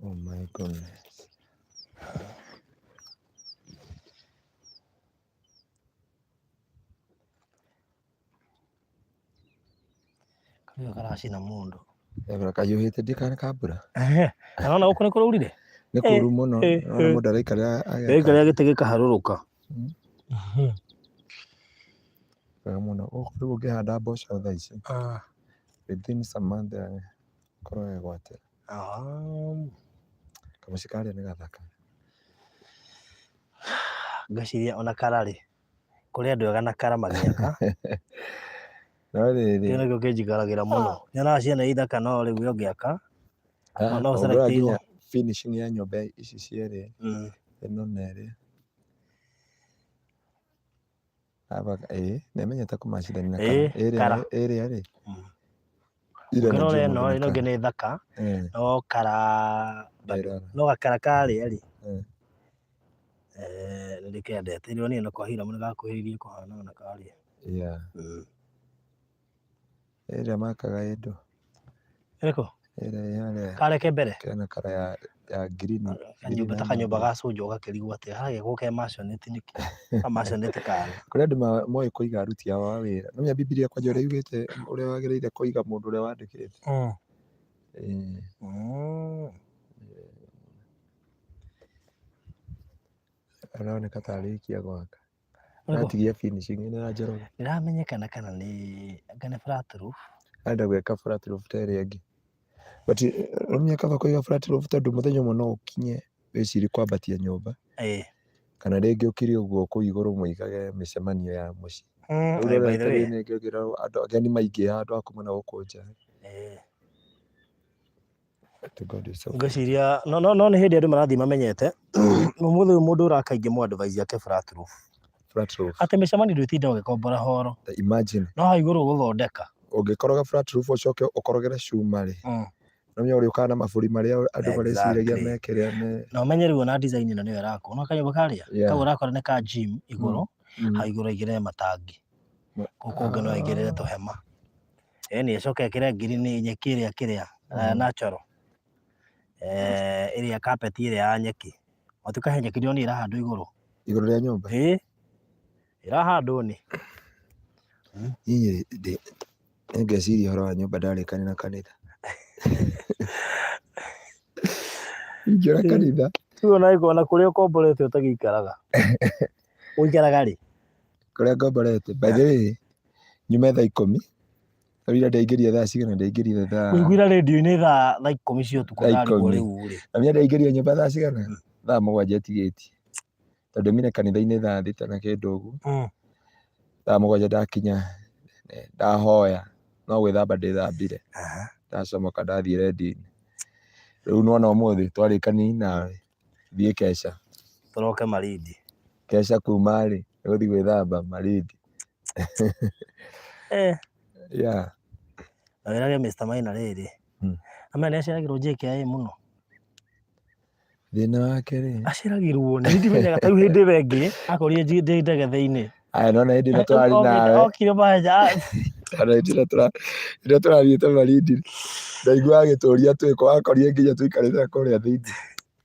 Oh my goodness. Karĩa karacina mũndũ. Ebra kahiũhĩte ndikana ka mbura. Na nona gũkũ nĩ kũraurire? Nĩ kũru mũno. Nona mũndũ araikarĩra ageka. Araikarĩra gĩtĩ gĩkaharũrũka. Wega mũno. Gũkũ rĩu ũngĩhanda mboco thaa ici. Within some month ĩkorwo ĩgwatĩra. Kamũciĩ karĩa nĩ gathaka. Ngwĩciria ona kara rĩ, kũrĩ andũ ega na kara magĩaka. No rĩrĩ. Kĩu nĩkĩo kĩnjikaragĩra mũno. Nyonaga ciana i thaka no rĩu we ũngĩaka, no Ũngĩrora ũ select nginya finishing ya nyũmba ici cierĩ, ĩno na ĩrĩa. Ĩĩ nĩamenyete kũmacithania na kara. Ĩrĩa rĩ, Ũngĩrora ĩno ĩno ĩngĩ nĩ thaka, no kara no gakara karĩa rĩ, nĩ ndĩkendete. Rĩu niĩ na kwa Hiram nĩ gakuhĩrĩirie kũhana na karĩa. Ĩrĩa makaga ĩndũ. Ĩrĩkũ? Ĩrĩa ĩ harĩa. Karĩa ke mbere? Kena kara ya green. Kanyũmba ta kanyũmba ga cũnjũ ũgakĩrigwo atĩa, haragĩakwo ke maisonette nĩkĩ? Ka maisonette kana. Kũrĩ andũ moĩ kũiga aruti ao a wĩra. Nĩ ũmenya Bibilia kwanja ũrĩa yugĩte ũrĩa wagĩrĩire kũiga mũndũ ũrĩa wandĩkĩte. Ĩĩ. Aroneka ta arĩkia gwaka. Aratigia finishing ĩno ya Njoroge. Ndĩramenyekana kana nĩ anga nĩ flat roof. Arenda gwĩka flat roof ta ĩrĩa ĩngĩ. But ũmenye kaba kũiga flat roof tondũ mũthenya ũmwe no ũkinye wĩcirie kwambatia nyũmba. Kana rĩngĩ ũkire ũguo kũu igũrũ mũigage mĩcemanio ya mũciĩ. Rĩu By the way. Andũ ageni maingĩha andũ a kuma na gũkũ nja. To God is so Ngwĩciria no nĩ hĩndĩ andũ marathiĩ mamenyete. Ũmũthĩ ũyũ mũndũ ũraka ingĩmũ advise ake flat roof. Flat roof. Atĩ mĩcemanio ndwĩtinda ũgĩkombora horo. Imagine. No hau igũrũ ũgũthondeka. Ũngĩkoroga flat roof ũcoke ũkorogere cuma rĩ. No ũmenye ũrĩũkaga na maburi marĩa andũ mareciragia me kĩrĩa me. Na ũmenye rĩu ona design ĩno nĩyo ĩrakwo. Nĩwona kanyũmba karĩa? Kau ũrakora nĩ ka gym igũrũ, hau igũrũ aigĩrĩre matangi. Kũu kũngĩ no aigĩrĩre tũhema. Ĩni ĩcoke ĩkĩre green nyeki ĩrĩa kĩrĩa natural, ĩrĩa carpet ĩrĩa ya nyeki. Watuĩka he nyeki ndĩronire ĩrahandwo igũrũ. Igũrũ rĩa nyũmba? Ĩĩ, ĩrahandwo nĩ. Niĩ nĩ ngeciria ũhoro wa nyũmba ndarĩkania na kanitha. Ingĩũra kanitha. Rĩu ona angĩkorwo na kũrĩa ũkomborete ũtagĩikaraga. Ũikaraga rĩ? Kũrĩa ngomborete? By the way, nyume thaa 10, rĩu ira ndaingĩrire thaa cigana? Ndaingĩrire thaa Ngũiguĩra rĩndiũ-inĩ thaa 10 cia ũtukũ Thaa ndarigwo 10. rĩu rĩ. Na ũmenye ndaingĩrire nyũmba thaa cigana? Thaa 7 ĩtigĩtie. Tondũ ndaumire kanitha-inĩ thaa 6 na kĩndũ ũguo. Thaa 7 ndakinya, ndahoya, no gwĩthamba ndĩthambire. Ndacomoka ndathiĩ redio-inĩ. Rĩu nĩwona ũmũthĩ twarĩkania nawe, thiĩ keca. Tũroke Malindi. Keca kuma rĩ, nĩgũthiĩ gwĩthamba Malindi. Yeah. Na wĩrage Mr Maina rĩrĩ, amenya nĩ aceragĩrwo JKIA mũno. Thĩna wake rĩ. Aceragĩrwo nĩ ndimenyaga ta rĩu hĩndĩ ĩyo ĩngĩ akorire ndĩ ndege thĩinĩ. Aya nona hĩndĩ ĩno tũrarĩ nawe. Okire mahenya. Ona hĩndĩ ĩno ĩrĩa tũrathiĩte Malindi ndaiguaga agĩtũria twĩkũ akorire nginya tũikarĩte kũrĩa thĩinĩ.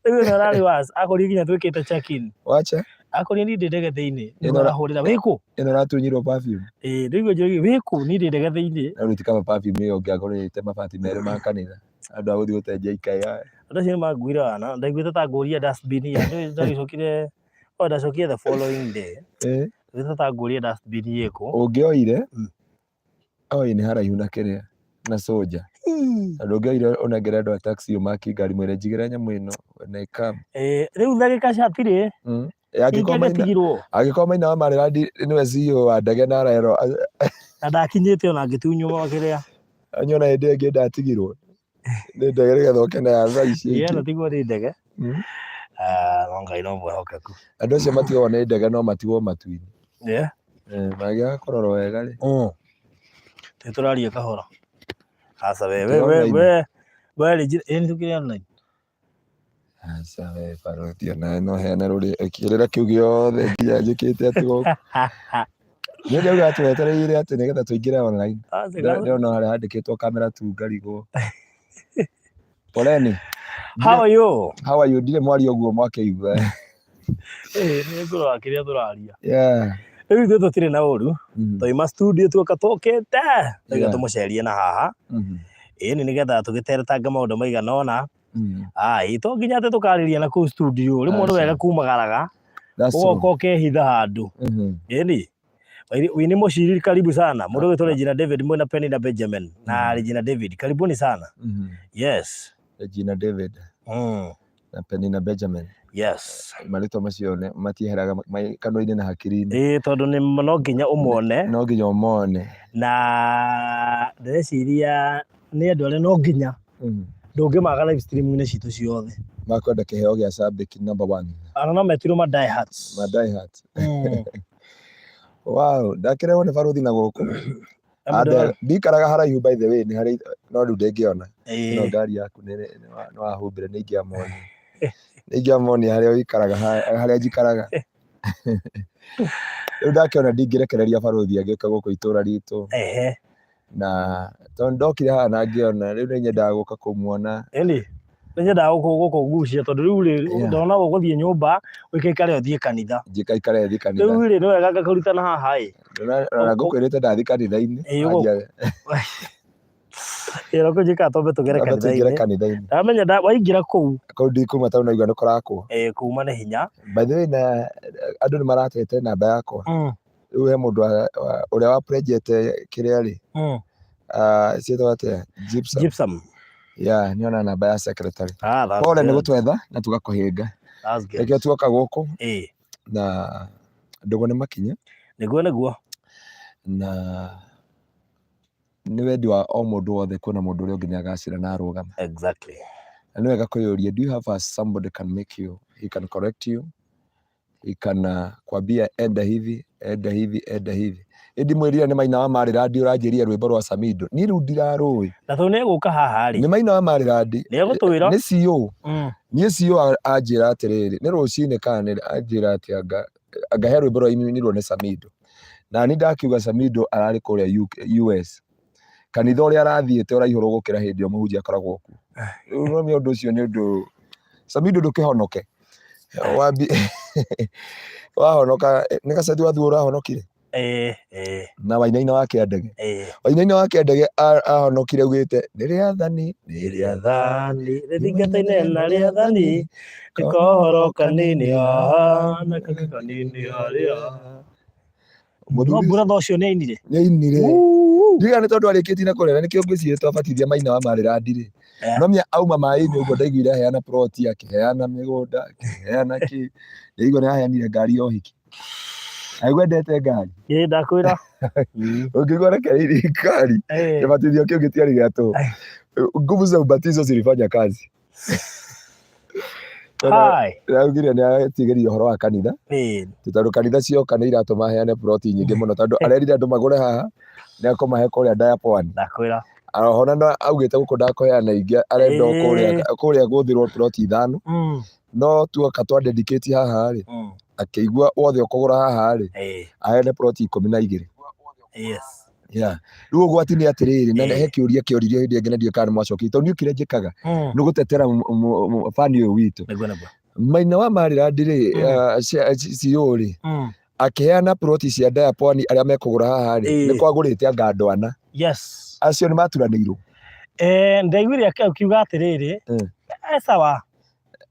Rĩu ĩno ĩrarĩ worse, akorire nginya twĩkĩte check in. Wacha. Akorire niĩ ndĩ ndege thĩinĩ. Nĩguo arahũrĩra wĩkũ? Ĩno ĩratunyirwo perfume. Ĩĩ rĩu njũrie wĩkũ niĩ ndĩ ndege thĩinĩ. No rĩu ti kaba perfume ĩyo ũngĩagũrĩte mabati merĩ ma kanitha. Andũ a gũthiĩ gũte JKIA. Andũ acio nĩ manguire wana, ndaiguĩte ta ngũria dustbin ya, ndagĩcokire, oh ndacokire the following day. Ndaiguĩte ta ngũria dustbin ĩkũ. Ũngĩoire, oi nĩ haraihu na kĩrĩa, na Soldier. Tondũ ũngĩoire ũnengere andũ a taxi ũmaki ngari mwĩre njigĩra nyamũ ĩno when I come. Rĩu ndagĩka ciatirĩ, Ingĩagĩtigirwo. Angĩkorwo Maina wa Maryland nĩwe CEO wa ndege na arerwo. Na ndakinyĩte ona ngĩtunywo kĩrĩa. Nyona hĩndĩ ĩyo ĩngĩ ndatigirwo nĩ ndege nĩgetha ũke na ya thaa ici ingĩ. Ĩĩ tigwo nĩ ndege. Ah, no Ngai no mwĩhokeku. Andũ acio matigagwo nĩ ndege no matigwo matu-inĩ. Yeah. Mangĩaga kũrorwo wega rĩ. Tũĩ tũraria kahora. Aca we we we we we rĩ ĩ nĩ tũkĩrĩ online. Aca we barũthi onawe no heane kĩrĩra kĩu gĩothe nginya njĩkĩte atĩ gũkũ. Niĩ ndauga twetereire atĩ nĩgetha tũingĩre online. Ndĩrona harĩa handĩkĩtwo kamera tu ngarigwo. Poleni. How are you? How are you? Ndirĩ mwaria ũguo mwakĩigua. Ĩĩ nĩ ngũrora kĩrĩa tũraria. Yeah. Rĩu ithuĩ tũtirĩ na ũru. Twaima studio tuoka tũkĩte. Tũiga tũmũcerie na haha. Ĩni nĩgetha tũgĩteretange maũndũ maigana ũna. Ai, to nginya atĩ tũkarĩria na kũu studio. Rĩmwe nĩ Aca. wega kumagaraga. That's true. Ũgoka ũkehitha handũ. Ĩni. Wini Mũciri karibu sana. Mũndũ ũgwĩtwo Regina David mwĩna Penny na Benjamin. Na Regina David karibuni sana. Yes. Regina David na Penina Benjamin. Yes. Marĩtwa macio matieheraga kanua-inĩ na hakiri-inĩ. Ĩĩ tondũ nĩ no nginya ũmone. No nginya ũmone. Na ndĩreciria nĩ andũ arĩa no nginya ndũngĩmaga live stream-inĩ citũ ciothe. Makwenda kĩheo gĩa Shabiki number one. Ona no metirwo ma die hearts. Ma die hearts. Wow, ndakĩrehwo nĩ barũthi na gũkũ. Ndikaraga haraihu by the way, nĩ harĩ no rĩu ndĩngĩona. No ngari yaku nĩ wahumbĩra nĩ ingĩamonia. Nĩ ingĩamonia harĩa ũikaraga, harĩa njikaraga. Rĩu ndakĩona ndingĩrekereria barũthi agĩũka gũkũ itũra ritũ. Na tondũ ndokire haha na ngĩona, rĩu nĩ nyendaga gũka kũmuona. Ĩni, nĩ nyendaga gũkũgucia tondũ rĩu rĩ, ndona ũgũthiĩ nyũmba ũikaikare ũthiĩ kanitha. Njikaikare thiĩ kanitha. Rĩu rĩ, nĩ wega ngakũrutana haha ĩ. Ona ngũkwĩrĩte ndathiĩ kanitha-inĩ. Ĩĩ ũkũnjĩka twambe tũgere kanitha-inĩ. kanitha-inĩ. Ndamenya waingĩra kũu. Kũu ndikuma tondũ naigua nĩ kũrakwo. Ĩĩ kuma nĩ hinya. By the way na andũ nĩ maratete namba yakwa. Rĩu he mũndũ ũrĩa wa pledgete kĩrĩa rĩ. Ciĩtagwo atĩa? Gypsum. Gypsum. Yeah, nĩ ona namba ya secretary. Ah, that's Pole nĩ good. gũtwetha na tũgakũhĩnga. That's good. Nĩkĩo tuoka gũkũ na ndũgũ nĩ makinya. Nĩguo nĩguo. Na nĩ wendi wa o mũndũ wothe kuona mũndũ ũrĩa ũngĩ nĩ agacĩra na arũgama. Exactly. Na nĩ wega kwĩyũria, do you have a somebody can make you, he can correct you, he can kwambia enda hivi, enda hivi, enda hivi. Ĩndĩ mwĩrire nĩ Maina wa Marĩrandi ũranjĩria rwĩmbo rwa Samido. Niĩ rĩu ndirarũĩ. Na tondũ nĩ egũka haha rĩ. Nĩ Maina wa Marĩrandi. Nĩ egũtwĩra. Nĩ CEO. Niĩ CEO anjĩra atĩrĩrĩ, nĩ rũcinĩ kana nĩ anjĩra atĩ anga anga he rwĩmbo rwainirwo nĩ Samido. Na niĩ ndakiuga Samido ararĩ kũrĩa UK, US. Kanitha ũrĩa arathiĩte ũraihũrwo gũkĩra hĩndĩ ĩyo mũhunjia akoragwo kuo. Rĩu nĩ ũndũ ũcio nĩ ũndũ Samido ndũkĩhonoke. Wambi wahonoka nĩ gaceti wathuo ũrahonokire na Wainaina wa Kĩandege. Wainaina wa Kĩandege ahonokire augĩte nĩ rĩathani nĩ rĩathani rĩthingataine na rĩathani nĩ kohoro kanini haha na kangĩ kanini harĩa. No brother ũcio nĩ ainire. Nĩ ainire. Ndiga nĩ tondũ arĩkĩtie na kũrera nĩkĩo ngwĩciria twabatithia Maina wa Marĩrandi rĩ. No mia auma maĩ-inĩ ũguo ndaiguire aheana plot akĩheana mĩgũnda akĩheana kĩ. Ndaigua nĩ aheanire ngari ya ũhiki. Aigua endete ngari. Ĩĩ ndakwĩra. Ũngĩigua arekereirie ngari kĩbatithio kĩu gĩtiarĩ gĩa tũhũ. Nguvu za ubatizo zilifanya kazi. Araugire nĩ atigĩria ũhoro wa kanitha. Tondũ kanitha cioka nĩ iratũma aheane plot nyingĩ mũno tondũ arerire andũ magũre haha nĩ akũmahe kũrĩa Diapwani. Ndakwĩra. Oho na augĩte gũkũ ndakũheana ingĩ arenda o kũrĩa kũrĩa gũthirwo plot ithano. No tuoka twa dedicate haha rĩ, akĩigua wothe ũkũgũra haha rĩ, aheane plot 12. Yes. Yeah. Rĩu ũgwati nĩ atĩrĩrĩ, na he kĩũria kĩoririo hĩndĩ ĩngĩ na ndiũĩ kana nĩ mwacokia tondũ niĩ kĩrĩa njĩkaga nĩ gũtetera bani ũyũ witũ. Maina wa Marĩrandi rĩ, CEO rĩ, akĩheana ploti cia Diapwani arĩa mekũgũra haha rĩ, nĩ kwagũrĩte anga andũ ana. Yes. Acio nĩ maturanĩirwo. Ndaiguire akiuga atĩrĩrĩ, sawa.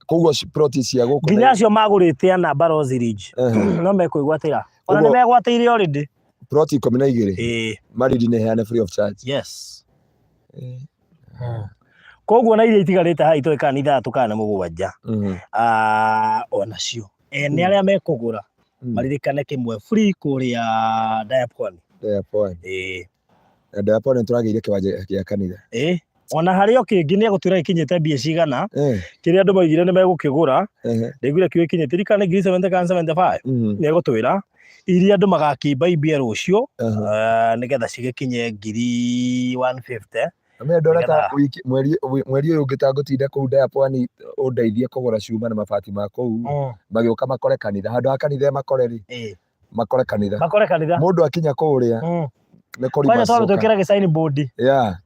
Koguo ploti cia gũkũ nginya acio magũrĩte ana Barozi Ridge no mekwĩgwatĩra. Ona nĩ megwatĩire already. Ploti 12. Maridi nĩ heane free of charge. Yes. Koguo na iria itigarĩte haha itoĩ kana nĩ ithathatũ kana nĩ mũgwanja. Onacio ene arĩa mekũgũra maririkane kĩmwe free kũrĩa Diapwani. Diapwani. Na Diapwani nĩ tũragĩire kĩwanja gĩa kanitha. Ona harĩ o kĩngĩ nĩ egũtwĩra gĩkinyĩte mbia cigana, kĩrĩa andũ maugire nĩ megũkĩgũra, ndaiguire kiugo gĩkinyĩte ririkana nĩ ngiri 70 kana 75, nĩ egũtwĩra iria andũ magakĩimbaimbia rũciũ, nĩgetha cigĩkinye ngiri 150. Ame ndona ta wiki mweri mweri ũyũ ũngĩ ta ngũtinda kũu Diapwani ũndeithie kũgũra cuma na mabati ma kũu, magĩũka makore kanitha handũ ha kanitha makore rĩ, makore kanitha. Makore kanitha. Mũndũ akinya kũrĩa nĩ kũrima Kwanja twambe twĩkĩre gĩ sign board. Yeah.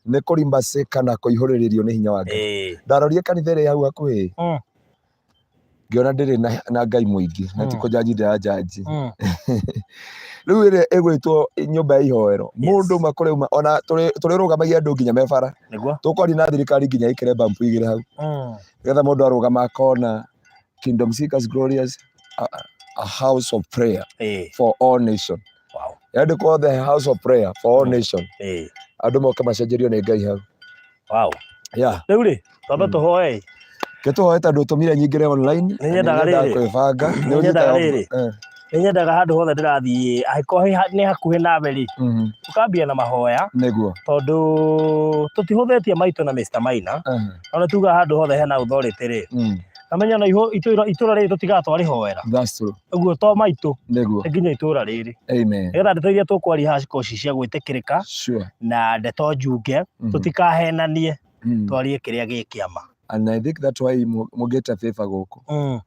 Nĩ kũrimbacĩka na kũihũrĩrĩrio nĩ hinya wa Ngai. Ndarorie kanitha ĩrĩa ĩ hau hakuhĩ, ngĩona ndĩrĩ na Ngai mũingĩ, na ti kũnjanji ndĩranjanji. Rĩu ĩrĩa ĩgwĩtwo nyũmba ya ihoero, mũndũ uma kũrĩa uma, ona tũrĩrũgamagia andũ nginya me bara. Tũkwaria na thirikari nginya ĩkĩre bambu igĩrĩ hau, nĩgetha mũndũ arũgama akona Kingdom Seekers Glorious, a house of prayer for all nation. Yandĩkwo the house of prayer for all nation. Andũ moke macenjerio nĩ Ngai hau. Yeah. Rĩu rĩ, twambe tũhoe. Ke tũhoe tondũ ũtũmire nyingĩre online. Nĩ nyendaga rĩrĩ. Kwĩbanga. Nĩ nyendaga rĩrĩ. Nĩ nyendaga handũ hothe ndĩrathiĩ, angĩkorwo nĩ hakuhĩ nawe rĩ, ũkambia na mahoya. Nĩguo. Tondũ tũtihũthĩtie maitũ na Mr. Maina. No nĩ tugaga handũ hothe hena authority rĩ. Na menya ona itũra rĩrĩ tũtigaga twarĩhoera. That's true. Ũguo to maitũ. Nĩguo. Nĩ nginya itũra rĩrĩ. Amen. Nĩgetha ndeto iria tũkwaria haha cikorwo ci cia gwĩtĩkĩrĩka. Na ndeto njunge. Tũtikahenanie. Twarie kĩrĩa gĩ kĩama. And I think that's why mũngĩte favor gũkũ.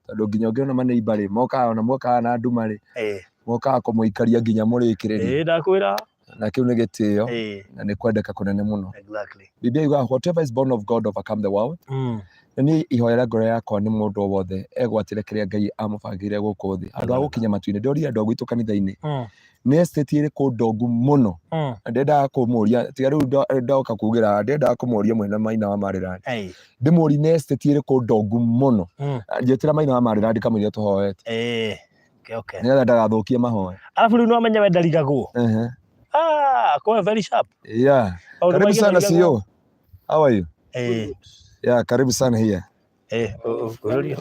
Tondũ nginya ũngĩona maneiba rĩ, mokaga ona mokaga na nduma rĩ, mokaga kũmũikaria nginya mũrĩkĩrĩrie. Ĩĩ ndakwĩra. Na kĩu nĩ gĩtĩo na nĩ kwendeka kũnene mũno. Biblia yugaga whatever is born of God overcome the world. Na niĩ ihoya rĩa ngoro yakwa nĩ mũndũ o wothe egwatĩre kĩrĩa Ngai amũbangĩire gũkũ thĩ. Handũ ha gũkinya matu-inĩ, ndĩrorire andũ a gwitũ kanitha-inĩ. Nĩ estate ĩrĩkũ ndongu mũno? Na ndendaga kũmũria, tiga rĩu ndoka kugĩra haha, ndendaga kũmũria mwene Maina wa Maryland. Ndĩmũrie nĩ estate ĩrĩkũ ndongu mũno? Njĩtĩra Maina wa Maryland kamũira tũhoete. Nĩgetha ndagathũkie mahoya. Alafu rĩu nĩwamenya we ndarigagwo. Ah, kwa very sharp. Yeah. Maũndũ Karibu maingĩ sana ndarigagwo. CEO. How are you? Yeah, karibu sana here. Ũrũria.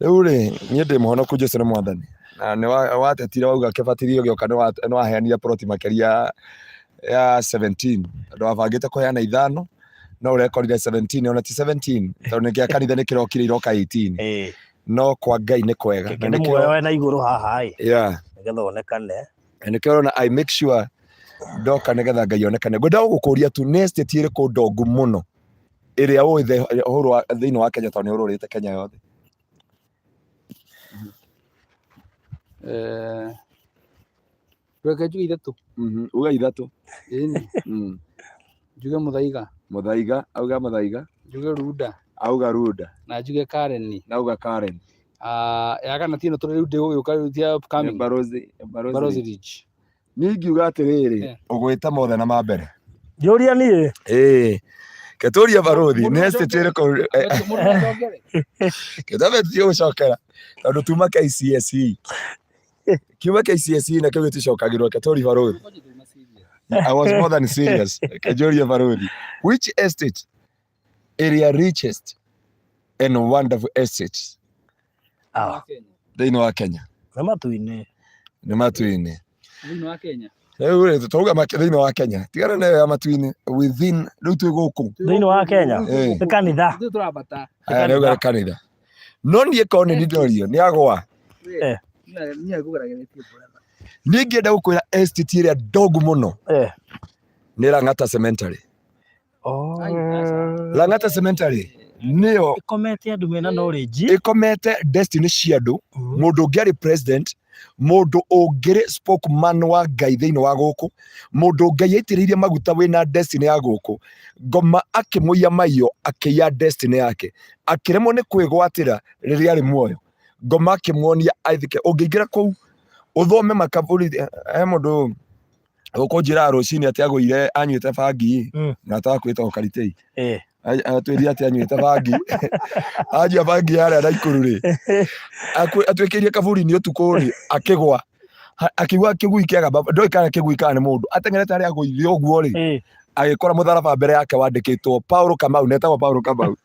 Rĩu rĩ, niĩ ndĩ mũhonoku Jesũ nĩ mwathani. Na nĩ watetire wauga kĩbatithio gĩoka nĩ waheanire ploti makĩria ya 17. Tondũ wabangĩte kũheana ithano, no ũrekorire 17, ona ti 17, tondũ nĩ kĩa kanitha nĩ kĩrokire iroka 18. No kwa Ngai nĩ kwega. Na Kĩndũ nĩkĩo muoyo na igũrũ haha ĩ. Yeah. Nĩgetha onekane. Na nĩkĩo ũrona I make sure ndoka nĩgetha Ngai onekane. Ngwenda gũkũria tu nĩ estate ĩrĩkũ ndongu mũno ĩrĩa ũĩ ũhoro wa thĩinĩ wa Kenya tondũ nĩ ũrũrĩte Kenya yothe? Reke njuge ithatũ. Uga ithatũ. Ĩni. Njuge Muthaiga. Muthaiga, auga Muthaiga. Njuge Runda. Auga Runda. Na njuge Karen. Na auga Karen. Ya kana ti ĩno tũrĩ rĩu ndĩgũgĩũka rĩu ti upcoming. Nĩ Barozi, Barozi Barozi Ridge. Ridge. Niĩ ingiuga atĩrĩrĩ, ũgwĩta mothe na ma mbere. Njũria niĩ. Ĩĩ. Ketũria barothi, nĩ estate ĩrĩkũ? Mũndũ acokere. Ketũria tutige gũcokera tondũ tuma KCSE. Kiuma KCSE na kĩu gĩticokagĩrwo ketũria barothi. I was more than serious. Kejoria barothi. Which estate area richest and wonderful estate thĩinĩ wa Kenya? Nĩ matu-inĩ. Nĩ matu-inĩ. Thĩinĩ wa Kenya. Rĩu rĩ, tũrauga thĩinĩ wa Kenya. Tigana na ĩyo ya matu-inĩ. Within, rĩu twĩ gũkũ. Thĩinĩ wa Kenya. Nĩ kanitha. Ithuĩ tũrambata. Aya, rĩu nĩ kanitha. No niĩ korwo nĩ niĩ ndorio, nĩ agwa. Niĩ ingĩenda gũkwĩra estate ĩrĩa ndogu mũno nĩ Lang'ata Cemetery. Lang'ata Cemetery nĩyo ĩkomete andũ mena knowledge. Ĩkomete destiny cia andũ. Mũndũ ũngĩ arĩ president, mũndũ ũngĩrĩ spokesman wa Ngai thĩinĩ wa gũkũ, mũndũ Ngai aitĩrĩirie maguta wĩna destiny ya gũkũ, ngoma akĩmũiya maiyo, akĩiya destiny yake, akĩremwo nĩ kwĩgwatĩra rĩrĩa arĩ muoyo, ngoma akĩmuonia aithike. Ũngĩingĩra kũu ũthome makaburi, he mũndũ ũkũnjĩra rũcinĩ atĩ agũire anyuĩte bangi na atakwĩtwo Karitei. Atwĩrire atĩ anyuĩte bangi, anyua bangi yarĩa Naikuru rĩ, atuĩkĩirie kaburi-inĩ ũtukũ rĩ, akĩgwa. Akiuga kĩgui kĩagamba, ndoĩ kana kĩgui kana nĩ mũndũ ateng'erete harĩa agũire ũguo rĩ, agĩkora mũtharaba mbere yake wandĩkĩtwo Paul Kamau, na etagwo Paul Kamau.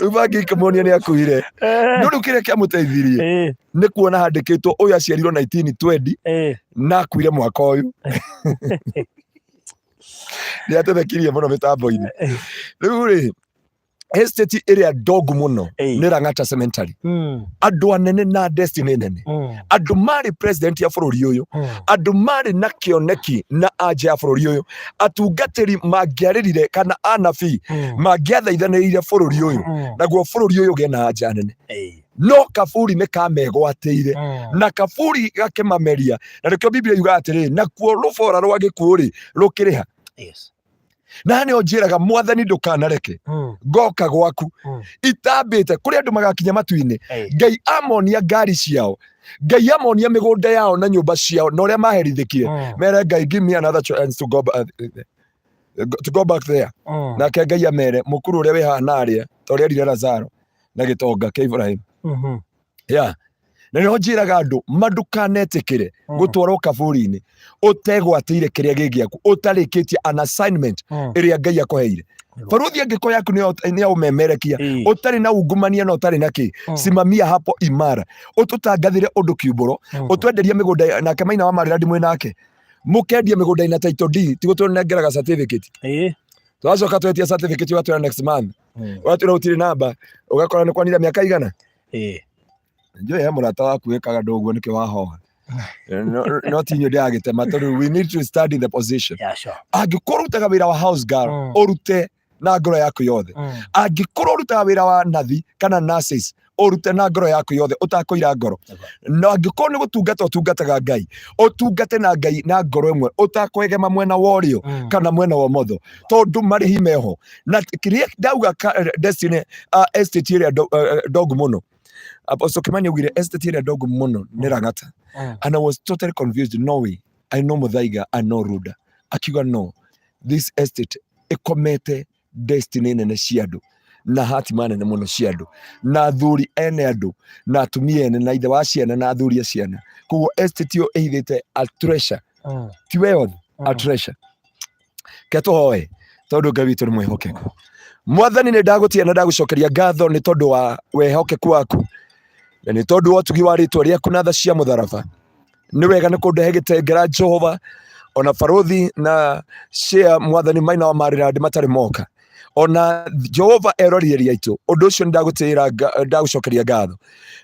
Rĩu bangi ĩkĩmuonia nĩ akuire. No rĩu kĩrĩa kĩamũteithirie nĩ kuona handĩkĩtwo ũyũ aciarirwo 1920 na akuire mwaka ũyũ. Nĩ atũthekirie mũno mĩtambo-inĩ. Rĩu rĩ, estate ĩrĩa ndogu mũno nĩ Lang'ata Cemetery. Andũ anene na destiny nene, andũ marĩ president ya bũrũri ũyũ, andũ marĩ na kĩoneki na anja ya bũrũri ũyũ, atungatĩri mangĩarĩrire kana anabii mangĩathaithanĩrĩire bũrũri ũyũ, naguo bũrũri ũyũ ũgĩe na anja nene. No kaburi nĩ kamegwatĩire na kaburi gakĩmameria, na nĩkĩo Biblia yugaga atĩrĩrĩ, nakuo rũbora rwa gĩkuũ rĩ rũkĩrĩha. Yes. Na nĩo njĩraga Mwathani, ndũkanareke ngoka gwaku itambĩte kũrĩ andũ magakinya matu-inĩ. Hey. Ngai amonia ngari ciao, Ngai amonia mĩgũnda yao na nyũmba ciao na ũrĩa maherithĩkire, mere Ngai, give me another chance to go back there. Nake Ngai amere, mũkuru ũrĩa wĩ haha narĩa, ta ũrĩa erire Lazaro na gĩtonga kĩa Ibrahim. Yeah. Na nĩho njĩraga andũ mandukanetĩkĩre gũtwarwo kaburi-inĩ ũtegwatĩire kĩrĩa gĩ gĩaku, ũtarĩkĩtie an assignment ĩrĩa Ngai akũheire. Baruthi angĩkorwo yaku nĩ ya ũmemerekia, ũtarĩ na ungumania na ũtarĩ na kĩ, simamia hapo imara, ũtũtangathĩre ũndũ kiumbũro, ũtwenderie mĩgũnda. Nake Maina wa Marĩra ndimwĩ nake, mũkendia mĩgũnda ina title deed, ti gũtũnengeraga certificate. Twacoka twetia certificate, ũgatwĩra next month, ũgatwĩra ũtirĩ namba, ũgakora nĩ kwanira mĩaka igana. Njũĩ he mũrata waku wĩkaga ndũ ũguo, nĩkĩo wahoha. No, no ti inyuĩ ndĩragĩtema, tondũ we need to stand in the position. Yeah, sure. Angĩkorwo ũrutaga wĩra wa house girl, ũrute na ngoro yaku yothe. Angĩkorwo ũrutaga wĩra wa nathi kana nurses, ũrute na ngoro yaku yothe ũtakũira ngoro. Na angĩkorwo nĩ gũtungata ũtungataga Ngai, ũtungate na Ngai na ngoro ĩmwe, ũtakwegema mwena wa ũrĩo kana mwena wa ũmotho, tondũ marĩhi meho. Na kĩrĩa ndauga Destiny estate ĩrĩa ndongu mũno, Apostle Kimani augire estate ĩrĩa ndongu mũno nĩ Lang'ata. And I was totally confused. No way, I know Muthaiga, I know Runda. Akiuga no, this estate ĩkomete destiny nene cia andũ na hatima nene mũno cia andũ na athuri ene andũ na atumia ene na ithe wa ciana na athuri a ciana. Koguo estate ĩyo ĩhithĩte a treasure, ti wealth, a treasure. Ke tũhoe, tondũ Ngai witũ nĩ mwĩhokeku. Mwathani, nĩ ndagũtia na ndagũcokeria ngatho nĩ tondũ wa wĩhokeku waku na nĩ tondũ wa ũtugi wa rĩtwa rĩaku na tha cia mũtharaba. Nĩ wega nĩ kũndehe gĩtengera Jehova, ona barothi na share Mwathani Maina wa Marĩrandi matarĩ moka, ona Jehova erorieria aitũ. Ũndũ ũcio nĩ ndagũtĩĩra, ndagũcokeria ngatho.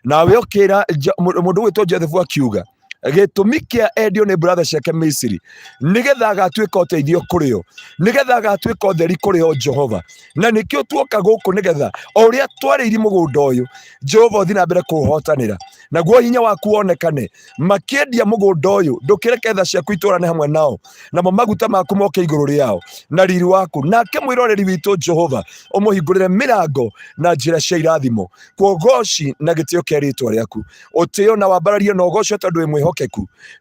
Nawe ũkĩra mũndũ ũgwĩtwo Joseph, akiuga gĩtũmi kĩa endio nĩ brother ciake Misiri nĩgetha agatuĩka ũteithio kũrĩ o, nĩgetha agatuĩka ũtheri kũrĩ o, Jehova. Na nĩkĩo tuoka gũkũ, nĩgetha o ũrĩa twarĩiri mũgũnda ũyũ, Jehova, ũthiĩ na mbere kũũhotanĩra, naguo hinya waku wonekane. Makĩendia mũgũnda ũyũ, ndũkĩreke tha ciaku itũrane hamwe nao, namo maguta maku moke igũrũ rĩao na riri waku. Nake mwĩroreri witũ, Jehova, ũmũhingũrĩre mĩrango na njĩra cia irathimo. Kuogoci na gĩtĩo kĩa rĩtwa rĩaku, ũtĩo na wambarario na ũgocwo, tondũ wĩ mwĩhokeku.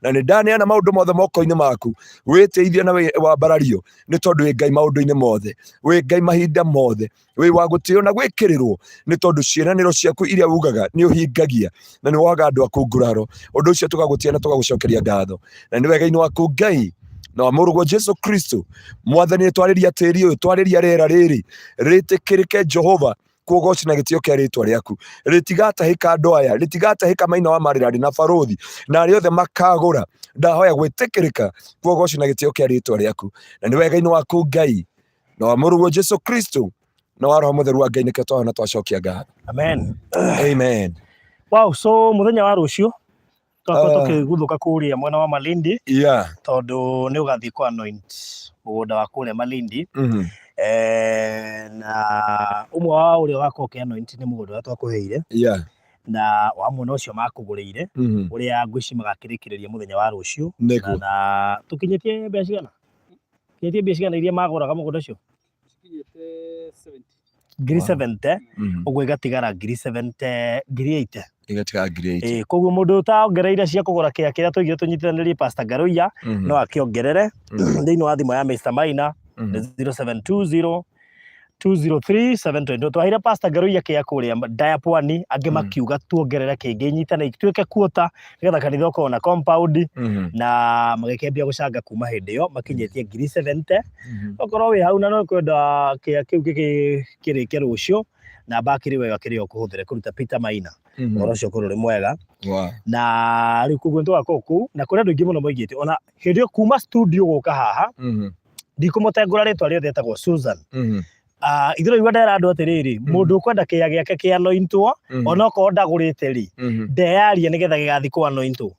Na nĩ ndaneana maũndũ mothe moko-inĩ maku, wĩtĩithio na wambarario, nĩ tondũ wĩ Ngai maũndũ-inĩ mothe, wĩ Ngai mahinda mothe, wĩ wa gũtĩo na gwĩkĩrĩrwo, nĩ tondũ ciĩranĩro ciaku iria ugaga nĩ ũhingagia na nĩ waga andũ aku nguraro. Ũndũ ũcio tũgagũtĩa na tũgagũcokeria ngatho, na nĩ wega-inĩ waku Ngai na wa mũrũguo Jesu Kristo. Mwathani, twarĩria tĩri ũyũ, twarĩria rĩera rĩrĩ rĩtĩkĩrĩke, Jehova, kuogoci na gĩtĩo kĩa rĩtwa rĩaku. Rĩtigatahĩka andũ aya, rĩtigatahĩka Maina wa Marĩrarĩ na barũthi na arĩa othe makagũra. Ndahoya gwĩtĩkĩrĩka, kuogoci na gĩtĩo kĩa rĩtwa rĩaku, na nĩ wega-inĩ waku Ngai na wa mũrũguo Jesu Kristo na wa Roho Mũtheru wa Ngai, nĩkĩo twahona twacokia ngatho. Amen. Amen. Wow, so muthenya wa rũciũ twakorwo Ah. tũkĩguthũka kũrĩa mwena wa Malindi, tondũ nĩ ũgathiĩ kũ anoint mũgũnda wa kũrĩa Malindi. Na ũmwe wa ũrĩa ũgakorwo ũkĩ anoint nĩ mũgũnda ũrĩa twakũheire na wa mwena ũcio makũgũrĩire, ũrĩa ngwĩciria magakĩrĩkĩrĩria mũthenya wa rũciũ. Nĩguo. Na tũkinyĩtie mbeca cigana? Kinyĩtie mbia cigana iria magũraga mũgũnda ũcio? Cikinyĩte 70. Ngiri Wow. 70. Ũguo igatigara ngiri 70, ngiri 80. Igatigara ngiri 80. Ĩĩ, koguo mũndũ ũtaongereire cia kũgũra kĩa kĩrĩa tũigire tũnyitithanĩrie Pastor Ngaruiya, no akĩongerere thĩinĩ wa thimũ ya Mr. Maina, nĩ 0720 203 722. Twaheire Pastor Ngaruiya kĩa kũrĩa Ndaya Pwani, angĩ makiuga tuongerere kĩngĩ, nyitane ituĩke kuota nĩgetha kanitha ũkorwo na compound, na magĩkĩambia gũcanga kuma hĩndĩ ĩyo makinyĩtie ngiri 70. Okorwo wĩ hau na no kwenda kĩa kĩu kĩrĩke rũciũ, na mbakĩrĩ wega kĩrĩa ũkũhũthĩra kũruta Peter Maina, ũhoro ũcio ũkorwo ũrĩ mwega. Na rĩu koguo nĩtũgakorwo kũu, na kũrĩ andũ aingĩ mũno moigĩte ona hĩndĩ ĩyo kuma studio gũka haha. Ndikũmũtengũra rĩtwa rĩothe, etagwo Susan. Ah, ithuĩ raigua ndera andũ atĩrĩrĩ, mũndũ ũkwenda kĩea gĩake kĩanointwo, onokorwo ndagũrĩte rĩ, ndeyarie nĩgetha gĩgathiĩ kũanointwo.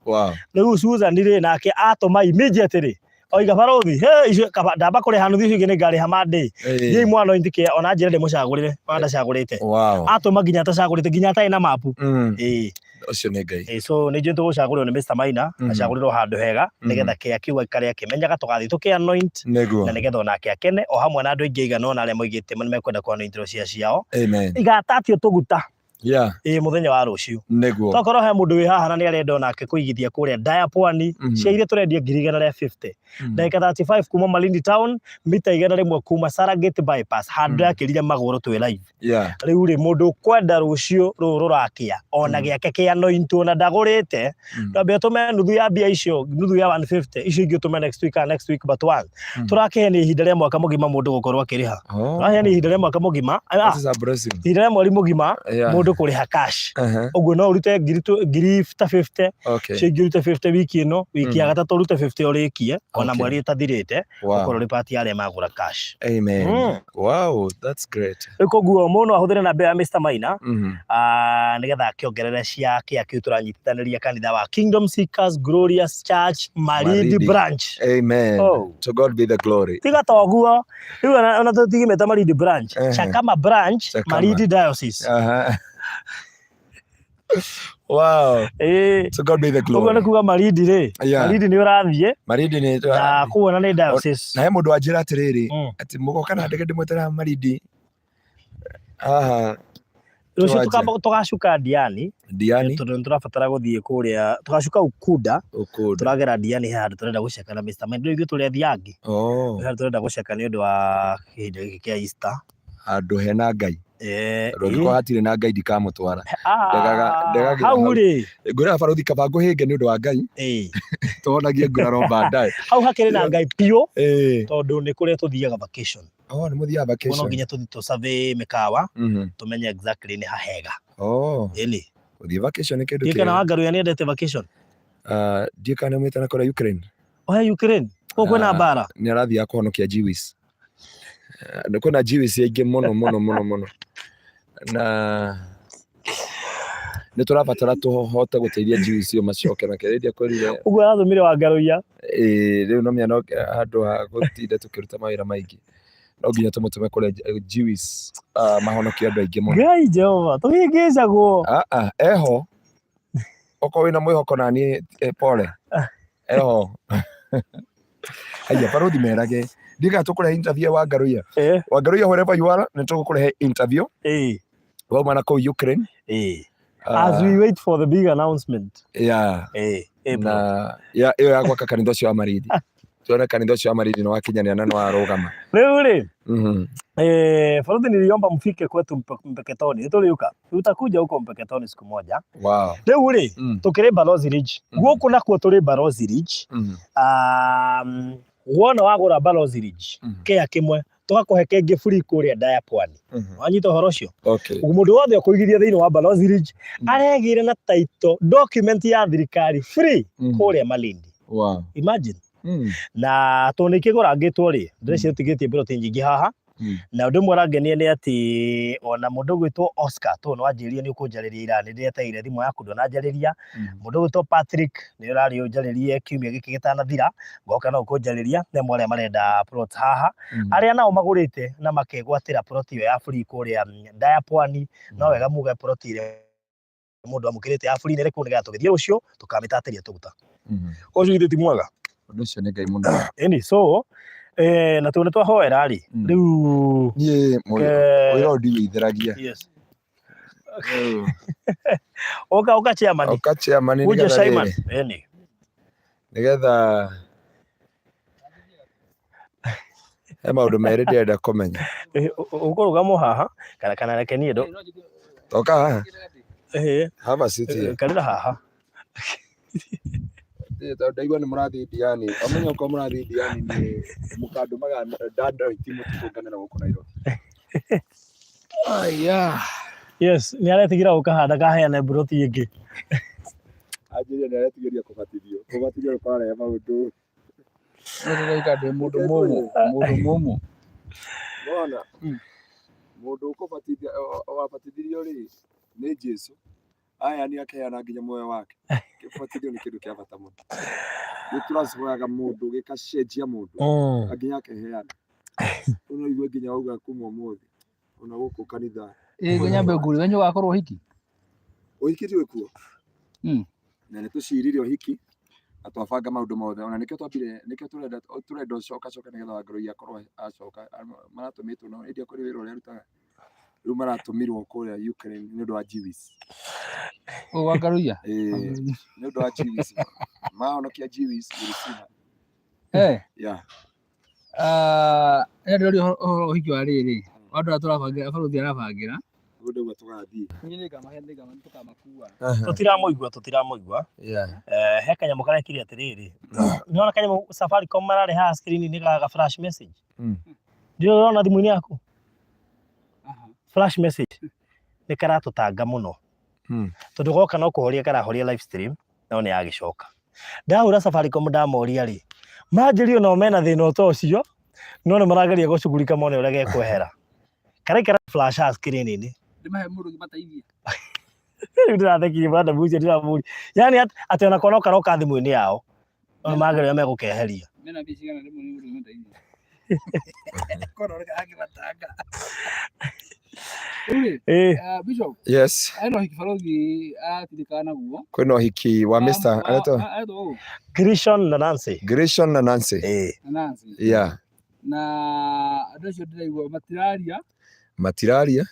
Rĩu Susan rĩ, nake atũma immediately. Oiga barothi, he icio kaba ndamba kũrĩha nuthu icio ingĩ nĩ ngarĩha Monday. Thiĩi mwana anoint kĩa ona njĩra ndĩmũcagũrĩre, ona ndacagũrĩte. Wow. Atũma nginya atacagũrĩte nginya atarĩ na mapu. Ĩĩ. Ũcio nĩ Ngai. Ĩĩ, so nĩ njũĩ tũgũcagũrĩrwo nĩ Mr. Maina, acagũrĩrwo handũ hega nĩgetha kĩa kĩu aikare akĩmenyaga tũgathiĩ tũkĩ anoint Nĩguo. na nĩgetha onake akene o hamwe na andũ aingĩ aigana ũna arĩa moigĩte nĩ mekwenda kũ anointĩrwo cia ciao. Amen. Igatatio tũguta. Yeah. Ĩĩ mũthenya wa rũciũ. Nĩguo. Tokorwo he mũndũ wĩ haha na nĩ arenda onake kũigithia kũrĩa Ndaya Pwani, cia iria tũrendia 150,000. Ndagĩka 35 kuma Malindi Town, mita 100 kuma Saragate Bypass, handũ ndakĩrire magũrũ twĩ live. Yeah. Rĩu rĩ mũndũ ũkwenda rũciũ rũrũ rũrakĩa ona gĩake kĩa anointwo na ndagũrĩte, twambe ũtũme nuthu ya mbia icio, nuthu ya 150, icio ingĩ ũtũme next week kana next week but one. Tũrakĩheana ihinda rĩa mwaka mũgima mũndũ gũkorwo akĩrĩha. Oh. Tũraheana ihinda rĩa mwaka mũgima, ah, That is a blessing. ihinda rĩa mweri mũgima Yeah. mũndũ kũrĩha cash. Ũguo no ũrute ngiri ta 50, icio ingĩ ũrute 50 wiki ĩno, wiki ya gatatũ ũrute 50 ũrĩkie, ona mweri ũtathirĩte, Wow. ũkorwo ũrĩ part ya arĩa magũra cash. Amen. Wow, that's great. Rĩu koguo mũndũ no ahũthĩre namba ĩyo ya Mr. Maina, nĩgetha akĩongerere cia kĩa kĩu tũranyitithanĩria kanitha wa Kingdom Seekers Glorious Church Malindi Malindi. Branch. Amen. Oh. To God be the glory. Tiga ta ũguo rĩu ona tũtigimĩte Malindi Branch, Chakama Branch, Chakama. Malindi Diocese. Wow. Ĩĩ. To God be the Ũguo nĩ glory. kuga Malindi rĩ, Yeah. Malindi nĩ ũrathiĩ Malindi nĩ na kũu ona nĩ diocese. Na he mũndũ wanjĩra atĩrĩrĩ atĩ mũgoka na ndege ndĩmwetera Malindi haha Rũciũ Kiwanja. tũgacuka Diani Diani tondũ nĩ tũrabatara gũthiĩ kũrĩa tũgacuka Ukunda Ukunda. tũragera Diani he handũ tũrenda gũceka na Mr. Mind. Rĩu ithuĩ tũrĩ athiangi. Oh. He handũ tũrenda gũceka nĩ ũndũ wa kĩhinda gĩkĩ kĩa Easter. Handũ hena Ngai. Tondũ angĩkorwo hatirĩ na Ngai ndikamũtwara. Ndegagĩra Hau hau. rĩ. Ngwĩraga barothi kaba ngũhĩnge nĩ ũndũ wa Ngai. Tũhonagie nguraro baadaye. Hau hakĩrĩ na Ngai biũ tondũ nĩ kũrĩa tũthiaga vacation. Oh, nĩ mũthiaga Koguo no vacation. nginya tũthiĩ tũ survey mĩkawa tũmenye exactly nĩ hahega. Oh. Ĩni. Gũthiĩ vacation nĩ kĩndũ Ndiũĩ kana kĩega. Wangaruya nĩ endete vacation. Ndiũĩ kana nĩ aumĩte na kũrĩa Ukraine. Ohe Ukraine. Kũu kwĩna mbara. Nĩ arathiaga kũhonokia Jewish. Kwĩna Jewish aingĩ mũno mũno mũno mũno. Na nĩ tũrabatara tũhote gũteithia Jewish ĩyo macoke na kĩrĩa kwĩrire. Ũguo arathomire Wangaruya. Ĩĩ rĩu no menya no handũ ha gũtinda tũkĩruta mawĩra maingĩ no nginya tũmũtũme kũrĩa Jewish mahonokie andũ aingĩ mũno. Ngai Jehova tũhĩngĩcagwo. Eho okorwo wĩna mwĩhoko na niĩ pole eho. Haya barothi merage ndiga tũkũrehe interview wa Ngaruiya. Wangaruiya wherever you are nĩ tũgũkũrehe interview. Wauma na kũu Ukraine. As we wait for the big announcement. Yeah. April. Na ya ĩyo ya gwaka kanitha ũcio wa Malindi. Tuone kanitha ũcio wa Malindi nĩ wakinyanĩra na nĩ warũgama. Rĩu rĩ, Barothi niliomba mfike kwetu Mpeketoni. Nĩtũrĩũka. Utakuja huko Mpeketoni siku moja. Wow. Rĩu rĩ, tũkĩrĩ Balozi Ridge. Gũkũ nakuo tũrĩ Balozi Ridge. Wona wagũra Balozi Ridge, kĩa kĩmwe, tũgakũhe kĩngĩ free kũrĩa Ndaya Pwani. Wanyita ũhoro ũcio? Okay. Ũguo mũndũ wothe ũkũigithia thĩinĩ wa Balozi Ridge, aregĩire na title document ya thirikari free kũrĩa Malindi. Wow. Imagine. Na tondũ nĩ kĩgũrangĩtwo rĩ, ndĩreciria tũtigĩtie ploti nyingĩ haha. Na ũndũ ũmwe ũrangenia nĩ atĩ ona mũndũ ũgwĩtwo Oscar tondũ nĩ wanjĩrire nĩ ũkũnjarĩria ira, nĩ ndĩretereire thimũ yaku ndũnanjarĩria. Mũndũ ũgwĩtwo Patrick nĩ ũrarĩ ũnjarĩrie kiumia gĩkĩ gĩtanathira, ngoka no ũkũnjarĩria, nĩ amwe arĩa marenda plot haha. Arĩa nao magũrĩte na makegwatĩra plot ĩyo ya free kũrĩa Ndaya Pwani, no wega muge plot ĩrĩa mũndũ amũkĩrĩte ya free nĩ ĩrĩkũ nĩgetha tũgĩthiĩ rũciũ tũkamĩtatĩria tũguta. Ũcio githĩ ti mwega? Ũndũ ũcio nĩ Ngai mũno. Ĩni, so na tondũ nĩ twahoera rĩ, rĩu Niĩ wĩra ũyũ ndiwĩithĩragia. Yes. Oka, oka chairman. Oka chairman Uje nĩgetha chairman. rĩrĩ. Ĩni. Nĩgetha he maũndũ merĩ ndĩrenda kũmenya. Ũkũrũgama haha kana reke niĩ ndũ. Toka haha. Have a seat here. Karĩra haha. Tondũ ndaigua nĩ mũrathiĩ Diani. Ũmenye okorwo mũrathiĩ Diani nĩ mũkandũmaga ndandoiti mũtikũnganĩra gũkũ Nairobi. Aya. Yes, nĩ aretigĩra gũka ndakaheane mburoti ĩngĩ. Anjĩrire nĩ aretigĩria kũbatithio. Kũbatithio nĩ kũrarehe maũndũ. Nĩ ndĩraika ndĩ mũndũ mũmũ, mũndũ mũmũ. Nĩwona? Mũndũ ũkũbatithia, wabatithirio rĩ, nĩ Jesũ. Aya nĩ akeana nginya muoyo wake. Kũbatithio nĩ kĩndũ kĩa bata mũno. Nĩ tũracoyaga mũndũ gĩkacenjia mũndũ nginya akeheana. Rĩu no igue nginya wauga kuma ũmũthĩ ona gũkũ kanitha. Ĩ nginya nyambe ngũrie wenyu ũgakorwo ũhiki? Ũhiki ti wĩkuo na nĩ tũcirire ũhiki na twabanga maũndũ mothe ona nĩkĩo twambire nĩkĩo tũrenda tũrenda ũcoka coka nĩgetha Wangarũi akorwo acoka maratũmĩtwo no ĩndĩ kũrĩ wĩra ũrĩa arutaga rĩu maratũmirwo kũrĩa Ukraine nĩ ũndũ wa Jewish. Ũyũ Wangarũiya? Ĩĩ, nĩ ũndũ wa Jewish mahonokia Jewish Urusiha. Eh. Yeah. Ah, nĩ ndĩroria ũhoro wa ũhiki wa rĩrĩ wa andũ arĩa tũrabangĩra barũthi arabangĩra. Ũguo nĩguo tũgathiĩ. Niĩ nĩngamahe nĩtũkamakua. Tũtiramũigua tũtiramũigua. Yeah. Eh, he kanyamũ karekire atĩrĩrĩ nĩwona kanyamũ Safaricom mararĩ haha screen-inĩ ga flash message Ndĩrĩ ũrona thimũ-inĩ yaku flash message nĩ karatũtanga mũno tondũ goka no kũhoria karahoria live stream no nĩ yagĩcoka ndahũra Safaricom ndamoria rĩ manjĩria onao mena thĩna o ta ũcio no nĩ marageria gũcugurika mone ũrĩa gekwehera karaikara flash haha screen-inĩ Ndĩmahe mũndũ ũngĩ mateithie. Rĩu ndĩrathekirie madam ũcio ndĩramũria yani atĩ onako no karoka thimũ-inĩ yao no nĩ mageria megũkeheria. Mena mbia cigana rĩmwe nĩ mũndũ ũngĩ Korwo rĩ akĩmatanga. Rĩu rĩ, Bishop, Yes. hena ũhiki barũthi aratirikana naguo. Kwĩna ũhiki wa Mr. Aretwo Aretwo ũũ? Grishon na Nancy. Grishon na Nancy. Na Nancy. Yeah. Na andũ acio ndĩraigua matiraria. Matiraria.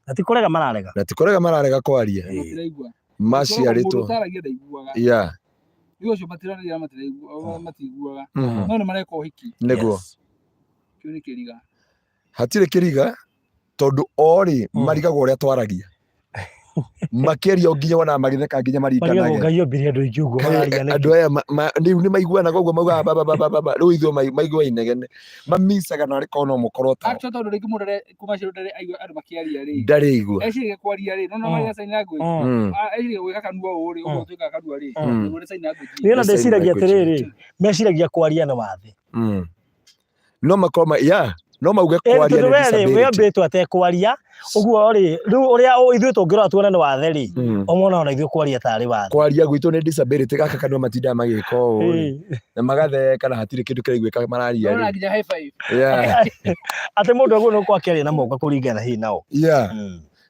Na ti kũrega mararega. Na ti kũrega mararega kwaria. Matiraigua. Maciarĩtwo. Mũndũ ũtaragia ndaiguaga. Yeah. Rĩu acio matiraragia matiraigua matiguaga. No nĩ mareka ũhiki. Nĩguo. Kĩu nĩ kĩriga. Hatirĩ kĩriga tondũ o rĩ marigagwo ũrĩa twaragia. Makĩaria nginya wonaga magĩtheka nginya Marigagwo maringanage. Ngai ombire andũ aingĩ ũguo Kaĩ mararia nĩkĩ? andũ aya rĩu nĩ maiguanaga ũguo maugaga ba ba ba ba ba ba rĩu ithuĩ maigua inegene mamicaga narĩ korwo no mũkorwo tao. Actually tondũ rĩngĩ mũndũ ndarĩ kuma cio ndarĩ aigua andũ makĩaria rĩ. Ndarĩ aigua. Eciragia kwaria rĩ, no no maria sign language. Eciragia gwĩka kanua ũũ rĩ, ũguo twĩkaga kanua rĩ. Nĩguo nĩ sign language. Niĩ ona Nĩ sign ndĩciragia language. atĩrĩrĩ, meciragia kwaria nĩ wathe. No makorwo ma yeah, no mauge Ĩĩ kwaria tondũ nĩ we rĩ, we disability. ombĩtwo atekwaria, ũguo rĩ, rĩu ũrĩa ithuĩ tũngĩrora tuone nĩ wathe rĩ, o mona ona ithuĩ kwaria tarĩ wathe. Kwaria gwitũ nĩ disability gaka kanua matindaga magĩka ũũ rĩ. Na magatheka na hatirĩ kĩndũ kĩraiguĩka mararia Ũrona rĩ. nginya high five. Yeah. Atĩ mũndũ agũrwo nĩ gũkorwo akĩaria na moko kũringana hihi nao. Yeah.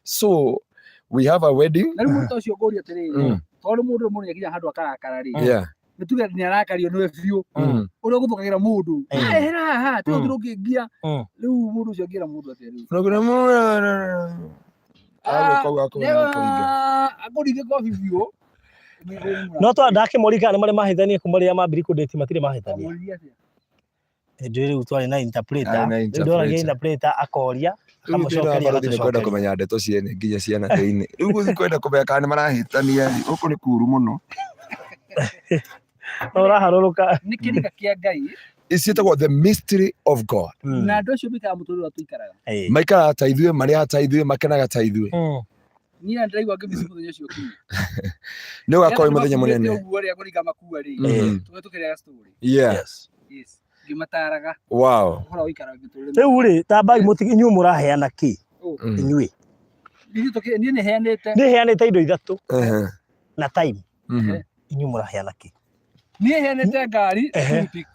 So we have a wedding. Na rĩu mũndũ ta ũcio ngũria atĩrĩrĩ, tondũ mũndũ ũyũ mũndũ nĩakinya handũ akarakara rĩ, Yeah. nĩ tuge nĩ arakario nĩwe biũ, ũrĩa ũgũthũkagĩra mũndũ, ehera haha, tiga ũthũrũkĩngia. Rĩu mũndũ ũcio angĩra mũndũ atĩa rĩu? Akũringe kobi biũ. No twa ndakĩmoria kana nĩ marĩ mahĩtania kuma rĩrĩa mambirie kũndĩti matirĩ mahĩtania. Amũririe atĩa? Hĩndĩ ĩyo rĩu twarĩ na interpreter. Arĩ na Rĩu ndoragia interpreter. interpreter akoria Rĩu thĩna wa akamũcokeria barũthi nĩ kwenda agatũcokeria. kũmenya ndeto ciene nginya ciana thĩinĩ. Rĩu gũthiĩ kwenda kũmenya kana nĩ marahĩtania rĩ, gũkũ nĩ kũũru mũno. No ũraharũrũka. Nĩ kĩriga kĩa Ngai Ciĩtagwo the mystery of God. na andũ acio maikaraga mũtũrĩre ũrĩa tũikaraga. Maikaraga ta ithuĩ, marĩaga ta ithuĩ, makenaga ta ithuĩ. Niĩ na ndĩraigua ngĩmici mũthenya ũcio ũkinye. Nĩ ũgakorwo wĩ mũthenya mũnene. Ũguo rĩ akũringa makua rĩ, tũge tũkĩrĩaga story. Yeah. Yes. Yes. Ngĩmataraga Wow. ũhoro wa gũikara mĩtũrĩre. Rĩu rĩ, tambai mũti inyuĩ mũraheana kĩ? Inyuĩ. Niĩ nĩ heanĩte. Niĩ heanĩte indo ithatũ na time. Inyuĩ mũraheana kĩ? Niĩ heanĩte ngari, toothpick.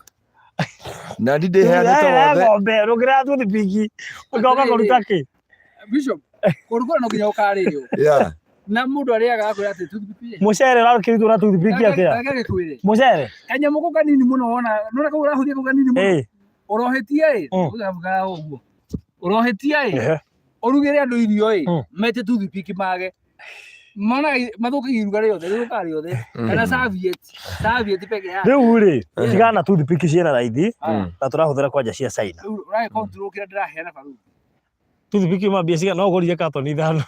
Na ndi ndĩheanĩte wothe. Ng'ombe, rũkĩra toothpick. Ũgoka kũruta kĩ? Bishop, kũndũ kũrĩa no nginya ũkarĩo. Yeah. Na mũndũ arĩaga akwĩra atĩ toothpick. Mũcere ũrakĩrutwo na toothpick atĩa? Reke gĩkwĩre. Mũcere? Kanyamũ kau kanini mũno wona, nona kau ũrahũthia kau kanini mũno. Ũrohĩtia ĩ, ũgabugaga ũguo. Ũrohĩtia ĩ, ũrugĩre andũ irio ĩ, mete toothpick mage. Monaga mathũkagia iruga rĩothe, rĩthũkaga rĩothe. Kana serviette, serviette peke yake. Rĩu rĩ, tigana na toothpick ciĩna raithi na tũrahũthĩra kwanja cia China. Rĩu ũragĩ control kĩrĩa ndĩraheana barũthi. Toothpick yuma mbia cigana no ũgũrire katoni ithano.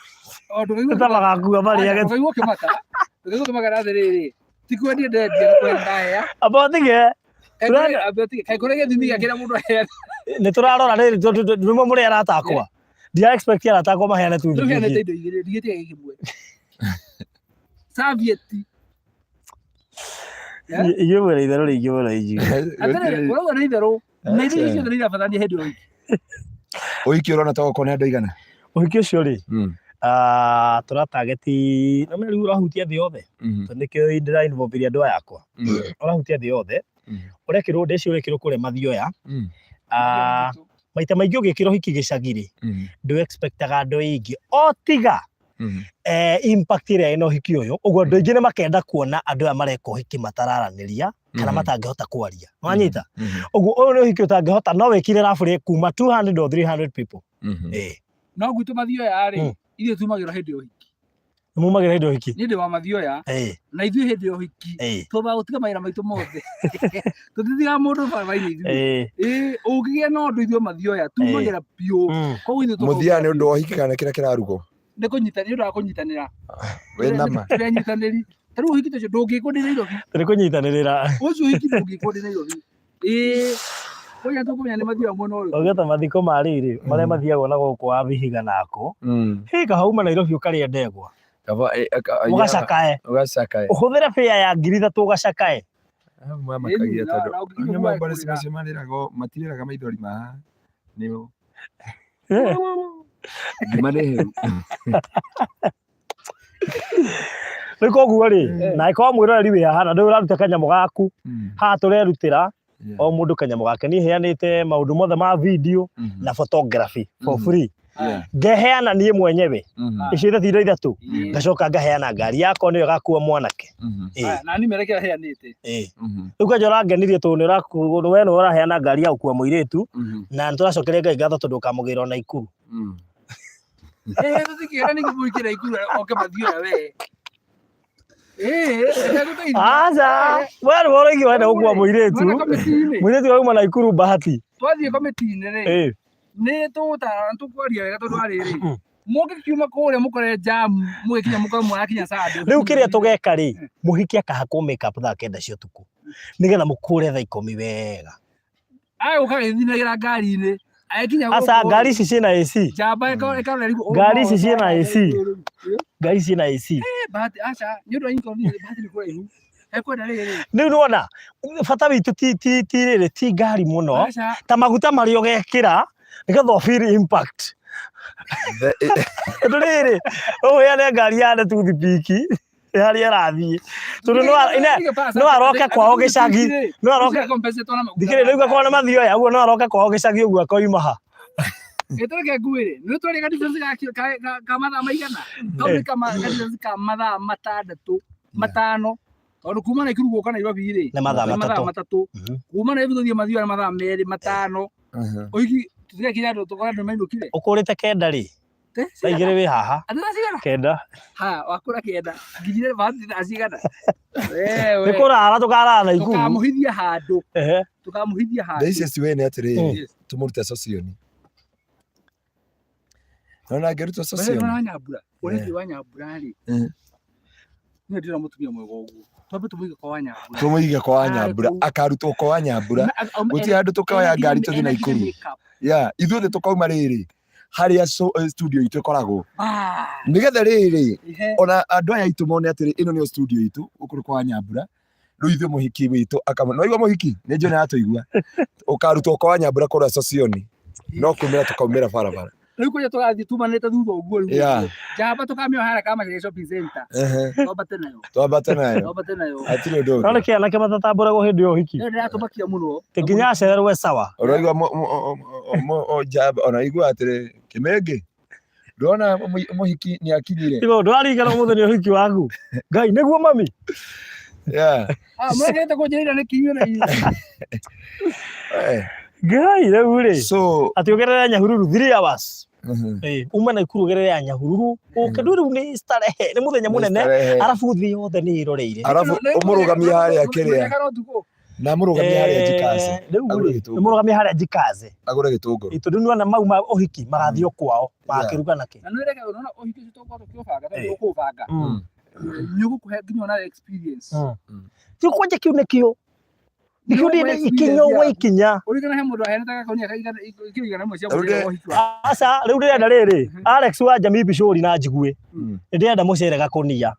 O ndũkaigua Ta magakua marĩage. Ndũkaigua ũkĩmaka, ndũkaigua ũkĩmaka na atĩrĩrĩ, ti kwendia ndendia nĩ kwendia ndahea. Amba ũtige. Kaĩ kũrĩ gĩthimi gĩa kĩrĩa mũndũ aheana. Nĩ tũrarora rĩrĩ tondũ nĩmwe mũrĩ arata akwa. Ndira expect arata akwa maheane Rĩu toothpick. heanĩte indo igĩrĩ, ndigĩtie gĩkĩ kĩmwe. Serviette. Inyuĩ mwĩna itherũ rĩingĩ mũno inyuĩ. Atĩrĩrĩ, ũrauga nĩ itherũ. Na indo icio ciothe nĩ irabatarania hĩndĩ ya ũhiki. Ũhiki ũrona ta ũgũkorwo nĩ andũ aigana? Ũhiki ũcio rĩ, Ah, tũratageti no rĩu ũrahutia thĩ yothe tondũ nĩkĩo ndĩra involve andũ aya akwa ũrahutia thĩ yothe ũrekĩrwo ndĩci ũrekĩrwo kũrĩa mathioya. Ah, maita maingĩ ũgĩkĩra ũhiki gĩcagi rĩ, ndũ expectaga andũ aingĩ o tiga impact ĩrĩa ĩna ũhiki ũyũ ũguo andũ aingĩ nĩ makenda kuona andũ aya mareka ũhiki matararanĩria kana matangĩhota kwaria wanyita. Ũguo ũyũ nĩ ũhiki ũtangĩhota no wĩkire rabu kuma 200 or 300 people. No gwitũ mathioya rĩ, ithuĩ tumagĩra hĩndĩ ya ũhiki. Mumagĩra hĩndĩ ya ũhiki? Niĩ ndĩ wa mathioya. Na ithuĩ hĩndĩ ya ũhiki twambaga gũtiga mawĩra maitũ mothe, tũtithiaga mũndũ barabara-inĩ ithuĩ. Ĩĩ, ũngĩgĩa na ũndũ ithuĩ mathioya tumagĩra biũ. Koguo ithuĩ Mũthiaga nĩ ũndũ wa ũhiki kana kĩrĩa kĩrarugwo? Nĩ kũnyita, nĩ ũndũ wa kũnyitanĩra. Wĩ nama. Tũrĩ anyitanĩri. Ta rĩu ũhiki ta ũcio ndũngĩkwo ndĩ Nairobi. Tũrĩ kũnyitanĩrĩra. Ũcio ũhiki ndũngĩkwo ndĩ Nairobi. Ĩĩ, koguo tũkũmenya nĩ mathiaga mwena ũrĩkũ. Ũngĩta mathiko ma rĩrĩ marĩa mathiagwo na gũkũ wa Vihiga nako hĩ kahauma Nairobi ũkarĩa ndegwa. Kaba ũgacakae. Ũgacakae. Ũhũthĩre bĩa ya 3000 ũgacakae. Mamakagia na- tondũ na ũngĩkinya nĩ kuoya mambarĩci kũrĩra. macio marĩraga matirĩraga maithori ma haha nĩ ngima nĩ hĩu. Rĩu koguo rĩ, na ĩkorwo mwĩroreri wĩ haha na ndũĩ ũraruta kanyamũ gaku haha tũrerutĩra o mũndũ kanyamũ gake. Niĩ heanĩte maũndũ mothe ma video na photography for free. Ngeheana niĩ mwenyewe icio ithatũ indo ithatũ, ngacoka ngaheana ngari yakwa nĩyo ĩgakua mwanake. Aya, na niĩ merekera heanĩte. Rĩu kwanja ũrangenirie tondũ nĩ ũraku- we nĩwe ũraheana ngari ya gũkua mũirĩtu na nĩ tũracokeria Ngai ngatho tondũ ũkamũgĩra ona Ikuru. Eh, tũtikĩra nĩ kũmũikĩra Ikuru oke mathioya we. Eh, egũteithia. Aca, we nĩwe ũroigire wenda gũkua mũirĩtu. Nĩwona kamĩtĩ-inĩ? Mũirĩtu auma na Ikuru Bahati. Twathiĩ kamĩtĩ-inĩ rĩ, nĩ tũgũtara tũkwaria wega tondũ arĩrĩ mũngĩkiuma kũrĩa mũkore jamu mũgĩkinya mũkore mwarakinya sando. Rĩu kĩrĩa tũgeka rĩ, mũhiki akahakwo make up thaa 9 cia ũtukũ nĩgetha mũkũre thaa 10 wega. Agũka agĩthinagĩra ngari-inĩ agĩkinya Aca, gũkũ ngari ici ciĩna AC. Njamba ĩkarora rĩu. Ngari ici ciĩna AC. Ngari ici ciĩna AC. Bahati aca nĩ ũndũ wa inconvenience, Bahati nĩ kũraihu ekwenda rĩrĩ. Rĩu nĩwona bata witũ ti rĩrĩ ti ngari mũno Aca. ta maguta marĩa ũgekĩra nĩgetha ũ feel impact. Tondũ rĩrĩ ũheane ngari ya toothpick harĩa ĩrathiĩ tondũ no aroke kwao gĩcagi, no aroke thikĩrĩ rĩu akorwo nĩ mathioya ũguo no aroke kwao gĩcagi ũguo akoima ha. Gĩtũreke nguĩrĩ nĩ twarĩ ka difference ka mathaa maigana kau nĩ ka difference ka mathaa matandatũ matano tondũ kuma Naikuru gũka Nairobi rĩ Nĩ mathaa nĩ mathaa matatũ. matatũ. Kuma Nairobi gũthiĩ mathioya nĩ mathaa merĩ matano. Ũhiki tũtigakinya andũ tũkore andũ mainũkire. Ũkũrĩte 9 rĩ, thaa 2 wĩ haha. Atĩ thaa cigana? 9. Ha, wakũra 9 nginyire bahati thaa cigana? Nĩ kũrara tũkarara Naikuru. Tũkamũhithia handũ. Tũkamũhithia handũ. The easiest way nĩ atĩrĩrĩ, tũmũrute socioni. Nona angĩrutwo socioni. Wa Nyambura, ũrĩa wa Nyambura rĩ. Niĩ ndĩra mũtumia mwega ũguo. Twambe tũmũige kwa Wanyambura. Tũmũige kwa Wanyambura, akarutwo kwa Wanyambura. Gũtirĩ handũ tũkoya ngari tũthiĩ Naikuru. Yeah, ithuothe tũkauma rĩrĩ harĩa studio itũ ĩkoragwo. Nĩgetha rĩrĩ ona andũ aya aitũ mone atĩrĩ ĩno nĩyo studio itũ gũkũ nĩ kwa Wanyambura. Rĩu ithuĩ mũhiki witũ akama no igua mũhiki nĩ njũĩ nĩ aratũigua. Ũkarutwo kwa Wanyambura kũrĩa Socioni no kumĩra tũkaumĩra barabara. Rĩu kũrĩa tũrathiĩ tumanĩte thutha ũguo rĩu. Njamba tũkamĩoha harĩa Kamachari shopping center. Twambate nayo. Twambate nayo. Twambate nayo. Hatirĩ ũndũ No ũngĩ. nĩkĩ anake matatambũragwo hĩndĩ ya ũhiki? Nĩ ndĩratũmakia mũno. Ti nginya acererwo e sawa. Ũraigua njamba ona igua atĩrĩ kĩmĩngĩ. Ndona mũhiki nĩ akinyire. Igo ndwaririkana ũmũthĩ nĩ ũhiki waku. Ngai nĩguo mami. Yeah. Ah, mwekete kũnjĩrĩra nĩ kinyue na inyuĩ. Ngai rĩu rĩ. So atĩ ũgerere Nyahururu 3 hours. Ume Naikuru ũgerere ya Nyahururu. Ũke ndũ rĩu nĩ starehe, nĩ mũthenya mũnene. Arabu thĩ yothe nĩ ĩroreire. Arabu ũmũrũgamie harĩa kĩrĩa. Na mũrũgamie harĩa Jikaze. Rĩu rĩ, mũrũgamie harĩa Jikaze. Agũre gĩtũngũrũ. Tondũ nĩ wona mau ma ũhiki magathiĩ o kwao magakĩruga nakĩ. Na nĩ reke ũrona ũhiki ũcio tũgũkorwo tũkĩũbanga tondũ ũkũũbanga. Nĩ ũgũkũhe nginya ona experience. Ti kwanja kĩu nĩkĩo. Nĩkĩo ndĩ ikinya gwa ikinya. Ũririkana he mũndũ aheanĩte gakũnia ka kiro 100 cia mũcere wa ũhiki wake. Aca, rĩu ndĩrenda rĩrĩ, Alex wa Jamii Bicũri na Njiguĩ, nĩ ndĩrenda mũcere gakũnia.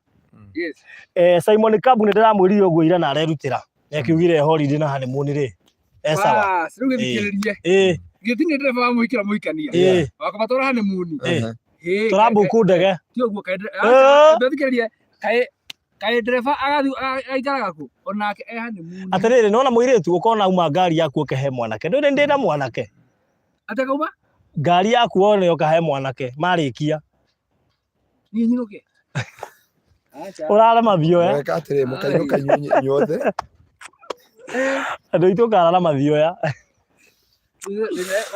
Simon Kabu nĩ ndĩramwĩrire ũguo ira na arerutĩra. Nĩ akiugire holiday na honeymoon rĩ, e sawa. Bas, rĩu gĩthikĩrĩrie. Gĩtĩ nĩ ndereba wa mũhiki na mũhikania. Wakamatwara honeymoon. Ĩĩ, Tũrambuku ndege. ti ũguo kaĩ Eh. thikĩrĩria kaĩ kaĩ ndereba agathiĩ agaikaraga kũ onake e honeymoon Atĩrĩrĩ, nĩwona mũirĩtu ũkona auma ngari yaku ũkĩhe mwanake. Ndũĩ ndĩ na mwanake. Atĩ kauma Ngari yaku wone ũkahe mwanake marĩkia. Niĩ nyinũke. Acha. Ũrare mathioya. Mũgeka atĩrĩ, mũkainũka inyuĩ inyuothe. Andũ aitũ ũkarara mathioya.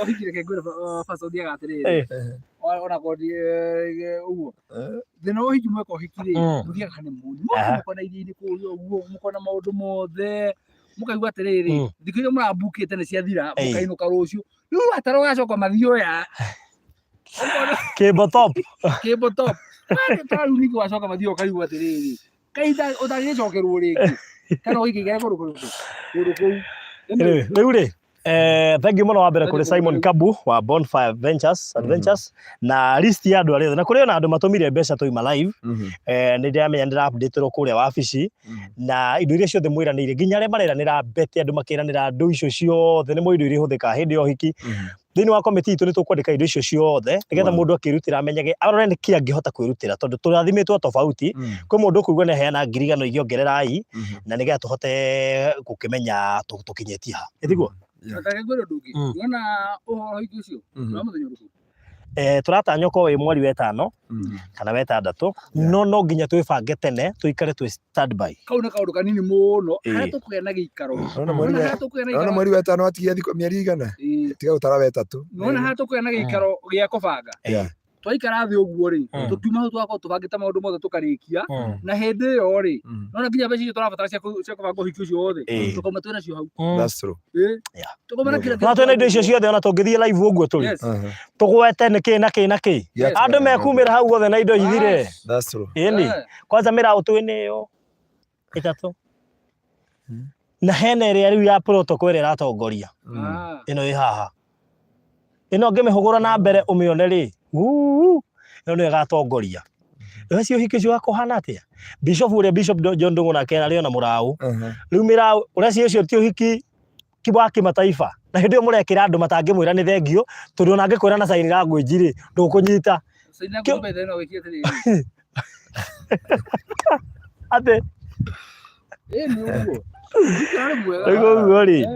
Ũhiki reke ngwĩre first ũthiaga atĩrĩrĩ. Eh. Ona korwo ndi ũguo. Thĩna wa ũhiki mweka ũhiki rĩ, mũthiaga honeymoon. Mũgoka mũkona iria-inĩ kũrĩa ũguo, mũkona maũndũ mothe. Mũkaigua atĩrĩrĩ, thikũ iria mũrambukĩte nĩ ciathira, mũkainũka rũciũ. Rĩu watara ũgacoka mathioya. Ũkona Kĩmbo top. Kĩmbo top. Ta rĩu ningĩ wacoka mathioya ũkaigua atĩrĩrĩ, kaĩ ũtangĩcokerwo rĩngĩ. Kana ũgĩkĩigere kũndũ kũrĩkũ? Kũndũ kũu. Rĩu rĩ, thank you mũno wa mbere kũrĩ Simon Kabu wa Bonfire Ventures Adventures na list ya andũ arĩa othe na kũrĩ ona andũ matũmire mbeca twauma live. Nĩ ndĩramenya nĩ ndĩra-update-ĩrwo kũrĩa wabici na indo iria ciothe mwĩranĩire nginya arĩa mareranĩra mbete andũ makĩranĩra andũ icio ciothe nĩ indo iria ihũthĩkaga hĩndĩ ya ũhiki. Thĩinĩ wa komiti itũ nĩ tũkwandĩka indo icio ciothe nĩgetha mũndũ akĩrutĩra amenyage arore nĩ kĩ angĩhota kwĩrutĩra tondũ tũrathimĩtwo tofauti. Kwĩ mũndũ ũkũigua nĩ aheana 100,000 ingĩ ongererai na nĩgetha tũhote gũkĩmenya tũkinyĩtie ha. Ĩ tiguo? Reke ngwĩre ũndũ ũngĩ. Wona ũhoro ũhiki ũcio, wa mũthenya ũrĩkũ? Tũratanya ũkorwo wĩ mweri wa ĩtano kana wa ĩtandatũ, no no nginya twĩbange tene tũikare twĩ standby. Kau nĩ kaũndũ kanini mũno harĩa tũkũgĩa na gĩikaro. Nona mweri Nona wa harĩa tũkũgĩa na nona gĩikaro. Mweri wa ĩtano watigia thikũ mĩeri igana. Tiga gũtara wa ĩtatũ. Nona harĩa tũkũgĩa na gĩikaro gĩa kũbanga. Twaikara thĩ ũguo rĩ, tũkiuma hau tũgakorwo tũbangĩte maũndũ mothe tũkarĩkia na hĩndĩ ĩyo rĩ, nona nginya mbeca icio tũrabatara cia kũbanga ũhiki ũcio wothe tũkauma twĩ nacio hau. That's true. Tũkauma na kila Na twĩna indo icio ciothe ona tũngĩthiĩ live ũguo tũrĩ. Tũgwete nĩ kĩ na kĩ na kĩ. Andũ mekumĩra hau othe na indo ithire. That's true. Ĩni. Kwanza mĩraũ twĩ nĩyo ĩtatũ. Na hena ĩrĩa rĩu ya protocol ĩrĩa ĩratongoria. Ĩno ĩ haha. Ĩno ũngĩmĩhũgũra na mbere ũmĩone rĩ, uu, ĩno nĩyo ĩgatongoria. Rĩu ũcio ũhiki ũcio wakũhana atĩa? Bishop ũrĩa Bishop John Ndung'u nake arĩ ona mũraũ. Rĩu mĩraũ, ũreciria ũcio ti ũhiki wa kĩmataifa? Na hĩndĩ ĩyo mũrekĩra andũ matangĩmwĩra nĩ thengiũ, tondũ ona angĩkwĩra na sign language rĩ, ndũkũnyita. Sign language by the way no wĩkire atĩrĩrĩ. Atĩ? Ĩĩ nĩ ũguo. Ũhiki mwega. Rĩu ũguo rĩ,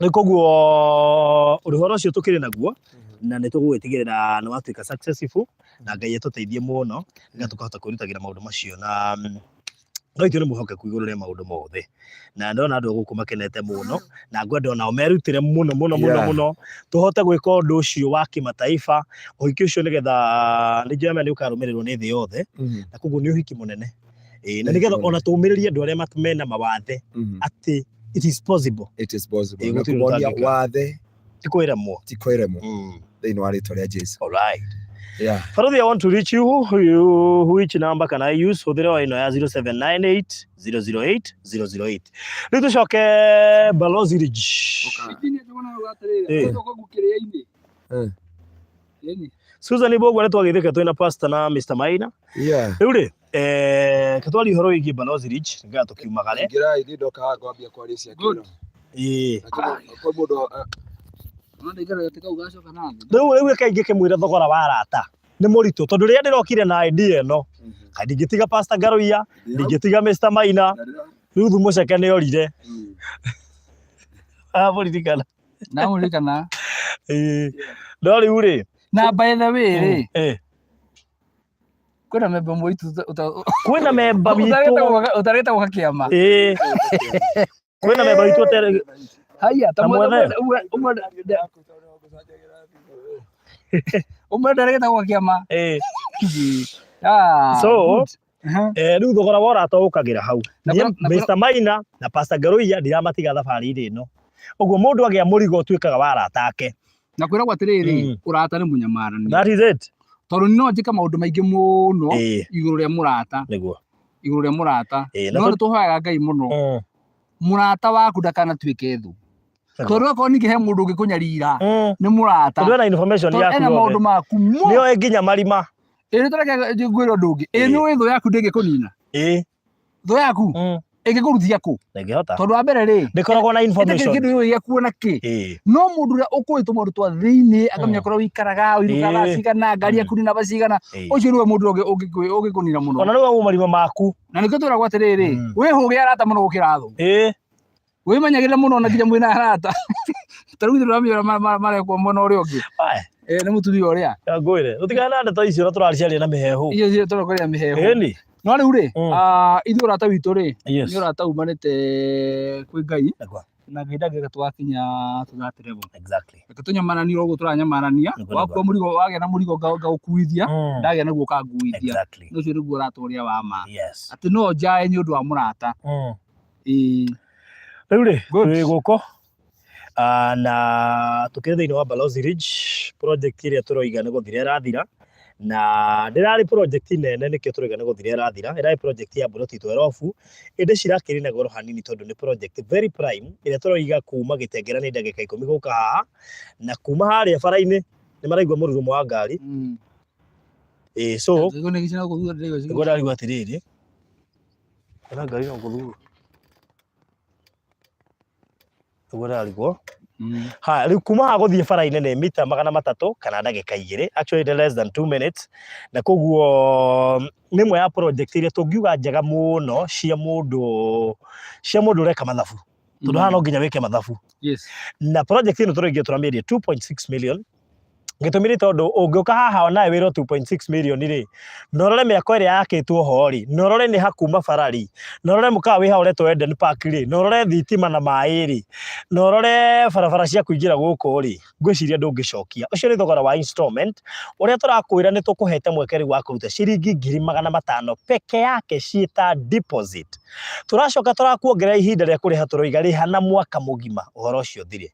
nĩ koguo ũhoro ũcio tũkĩrĩ naguo na nĩ tũgũgĩtigĩrĩra nĩ watuĩka successful na Ngai atũteithie mũno nĩgetha tũkahota kwĩrutagĩra maũndũ macio na Ngai witũ nĩ mwĩhokeku igũrũ rĩa maũndũ mothe na ndona andũ a gũkũ makenete mũno na ngwenda onao merutĩre mũno mũno mũno mũno tũhote gwĩka ũndũ ũcio wa kĩmataifa ũhiki ũcio nĩgetha nĩ njũĩ nĩ ũkarũmĩrĩrwo nĩ thĩ yothe na koguo nĩ ũhiki mũnene. Ĩĩ, na nĩgetha ona tũmĩrĩrie andũ arĩa mena mawathe atĩ it is possible. It is possible. Ĩĩ, Na gũtirĩ ũndũ kũmonia ũtangĩka. wathe ti kwĩremwo. Ti kwĩremwo thĩinĩ wa rĩtwa rĩa Jesu. All right. Yeah. Faruthi, I want to reach you. You which number can I use? Hũthĩra o ĩno ya 0798 008 008. Rĩu tũcoke Balozi Ridge. Injinia njũgũna auga atĩrĩrĩ, ũcoka ngũkĩrĩa-inĩ. Ĩni. Susan Ibogwa nĩ twagĩthĩka twĩna pastor na Mr. Maina. Rĩu rĩ, tũtwarie ũhoro wĩgiĩ Balozi Ridge nĩgetha tũkiumagare. Ingĩrai niĩ ndoka haha ngwambia kwaria cia Good. kĩro. Ĩĩ. Na kwĩ mũndũ Ona ndaikara gatĩ kau gacoka na thĩ. Rĩu reke ingĩkĩmwĩra thogora wa arata nĩ mũritũ tondũ rĩrĩa ndĩrokire na idea ĩno kaĩ ndingĩtiga Pastor Ngaruiya, ndingĩtiga Mr. Maina, Ruth Mũceke nĩ orire. Amũririkana. Namũririkana. Ĩĩ. No rĩu rĩ, Na by the way rĩ, kwĩna memba ũmwe witũ kwĩna memba witũ ũtarĩte gũka kĩama. Ĩĩ. Kwĩna memba witũ ũtarĩ Haya, ta Na mwethe. Ũmwe ndarĩte gũka kĩama. Ĩĩ. Ah, So, good. Rĩu thogora wa ũrata ũkagĩra hau. Na Niĩ kwĩna Mr. Maina na Pastor Ngaruiya ndiramatiga thabarĩ-inĩ ĩno. Ũguo mũndũ agĩa mũrigo ũtuĩkaga wa arata ake. Na kwĩragwo atĩrĩrĩ, ũrata nĩ mũnyamarania. That is it. Tondũ no njĩke maũndũ maingĩ mũno igũrũ rĩa mũrata. Nĩguo. Igũrũ rĩa mũrata. Na No nĩ tũhoyaga Ngai mũno. Mũrata waku ndakanatuĩke thũ. Tondũ okorwo ningĩ he mũndũ ũngĩkũnyarira nĩ mũrata. Tondũ ena information Tondũ yaku ena yothe. maũndũ maku mothe. Nĩoĩ nginya marima. Ĩĩ, nĩ tũreke ngwĩre ũndũ ũngĩ. Ĩĩ, nĩ ũĩ thũ yaku ndĩngĩkũnina. Thũ yaku. Ĩngĩkũrutia kũ? Ndĩngĩhota. Tondũ wa mbere rĩ, Ndĩkoragwo na ĩtakĩrĩ information. kĩndũ gĩũĩ gĩakuo na kĩ. No mũndũ ũrĩa ũkũĩ tũmaũndũ twa thĩinĩ, akamenya kũrĩa ũikaraga, ũinũkaga thaa cigana, ngari yaku nĩ namba cigana, ũcio nĩwe mũndũ ũrĩa ũngĩkũnina mũno. Ona rĩu marima maku. Na nĩkĩo twĩragwo atĩrĩrĩ, wĩhũge arata mũno gũkĩra thũ. Wĩmenyagĩrĩre mũno na nginya mwĩna arata. Ta rĩu ithuĩ ndũramenya ũrĩa marekwo mwena ũrĩa ũngĩ. Aye. Eh, nĩ mũtumia ũrĩa. Ngwĩre, tũtigane na ndeto icio na tũraciaria na mĩhehu. Icio cio tũrakoria mĩhehu. Ĩni. No rĩu rĩ, ah, ithuĩ ũrata witũ rĩ, nĩ ũrata umanĩte kwĩ Ngai. Nĩguo. Na Ngai ndangĩreka tũgakinya to that level. Exactly. Reke tũnyamaranie ũguo tũranyamarania. Nĩguo, Wakua mũrigo, wagĩa na mũrigo ngaũkuithia, ndagĩa naguo ũkanguithia. Exactly. Ũcio nĩguo ũrata ũrĩa wa ma. Yes. Atĩ no njae nĩ ũndũ wa mũrata. Ĩĩ. Rĩu rĩ, Good. twĩ gũkũ na tũkĩrĩ thĩinĩ wa Balozi Ridge, project ĩrĩa tũroiga nĩ gũthira ĩrathira, na ndĩrarĩ project nene nĩkĩo tũroiga nĩ gũthira ĩrathira, ĩrarĩ project ya mburoti twerobu, ĩndĩ cirakĩrĩ na goro hanini tondũ nĩ project very prime, ĩrĩa tũroiga kuma Gĩtengera nĩ ndagĩka ikũmi gũka haha, na kuma harĩa bara-inĩ nĩ maraigua mũrurumo wa ngari. Ĩĩ, so Nĩguo nĩ gĩcina gũkũ thutha ndĩraigua nĩguo ndĩrarigwo atĩrĩrĩ, ona ngari no gũthuru ũguo ndĩrarigwo. Haya, rĩu kuma haha gũthiĩ bara-inĩ nĩ mita 300 kana ndagĩka 2, actually nĩ less than 2 minutes, na koguo nĩ ĩmwe ya project iria tũngiuga njega mũno cia mũndũ ũreka mathabu, tondũ haha no nginya wĩke mathabu. Na project ĩno tũraingĩ tũramĩendia 2.6 million. Gĩtũmi nĩ tondũ ũngĩũka haha onawe wĩrwo 2.6 million rĩ, na ũrore mĩako ĩrĩa yakĩtwo ho rĩ, na ũrore nĩ hakuma bara rĩ, na ũrore mũkawa wĩ haha ũretwo Eden Park rĩ, na ũrore thitima na maĩ rĩ, na ũrore barabara cia kũingĩra gũkũ rĩ, ngwĩciria ndũngĩcokia. Ũcio nĩ thogora wa installment ũrĩa tũrakwĩra nĩ tũkũhete mweke rĩu wa kũruta ciringi 500,000 peke yake ciĩ ta deposit. Tũracoka tũrakuongerera ihinda rĩa kũrĩha, tũroiga rĩha na mwaka mũgima ũhoro ũcio ũthire.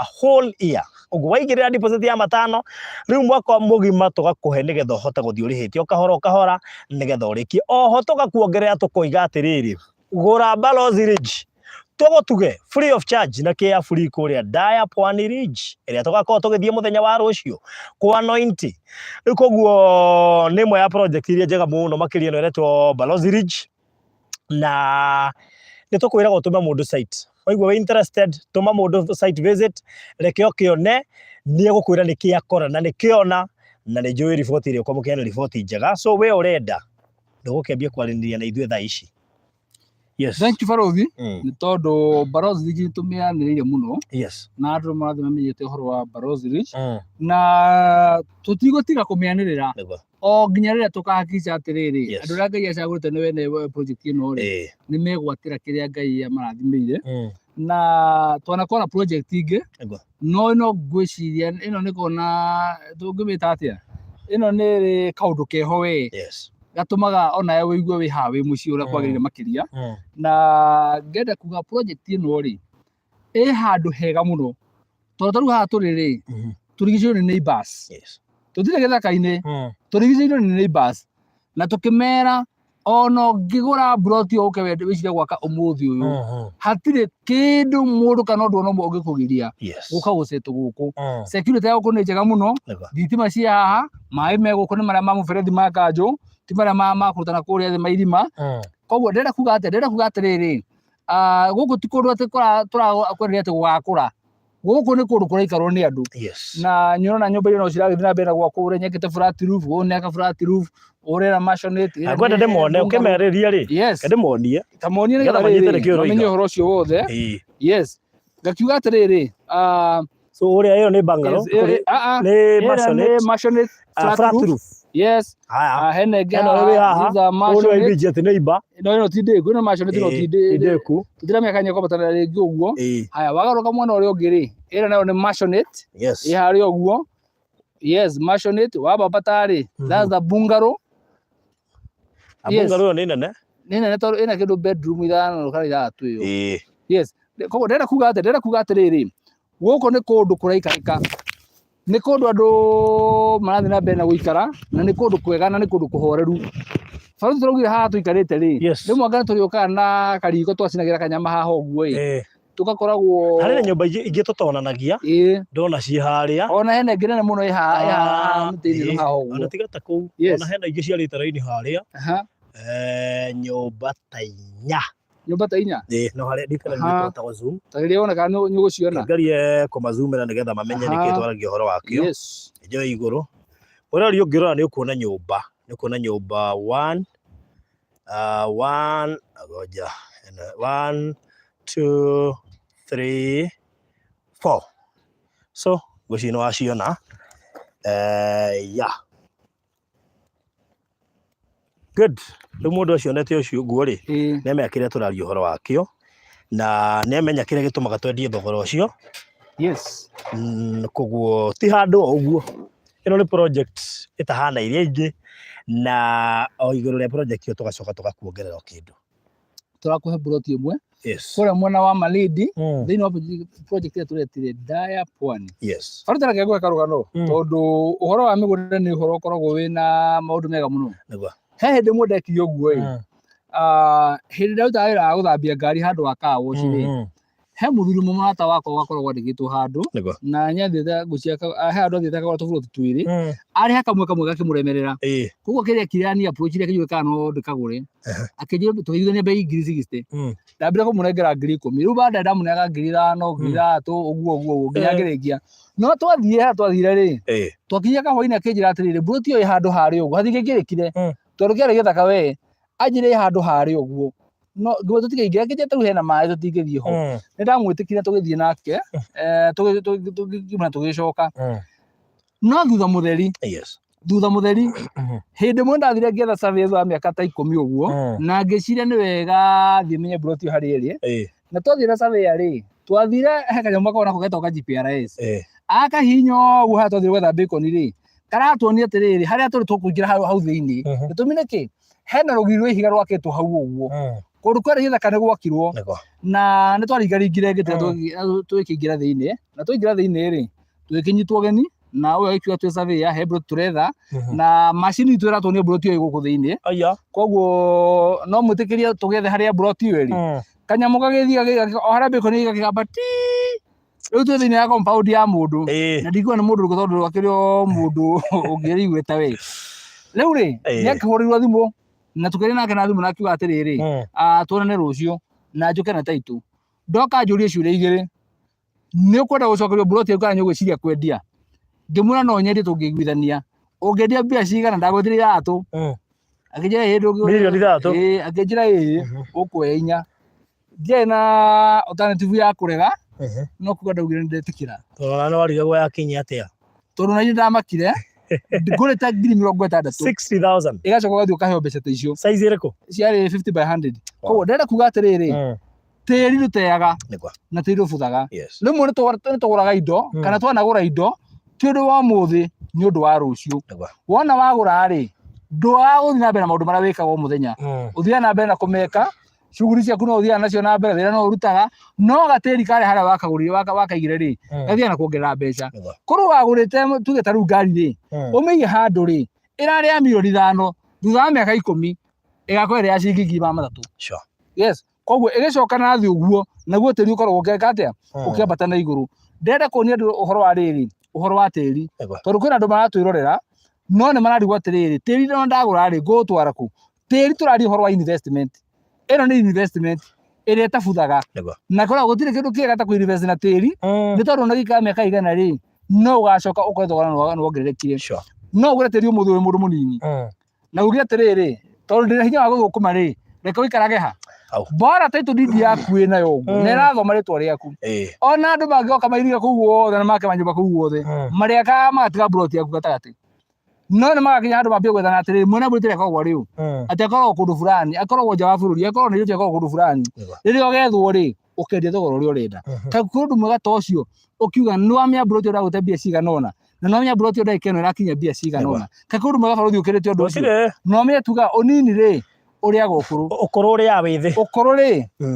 A whole year. Ũguo waigĩrĩra deposit ya matano, rĩu mwaka mũgima tũgakũhe nĩgetha ũhote gũthiĩ ũrĩhĩte o kahora o kahora nĩgetha ũrĩkie. Oho tũgakuongerera tũkoiga atĩrĩrĩ, gũra Balozi Ridge tũgũtuge free of charge na kĩa free kũrĩa Daya Pwani Ridge ĩrĩa tũgakorwo tũgĩthiĩ mũthenya wa rũciũ kwa anoint. Rĩu koguo nĩ ĩmwe ya project iria njega mũno makĩria ĩno ĩretwo Balozi Ridge, na nĩ tũkwĩraga ũtũme mũndũ site. Waigua wĩ interested, tũma mũndũ site visit, reke ũkĩone, nĩ egũkwĩra nĩkĩ akora na nĩkĩ ona, na nĩ njũĩ riboti ĩrĩa ũkwamũkĩra nĩ riboti njega. So we ũrenda ndũgũkĩambia kwaranĩria na ithuĩ thaa ici. Yes. Thank you Barothi. Nĩ tondũ Barothi Ridge nĩ tũmĩanĩrĩire mũno. Na andũ marathiĩ mamenyete ũhoro wa Barothi Ridge. Na tũtigũtiga kũmĩanĩrĩra. O nginya rĩrĩa tũkahakica atĩrĩrĩ, andũ arĩa Ngai acagũrĩte nĩ wene project ĩno rĩ, nĩ megwatĩra kĩrĩa Ngai amarathimĩire. Na twanakora project ingĩ, no ĩno ngwĩciria ĩno nĩ kona tũngĩmĩta atĩa, ĩno nĩ ĩrĩ kaũndũ keho we. Gatũmaga onawe wĩigue wĩ haha wĩ mũciĩ ũrĩa kwagĩrĩire makĩria. Na ngenda kuga project ĩno rĩ, ĩ handũ hega mũno, tondũ ta rĩu haha tũrĩ rĩ, tũrigicĩirio nĩ neighbors. Tũtirĩ gĩthaka-inĩ, tũrigicĩirio nĩ neighbors, na tũkĩmera ona ũngĩgũra mburoti ũke wende wĩcirie gwaka ũmũthĩ ũyũ, hatirĩ kĩndũ mũndũ kana ũndũ ona ũmwe ũngĩkũgiria gũka gũcetwo gũkũ. Security ya gũkũ nĩ njega mũno. Thitima ciĩ haha, maĩ me gũkũ nĩ marĩa ma mũberethi ma kanjũ, ti marĩa ma kũruta na kũrĩa thĩ ma irima. Koguo ndĩrenda kuga atĩa? Ndĩrenda kuga atĩrĩrĩ, gũkũ ti kũndũ atĩ tũrakwenderia atĩ gũgakũra, gũkũ nĩ kũndũ kũraikarwo nĩ andũ. Na nĩ ũrona nyũmba iria no cirathiĩ na mbere na gwakwo, ũrĩa nyakĩte flat roof, ũyũ nĩ aka flat roof, ũrera maisonette, Na ngwenda ndĩmone ũkĩmerĩria rĩ. Reke ndĩmonie. Tamonie Nĩgetha nĩgetha manyite rĩrĩ nĩkĩĩ ũroiga. mamenye ũhoro ũcio wothe. Ngakiuga atĩrĩrĩ, So ũrĩa ĩyo nĩ bungalow, Yes, nĩ ĩrĩa nĩ maisonette. maisonette, flat flat roof. roof. Yes. Haya. Hena ĩngĩ Hena ũrĩa wĩ haha, haha, these are ũyũ nĩ maisonette. immediate neighbor. No, ĩno ti ndĩku, ĩno maisonette ĩno ti ndĩ- Ĩĩ, ndĩku. Tũtiramenya kana nĩekũbatara rĩngĩ ũguo. Haya, wagarũka mwena ũrĩa ũngĩ rĩ, ĩrĩa nayo nĩ maisonette. Ĩ harĩa ũguo. Yes, maisonette, wambata rĩ, that's the bungalow. Na bungalow ĩyo nĩ nene. Nĩ nene tondũ ĩna kĩndũ bedroom ithano kana ithathatũ ĩyo. Yes. Koguo ndĩrenda kuga atĩa? Ndĩrenda kuga atĩrĩrĩ, gũkũ nĩ kũndũ kũraikarĩka, nĩ kũndũ andũ marathiĩ na mbere na gũikara, na nĩ kũndũ kwega na nĩ kũndũ kũhoreru. Barũthi tũraugire haha tũikarĩte rĩ, rĩmwe anga nĩtũrĩũkaga na kariko tũgacinagĩra kanyama haha ũguo ĩ, tũgakoragwo Harĩ na nyũmba ingĩ tũtonanagia, ndona ciĩ harĩa. Ona hena ĩngĩ nene mũno ĩ haha, ĩ haha mĩtĩ-inĩ ĩno haha ũguo. Ona tiga ta kũu, ona hena ingĩ ciarĩte raini harĩa, nyũmba ta inya. Nyũmba ta inya. Ĩĩ, no harĩa ndikana nĩ Aha. tũhotaga zoom. Ta rĩrĩa wona kana nĩ ũgũciona. Ngerie kũmazumĩra nĩgetha mamenye nĩkĩ Aha. twaragia ũhoro wakĩo. Yes. Njoe igũrũ. Mũrori ũngĩrora nĩ ũkuona nyũmba. Nĩ ũkuona nyũmba one, one, ngoja, one, two, three, four. So, ngwĩciria nĩ waciona. Yeah. Good. Rĩu mũndũ acionete ũcio ũguo rĩ, Ĩĩ. nĩ amenya kĩrĩa tũraria ũhoro wakĩo na nĩ amenya kĩrĩa gĩtũmaga twendie thogora ũcio. Yes. Koguo ti handũ o ũguo. Ĩno nĩ project ĩtahana iria ingĩ na o igũrũ rĩa project ĩyo tũgacoka tũgakuongerera o kĩndũ. Tũrakũhe buroti ĩmwe Yes. kũrĩa mwena wa Malindi Mm. thĩinĩ wa project ĩrĩa tũretire Daya Pwani. Yes. Baruta reke ngũhe karũgano Mm. tondũ ũhoro wa mĩgũnda nĩ ũhoro ũkoragwo wĩna maũndũ mega mũno. Nĩguo. He hĩndĩ ĩmwe ndekire ũguo ĩ. Hĩndĩ ndarutaga wĩra wa gũthambia ngari handũ wa car wash rĩ, he mũthuri ũmwe mũrata wakwa wakoragwo andĩkĩtwo handũ Nĩguo. na nĩathiĩte ngwĩciria he handũ athiĩte akagũra tũburoti twĩrĩ arĩha kamwe kamwe gakĩmũremerera Ĩĩ. koguo kĩrĩa kĩrĩa ni approach rĩa kĩnjũĩ kana no ndĩkagũre akĩnjĩra tũkĩiguithania bei 60,000 ndambire kũmũnengera 10,000 rĩu baadaye ndamũneaga 5,000 3,000 ũguo ũguo ũguo nginya ngĩrĩkia no twathiĩ haha twathire rĩ twakinyia kahwainĩ akĩnjĩra atĩrĩrĩ mburoti ĩyo ĩ handũ harĩ ũguo hatingĩkĩrĩkire tondũ kĩarĩ gĩthaka we anjĩra ĩ handũ harĩ ũguo no ngĩmwĩra tũtingĩingĩra akĩnjĩra tarĩu hena maĩ tũtingĩthiĩ ho nĩ ndamwĩtĩkire tũgĩthiĩ nake tũgĩkiuma tũgĩcoka no thutha mũtheri Yes. thutha mũtheri hĩndĩ ĩmwe ndathire ngĩetha survey thutha wa mĩaka ta 10 ũguo na ngĩciria nĩ wega thiĩ menye mburoti ĩyo harĩa ĩrĩ na twathiĩ na surveyor rĩ twathire he kanyamũ gakoragwo nako getagwo ka GPRS akahihinya ũguo harĩa twathire gwetha bacon rĩ karatuonia atĩrĩrĩ harĩa tũrĩ tũkũingĩra hau hau thĩinĩ gĩtũmi nĩ kĩ hena rũgiri rwa ihiga rwakĩtwo hau ũguo kũndũ kwarĩ gĩthaka nĩ gwakirwo Nĩguo. na nĩ twaringaringire ngĩtĩ tũgĩkĩingĩra thĩinĩ na twaingĩra thĩinĩ rĩ tũgĩkĩnyitwo ũgeni na ũyũ agĩkiuga twĩ surveyor he mburoti tũretha na macini itũ ĩratuonia mburoti ĩyo ĩ gũkũ thĩinĩ Aya. koguo no mwĩtĩkĩrie tũgethe harĩa mburoti ĩyo ĩrĩ kanyamũ gagĩthiĩ o harĩa bacon gakĩgamba ti rĩu twĩ thĩinĩ ya compound ya mũndũ Ĩĩ. na ndikuona nĩ mũndũ ũrĩkũ tondũ akĩrĩ o mũndũ ũngĩrĩ igweta we rĩu rĩ Ĩĩ. nĩ akĩhũrĩirwo thimũ na tũkĩaria nake na thimũ na akiuga atĩrĩrĩ tuonane rũciũ na njũke na taitũ ndoka njũrie ciũria igĩrĩ nĩ ũkwenda gũcokerio mburoti yaku kana nĩ ũgwĩciria kwendia ngĩmwĩra no nyendie tũngĩiguithania ũngĩendia mbia cigana ndagwĩtire 3 akĩnjĩra ĩĩ ndũngĩ Mirioni 3. Ĩĩ, akĩnjĩra ĩĩ ũkuoya 4 ndiarĩ na alternative ya kũrega no kuga ndaugire nĩ ndetĩkĩra Tondũ ona nĩ warigagwo yakinya atĩa. Tondũ na niĩ ndamakire ngũrĩte 60,000 60,000. Ĩgacoka ũgathiĩ ũkaheo mbeca ta icio. Size ĩrĩkũ? Ciarĩ 50 by 100. Koguo ndĩrenda kuga atĩrĩrĩ tĩri ndũteaga Nĩguo. na tĩri ndũbuthaga. Yes. Rĩmwe nĩ tũgũraga indo kana twanagũra indo ti ũndũ wa ũmũthĩ nĩ ũndũ wa rũciũ. Nĩguo. Wona wagũra rĩ ndũaga gũthiĩ na mbere na maũndũ marĩa wĩkaga o mũthenya ũthiaga na mbere na kũmeka shughuli ciaku no ũthiaga nacio na mbere wĩra no ũrutaga no gatĩri karĩa harĩa wakagũrire wakaigire rĩ gathiaga na kuongerera mbeca. Nĩguo. Korwo wagũrĩte tuge ta rĩu ngari rĩ ũmĩige handũ rĩ ĩrarĩ ya 5 mirioni thutha wa mĩaka 10 ĩgakorwo ĩrĩ ya ciringi 300,000. Sure. Yes. Koguo ĩgĩcoka na thĩ ũguo naguo tĩri ũkoragwo ũgĩka atĩa ũkĩambata na igũrũ. Ndĩrenda kuonia andũ ũhoro wa rĩrĩ ũhoro wa tĩri Nĩguo. tondũ kwĩna andũ maratwĩrorera no nĩ mararigwo atĩrĩrĩ tĩri no ndagũra rĩ ngũũtwara kũ? Tĩri tũraria ũhoro wa investment ĩno nĩ investment ĩrĩa ĩtabuthaga Nĩguo. na koragwo gũtirĩ kĩndũ kĩega ta kũ-invest na tĩri nĩ tondũ ona gĩikara mĩaka igana rĩ no ũgacoka ũkore thogora nĩ wongererekire. Sure. No ũgũre tĩri ũmũthĩ wĩ mũndũ mũnini na uge atĩrĩrĩ tondũ ndĩna hinya wa gũthũkũma rĩ reke ũikarage ha Hau. bora title deed yaku ĩnayo ũguo na ĩrathoma rĩtwa rĩaku ona andũ mangĩoka mairige kũu guothe na make manyũmba kũu guothe marĩakaga magatiga mburoti yaku gatagatĩ no nĩ magakinya handũ mambie gwethana atĩrĩrĩ mwene mburoti ĩrĩa ĩkoragwo rĩu atĩ akoragwo kũndũ fulani akoragwo nja wa bũrũri akoragwo Nairobi akoragwo kũndũ fulani Nĩguo. rĩrĩa ũgethwo rĩ ũkendia thogora ũrĩa ũrenda kaĩ kwĩ ũndũ mwega ta ũcio ũkiuga nĩ wamenya mburoti ũragũte mbia cigana ũna na nĩ wamenya mburoti ĩyo ndagĩka ĩno ĩrakinya mbia cigana Nĩguo. ũna kaĩ kwĩ ũndũ mwega barũthi ũkĩrĩte ũndũ ũcio Gũtirĩ. na ũmenye tuga ũnini rĩ ũrĩaga ũkũrũ Ũkũrũ ũrĩaga wĩthĩ. Ũkũrũ rĩ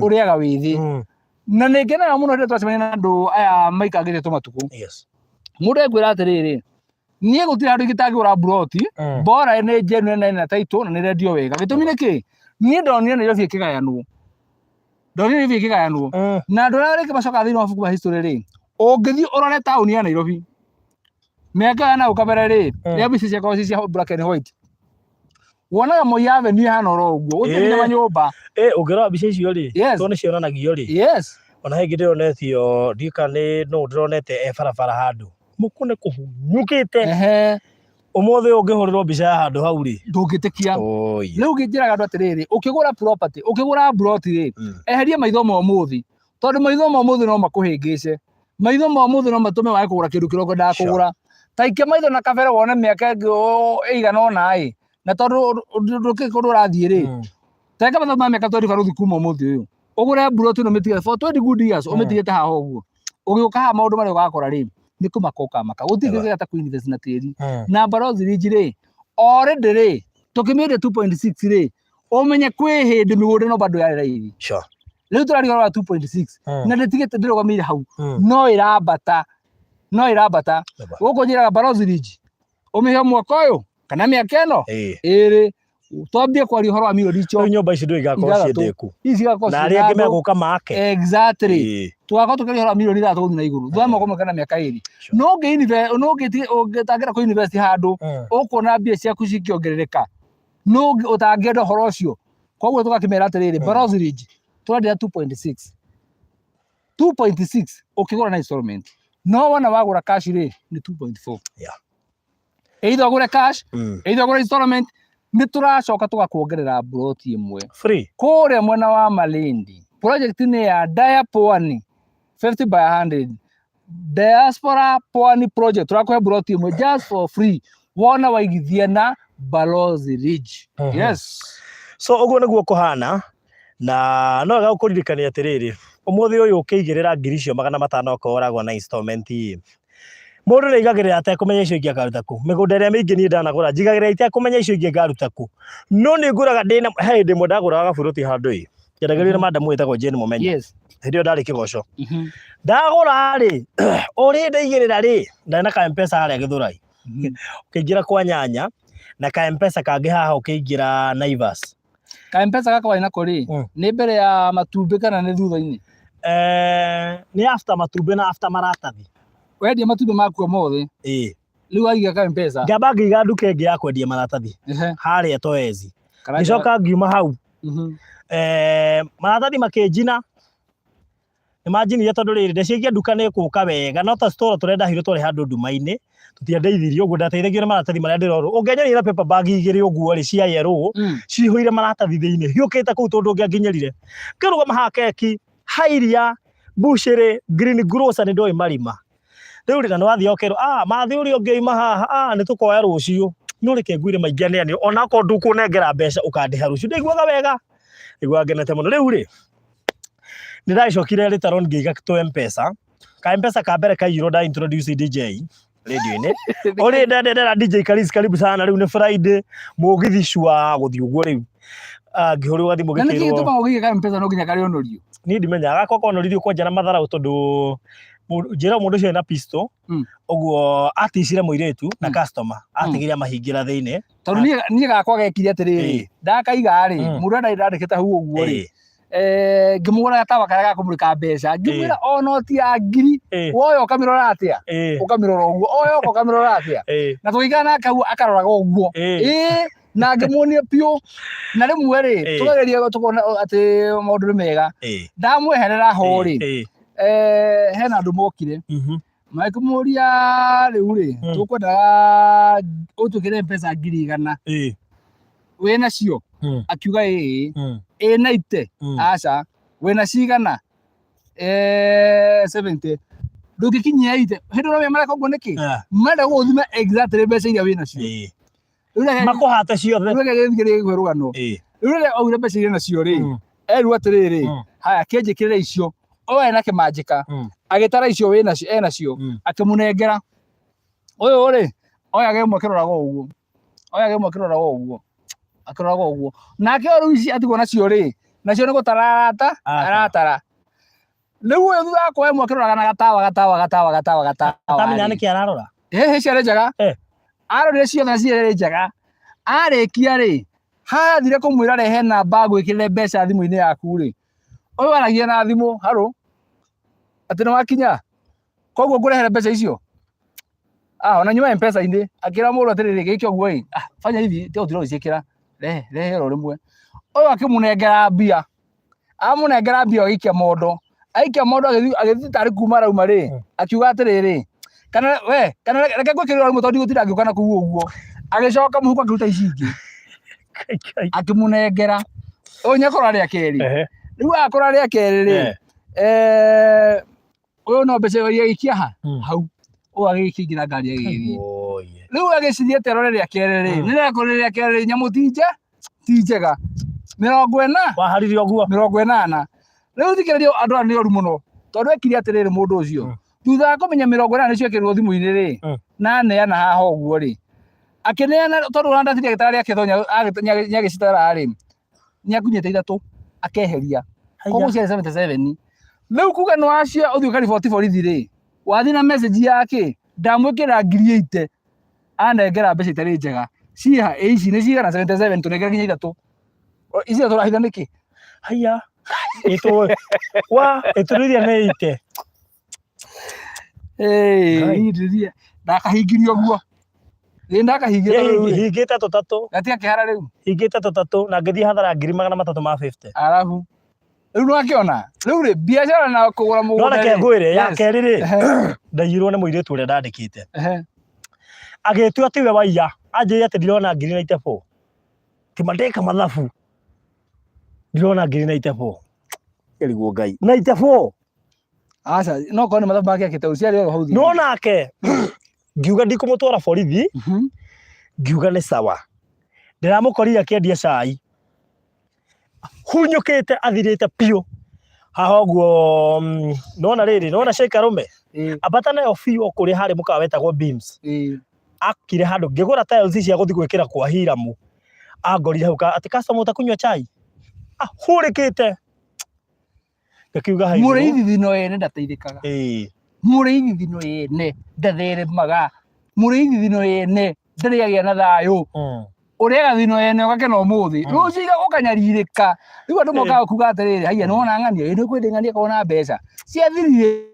ũrĩaga wĩthĩ na nĩ ngenaga mũno rĩrĩa twacemania na andũ aya maikangĩte tũmatukũ Yes. Mũndũ ekwĩra atĩrĩrĩ niĩ gũtirĩ handũ ingĩtangĩgũra mburoti bora nĩ genuine na ĩna title na nĩ rendio wega gĩtũmi nĩ kĩ niĩ ndonire Nairobi ĩkĩgayanwo ndonire Nairobi ĩkĩgayanwo na andũ arĩa rĩngĩ macokaga thĩinĩ wa mabuku ma history rĩ ũngĩthiĩ ũrore taũni ya Nairobi mĩaka ya nau kabere rĩ rĩrĩa mbica ciakorwo ci cia black and white Wonaga Moi Avenue ĩhana oro ũguo, gũtirĩ nginya manyũmba. Ĩ ũngĩrora mbica icio rĩ, Yes. to nĩ cionanagio rĩ, Yes. ona he ingĩ ndĩronetio, ndiũĩ kana nĩ nũ ndĩronete e barabara handũ, mũkũ nĩ kũhunyũkĩte. Ehe. Ũmũthĩ ũyũ ũngĩhũrĩrwo mbica ya handũ hau rĩ, Ndũngĩtĩkia. Oi. Rĩu ngĩnjĩraga andũ atĩrĩrĩ, ũkĩgũra property, ũkĩgũra mburoti rĩ, eheria maitho ma ũmũthĩ. Tondũ maitho ma ũmũthĩ no makũhĩngĩce. Maitho ma ũmũthĩ no matũme wage kũgũra kĩndũ kĩrĩa ũkwendaga kũgũra. Ta ikia maitho na kabere wone mĩaka ĩngĩ ĩigana ũna ĩ, na tondũ ndũkĩũĩ kũndũ ũrathiĩ rĩ, ta ĩka mathabu ma mĩaka 20 barũthi kuma ũmũthĩ ũyũ. Ũgũre mburoti ĩno ũmĩtige for 20 good years ũmĩtigĩte haha ũguo. Ũgĩũka haha maũndũ marĩa ũgakora rĩ, nĩ kũmaka ũkamaka. Gũtirĩ kĩndũ kĩega ta kũ invest na tĩri. Na Barozi Ridge rĩ, already rĩ, tũkĩmĩendia 2.6 rĩ, ũmenye kwĩ hĩndĩ mĩgũnda ĩno bado yarĩ raithi. Rĩu tũraria ũhoro wa 2.6 na ndĩtigĩte ndĩrũgamĩire hau, no ĩrambata, no ĩrambata. Gũkũ njĩraga Barozi Ridge ũmĩhe mwaka ũyũ kana mĩaka ĩno ĩrĩ, twambie kwaria ũhoro wa milioni icio Rĩu nyũmba ici ndũĩ igakorwo ciĩ ithathatũ. ndĩku. Ici cigakorwo Na ciĩ arĩa angĩ na andũ. megũka make. Exactly. Tũgakorwo tũkĩaria ũhoro wa milioni ithathatũ gũthiĩ na igũrũ thutha wa mwaka ũmwe kana mĩaka ĩrĩ. No ũngĩtangĩra kũ invest handũ, ũkuona mbia ciaku cikĩongerereka. No ũtangĩenda ũhoro ũcio. Koguo tũgakĩmera atĩrĩrĩ, Barozi Ridge tũrendia 2.6. 2.6 ũkĩgũra na installment. No wona wagũra cash rĩ, nĩ 2.4. Either ũgũre cash, either ũgũre installment, nĩ tũracoka tũgakuongerera mburoti ĩmwe. Free. Kũrĩa mwena wa Malindi. Project nĩ ya Daya Pwani 50 by 100. Diaspora Pwani project tũrakũhe mburoti ĩmwe just for free. Wona waigithia na Balozi Ridge. Yes. So ũguo nĩguo kũhana, na no wega gũkũririkania atĩrĩrĩ, ũmũthĩ ũyũ ũkĩigĩrĩra ngiri icio 500 okorwo ũragũra na installment ĩ, mũndũ nĩ aigagĩrĩra atekũmenya icio ingĩ akaruta kũ. Mĩgũnda ĩrĩa mĩingĩ niĩ ndanagũra njigagĩrĩra itekũmenya icio ingĩ ngaruta kũ. No nĩ ngũraga ndĩna, he hĩndĩ ĩmwe ndagũraga gaburoti handũ ĩ, njendagĩrio nĩ madam wĩtagwo Jane Mũmenyo. Hĩndĩ ĩyo ndarĩ Kĩgoco. Ndagũra rĩ, o rĩ ndaigĩrĩra rĩ, ndarĩ na ka M-Pesa harĩa Gĩthũrai. Ũkĩingĩra kwa nyanya, na ka M-Pesa kangĩ haha ũkĩingĩra Naivas. Ka M-Pesa gaka warĩ nako rĩ, nĩ mbere ya matumbĩ kana nĩ thutha-inĩ? Nĩ after matumbĩ na after maratathi. Wendia matumbĩ maku mothe? Ĩĩ. Rĩu waiga ka M-Pesa? Ngĩamba ngĩiga nduka ĩngĩ ya kwendia maratathi. Harĩa Toezi. Ngĩcoka ngiuma hau. Maratathi makĩnjina. Nĩ manjinire tondũ rĩrĩ, ndeciria nduka nĩ ĩgũka wega, no ta store tũrĩa ndahirwo twarĩ handũ nduma-inĩ, tũtiandeithirie ũguo, ndateithagio nĩ maratathi marĩa ndĩrorwo. Ũngĩanyonire na paper bag igĩrĩ ũguo rĩ, cia yellow, cihũire maratathi thĩinĩ, hiũkĩte kũu tondũ ũngĩanginyĩrire. Ngĩrũgama haha keki, hairia, mbucĩrĩ, green grocer nĩ ndoĩ marima. Rĩu rĩ, na nĩ wathiaga ũkerwo, ah, mathĩ ũrĩa ũngĩoima haha, ah, nĩ tũkoya rũciũ. No reke ngwĩre maingĩ aneanio, ona okorwo ndũkũnengera mbeca ũkandĩha rũciũ. Ndaiguaga wega, ndaiguaga ngenete mũno. Rĩu rĩ, nĩ ndagĩcokire later on ngĩiga tũ M-Pesa. Ka M-Pesa ka mbere kaiyũrwo nda introduce DJ radio-inĩ. Ũrĩ ndendera DJ Karis, karibu sana, rĩu nĩ Friday, mũgithi cua gũthiĩ ũguo rĩu. Ah, ngĩhũrĩrwo gathimũ Na nĩkĩ ngĩkĩrwo. gĩtũmaga ũgĩige ka M-Pesa no nginya karĩonorio? Niĩ ndimenyaga, gakwa konoririo kwanja na matharaũ tondũ njĩra mũndũ ũcio ena pistol, ũguo aticire mũirĩtu na customer, atigire amahingĩra thĩinĩ. Tondũ niĩ gakwa gekire atĩrĩrĩ, ndakaiga rĩ, mũndũ ũrĩa ndandĩkĩte hau ũguo rĩ, ngĩmũgũra gatawa karĩa ga kũmũrĩka mbeca, ngĩmwĩra o noti ya ngiri, woya ũkamĩrora atĩa? Ũkamĩrora ũguo, oya ũka ũkamĩrora atĩa? Na tũgĩikara nake hau akaroraga ũguo. Ĩĩ, na ngĩmuonia biũ. Na rĩmwe rĩ, tũkageria tũkona atĩ maũndũ nĩ mega. Ndamweherera ho rĩ, hena andũ mokire. Magĩkĩmũria rĩu rĩ, tũkwendaga ũtwĩkĩre mbeca 100,000. Wĩ nacio? Akiuga ĩĩ. Ĩ na ite? Aca. Wĩ na cigana? 70. Ndũngĩkinyia ite. Hĩndĩ ĩrĩa mareka ũguo nĩkĩ? Marenda gũgũthima exactly mbeca iria wĩ nacio. Rĩu reke Makũhate ciothe. Rĩu reke gĩthiĩ gĩkũhe rũgano. Rĩu rĩrĩa augire mbeca iria nacio rĩ, erwo atĩrĩrĩ, haya kĩnjĩkĩrĩre icio. Ũyũ ena kĩmanjĩka. Agĩtara icio wĩ nacio, enacio, akĩmũnengera. Ũyũ rĩ, oyaga ĩmwe akĩroraga ũguo. Oyaga ĩmwe akĩroraga ũguo. Akĩroraga ũguo. Nake ũyũ rĩu ici atigwo nacio rĩ, nacio nĩ gũtara arata, aratara. Rĩu ũyũ thutha wa kuoya ĩmwe akĩroraga na gatawa, gatawa, gatawa, gatawa, gatawa Atamenya rĩ. nĩkĩ ararora. Ĩhĩ ciarĩ njega. Arorire ciothe na ciarĩ njega. Arĩkia rĩ, hathire kũmwĩra rehe namba ngwĩkĩrĩre mbeca thimũ-inĩ yaku rĩ. Ũyũ aragia na thimũ, harũ, atĩ nĩ wakinya, koguo ngũrehere mbeca icio. Ah, ona nyuma M-Pesa-inĩ, akĩra mũndũ atĩrĩrĩ, gĩke ũguo ĩ, ah, fanya hivi, tiga gũtinda ũgĩciĩkĩra, Rehe rehe oro rĩmwe. Ũyũ akĩmũnengera mbia. Amũnengera mbia agĩikia mondo. Aikia mondo agĩthiĩ agĩthiĩ tarĩ kuma arauma rĩ, akiuga atĩrĩrĩ, kana we kana reke ngwĩkĩrĩre rĩmwe tondũ ndigũtinda ngĩũka na kũu ũguo. Agĩcoka mũhuko akĩruta ici ingĩ akĩmũnengera. Ũyũ nĩakora rĩa kerĩ. Rĩu akora rĩa kerĩ rĩ, eh, ũyũ no mbeca ĩyo agĩikia ha hau. Ũyũ agĩkĩingĩra ngari agĩgĩthiĩ. Rĩu agĩciria atĩ arore rĩa kerĩ rĩ, nĩ rĩakorire rĩa kerĩ rĩ, nyamũ ti nje ti njega. 40 Waharire ũguo. 80. Rĩu thikĩrĩria andũ aya nĩ oru mũno. Tondũ ekire atĩrĩrĩ mũndũ ũcio. Thutha wa kũmenya 80 nĩcio ekĩrirwo thimũ-inĩ rĩ, na aneana haha ũguo rĩ, akĩneana tondũ ona ndatinda agĩtara rĩake tondũ nĩ agĩcitara rĩ, nĩ akunyĩte ithatũ akeheria. Koguo ciarĩ 77. Rĩu kuga nĩ wacio ũthiĩ ũkariboti borithi rĩ, wathiĩ na message ya kĩ, ndamwĩkĩrĩra ngiri 80 anengera mbeca itarĩ njega. Ciĩha ĩ ici nĩ cigana 77 tũnengere nginya ithatũ. Ici ithatũ ũrahitha nĩkĩ? Haiya. Ĩtũ wa ĩtũrĩria nĩ ite. Ĩĩ, ndĩria ndakahingirie ũguo. Ĩ ndakahingirie tondũ rĩu rĩ, Hingĩte tũtatũ. gatia kĩhara rĩu. Hingĩte tũtatũ na ngĩthiĩ hathara 350,000. Arabu. Rĩu nĩwakĩona rĩu rĩ biacara na kũgũra No mũgũnda reke rĩ. ngwĩre ya Yes. kerĩ rĩ ndaiyirwo nĩ mũirĩtu ũrĩa ndandĩkĩte. Agĩtua tiwe waiya anjĩrire atĩ ndirona ngiri 94. Tima ndĩka mathabu ndirona ngiri 94. Kĩrigwo Ngai. 94. Aca no korwo nĩ mathabu make akĩte ũciarĩ oro hau thutha. No nake ngiuga ndikũmũtwara borithi ngiuga nĩ sawa. Ndĩramũkorire akĩendia cai hunyũkĩte athirĩte biũ haha ũguo nona rĩrĩ nona Sheikh Arũme ambata nayo biũ o kũrĩa harĩ mũkawa wetagwo Beams akire handũ ngĩgũra tiles cia gũthiĩ gwĩkĩra kwa Hiramu angorire hau atĩ customer utakunywa chai ahurĩkĩte ngakiuga hai Mũrĩithi thino ene ndateithĩkaga. Mũrĩithi thino ene ndatheremaga. Mũrĩithi thino ene ndarĩ agĩa na thayũ. Ũrĩaga thino ene ũgakena ũmũthĩ. Rũciũ ũkanyarirĩka. Rĩu andũ mokaga kuga atĩrĩrĩ, haiya nĩwona ng'ania, ĩ nĩkwĩndĩ ng'ania ĩkoragwo na mbeca. Ciathirire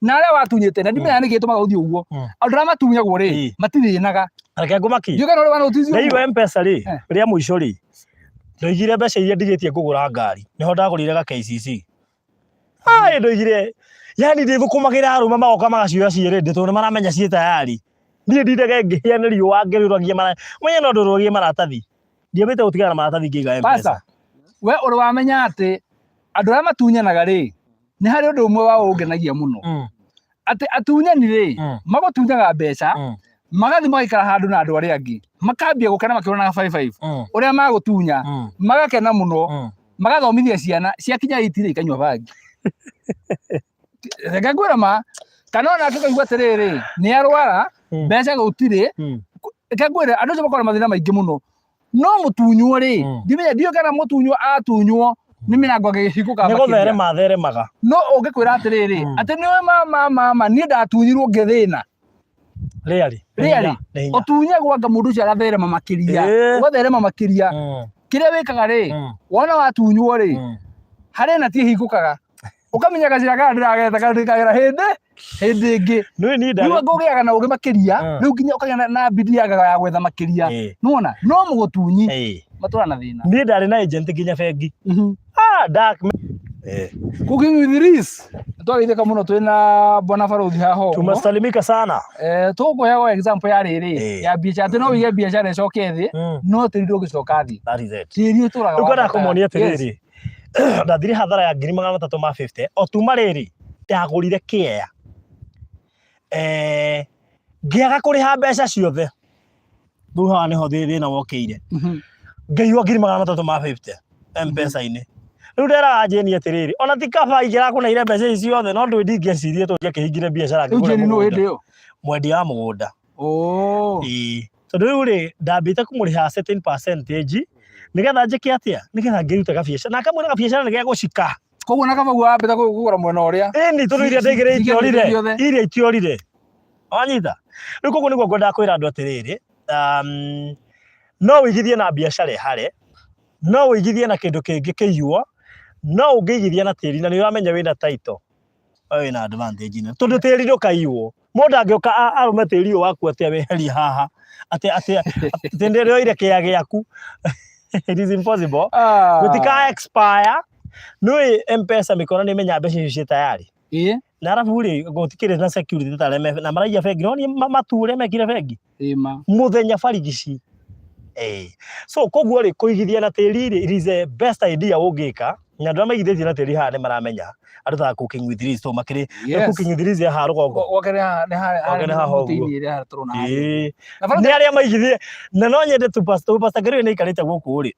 na arĩa watunyĩte na ndimenyaga nĩkĩ gĩtũmaga ũthiĩ ũguo. Andũ arĩa matunyagwo rĩ, matithĩnaga. Reke ngũmakie. Ndiũĩ kana ũrĩ wa notice ũguo. Ndaigua M-Pesa rĩ, rĩa mũico rĩ, ndoigire mbeca iria ndigĩtie ngũgũra ngari, nĩho ndagũrire ga KCC. Ai ndoigire, yani ndĩthũkũmagĩra arũme magoka magacioya ciĩ ready tondũ nĩmaramenya ciĩ tayari. Niĩ ndindaga ngĩhĩa nĩ riũa ngĩrũragia maratathi. Ũmenye no ndũrũragie maratathi. Ndiambĩte gũtigana na maratathi ngĩiga M-Pesa. Pastor, we ũrĩ wamenya atĩ andũ arĩa matunyanaga rĩ, nĩ harĩ ũndũ ũmwe wao ũngenagia mũno. Atĩ atunyani rĩ, magũtunyaga mbeca, magathiĩ magaikara handũ na andũ arĩa angĩ, makambia gũkena makĩonaga five five, ũrĩa magũtunya, magakena mũno, magathomithia ciana, ciakinya eight rĩ, ikanyua bangi. Reke ngwĩre ma, kana onake ũkaigua atĩrĩrĩ, nĩ arwara, mbeca gũtirĩ, reke ngwĩre, andũ acio makoragwo na mathĩna maingĩ mũno. No mũtunywo rĩ, ndimenya ndiũĩ kana mũtunywo atunywo nĩ mĩrango ĩngĩhingũka Nĩ makĩria. gũtherema atheremaga. No ũngĩkwĩra atĩrĩrĩ, atĩ nĩũĩ mama mama, niĩ ndatunyirwo ngĩthĩna. Rĩarĩ. Rĩarĩ. Nĩ hinya. Ũtunyagwo anga mũndũ ũcio agatherema makĩria. Ũgatherema makĩria. Kĩrĩa wĩkaga rĩ, wona watunywo rĩ, harĩ na ti ĩhingũkaga. Ũkamenya gacĩra karĩa ndĩragerete kana ndĩkagera hĩndĩ hĩndĩ ĩngĩ. Nĩ niĩ Rĩu ndarĩ. anga ũgĩaga na ũgĩ makĩria, rĩu nginya ũkagĩa na bidii ya gwetha makĩria. Nĩwona? No mũgũtunyi matũraga na thĩna. Niĩ ndarĩ na agent nginya bengi. Ah, dark. Cooking with Liz. Twageithĩka mũno twĩna bwana Barũthi haha ũguo. Tumesalimika sana. Tũkũheagwo example ya rĩrĩ ya biacara atĩ no wĩige biacara ĩcoke thĩ no tĩri ndũngĩcoka thĩ. That is it. Tĩri ũtũraga Rĩu ngwendaga wambataga. kũmonia Yes. atĩrĩrĩ ndathire hathara ya 350,000 o tuma rĩrĩ ndagũrire kĩea ngĩaga kũrĩha mbeca ciothe rĩu haha nĩho thĩna wokĩire ngĩiywo 350,000 M-Pesa-inĩ rĩu nderaga Jane atĩrĩrĩ ona ti kaba ingĩrakũneire mbeca ici ciothe no ndũĩ ndingĩecirie tũngĩakĩhingire biacara Rĩu ngĩgũre Jane nũ mũgũnda hĩndĩ ĩyo? mwendia wa mũgũnda Oh. Ĩĩ. Tondũ rĩu rĩ ndambĩte kũmũrĩha certain percentage nĩgetha njĩke atĩa nĩgetha ngĩrute gabiacara na akamwĩra gabiacara nĩ gegũcika Koguo na kaba guo wambĩte kũgũra mwena ũrĩa. Ĩni tondũ iria ndaigĩrĩire itiorire ciothe. iria itiorire wanyita rĩu koguo nĩguo ngwendaga kwĩra andũ atĩrĩrĩ no ũigithie na biacara ĩhare no ũigithie na kĩndũ kĩngĩ kĩiywo no ũngĩigithia na tĩri na nĩ ũramenya wĩna title we wĩna advantage nene tondũ tĩri ndũkaiywo mũndũ angĩũka arũme tĩri ũyũ waku atĩa weherie haha Atĩ atĩ atĩ ndĩroire kĩya gĩaku. It is impossible. Ah. Gũtika expire. Nĩũĩ M-Pesa mĩkora nĩ ĩmenyaga mbeca icio ciĩ tayari. Ĩĩ. Na arabu rĩ, gũtikĩrĩ na security ta arĩa me na maraiya bengi. Nĩwonire matu ũrĩa mekire bengi? Ĩĩ ma. Mũthenya barigici. Ĩĩ. So koguo rĩ, kũigithia na tĩri rĩ, it is the best idea ũngĩka. Na andũ arĩa maigithĩtie na tĩri haha nĩ maramenya. Andũ ta Cooking with Liz tondũ makĩrĩ Yes. Cooking with Liz haha rũgongo. Gwake nĩ haha nĩ haha Gwake nĩ haha ũguo. mũtĩ-inĩ ĩrĩa haha tũrona haha. Ĩĩ. Na barũthi Nĩ arĩa maigithie na no nyende tu pastor pastor Ngĩrĩ nĩ aikarĩte gũkũ rĩ.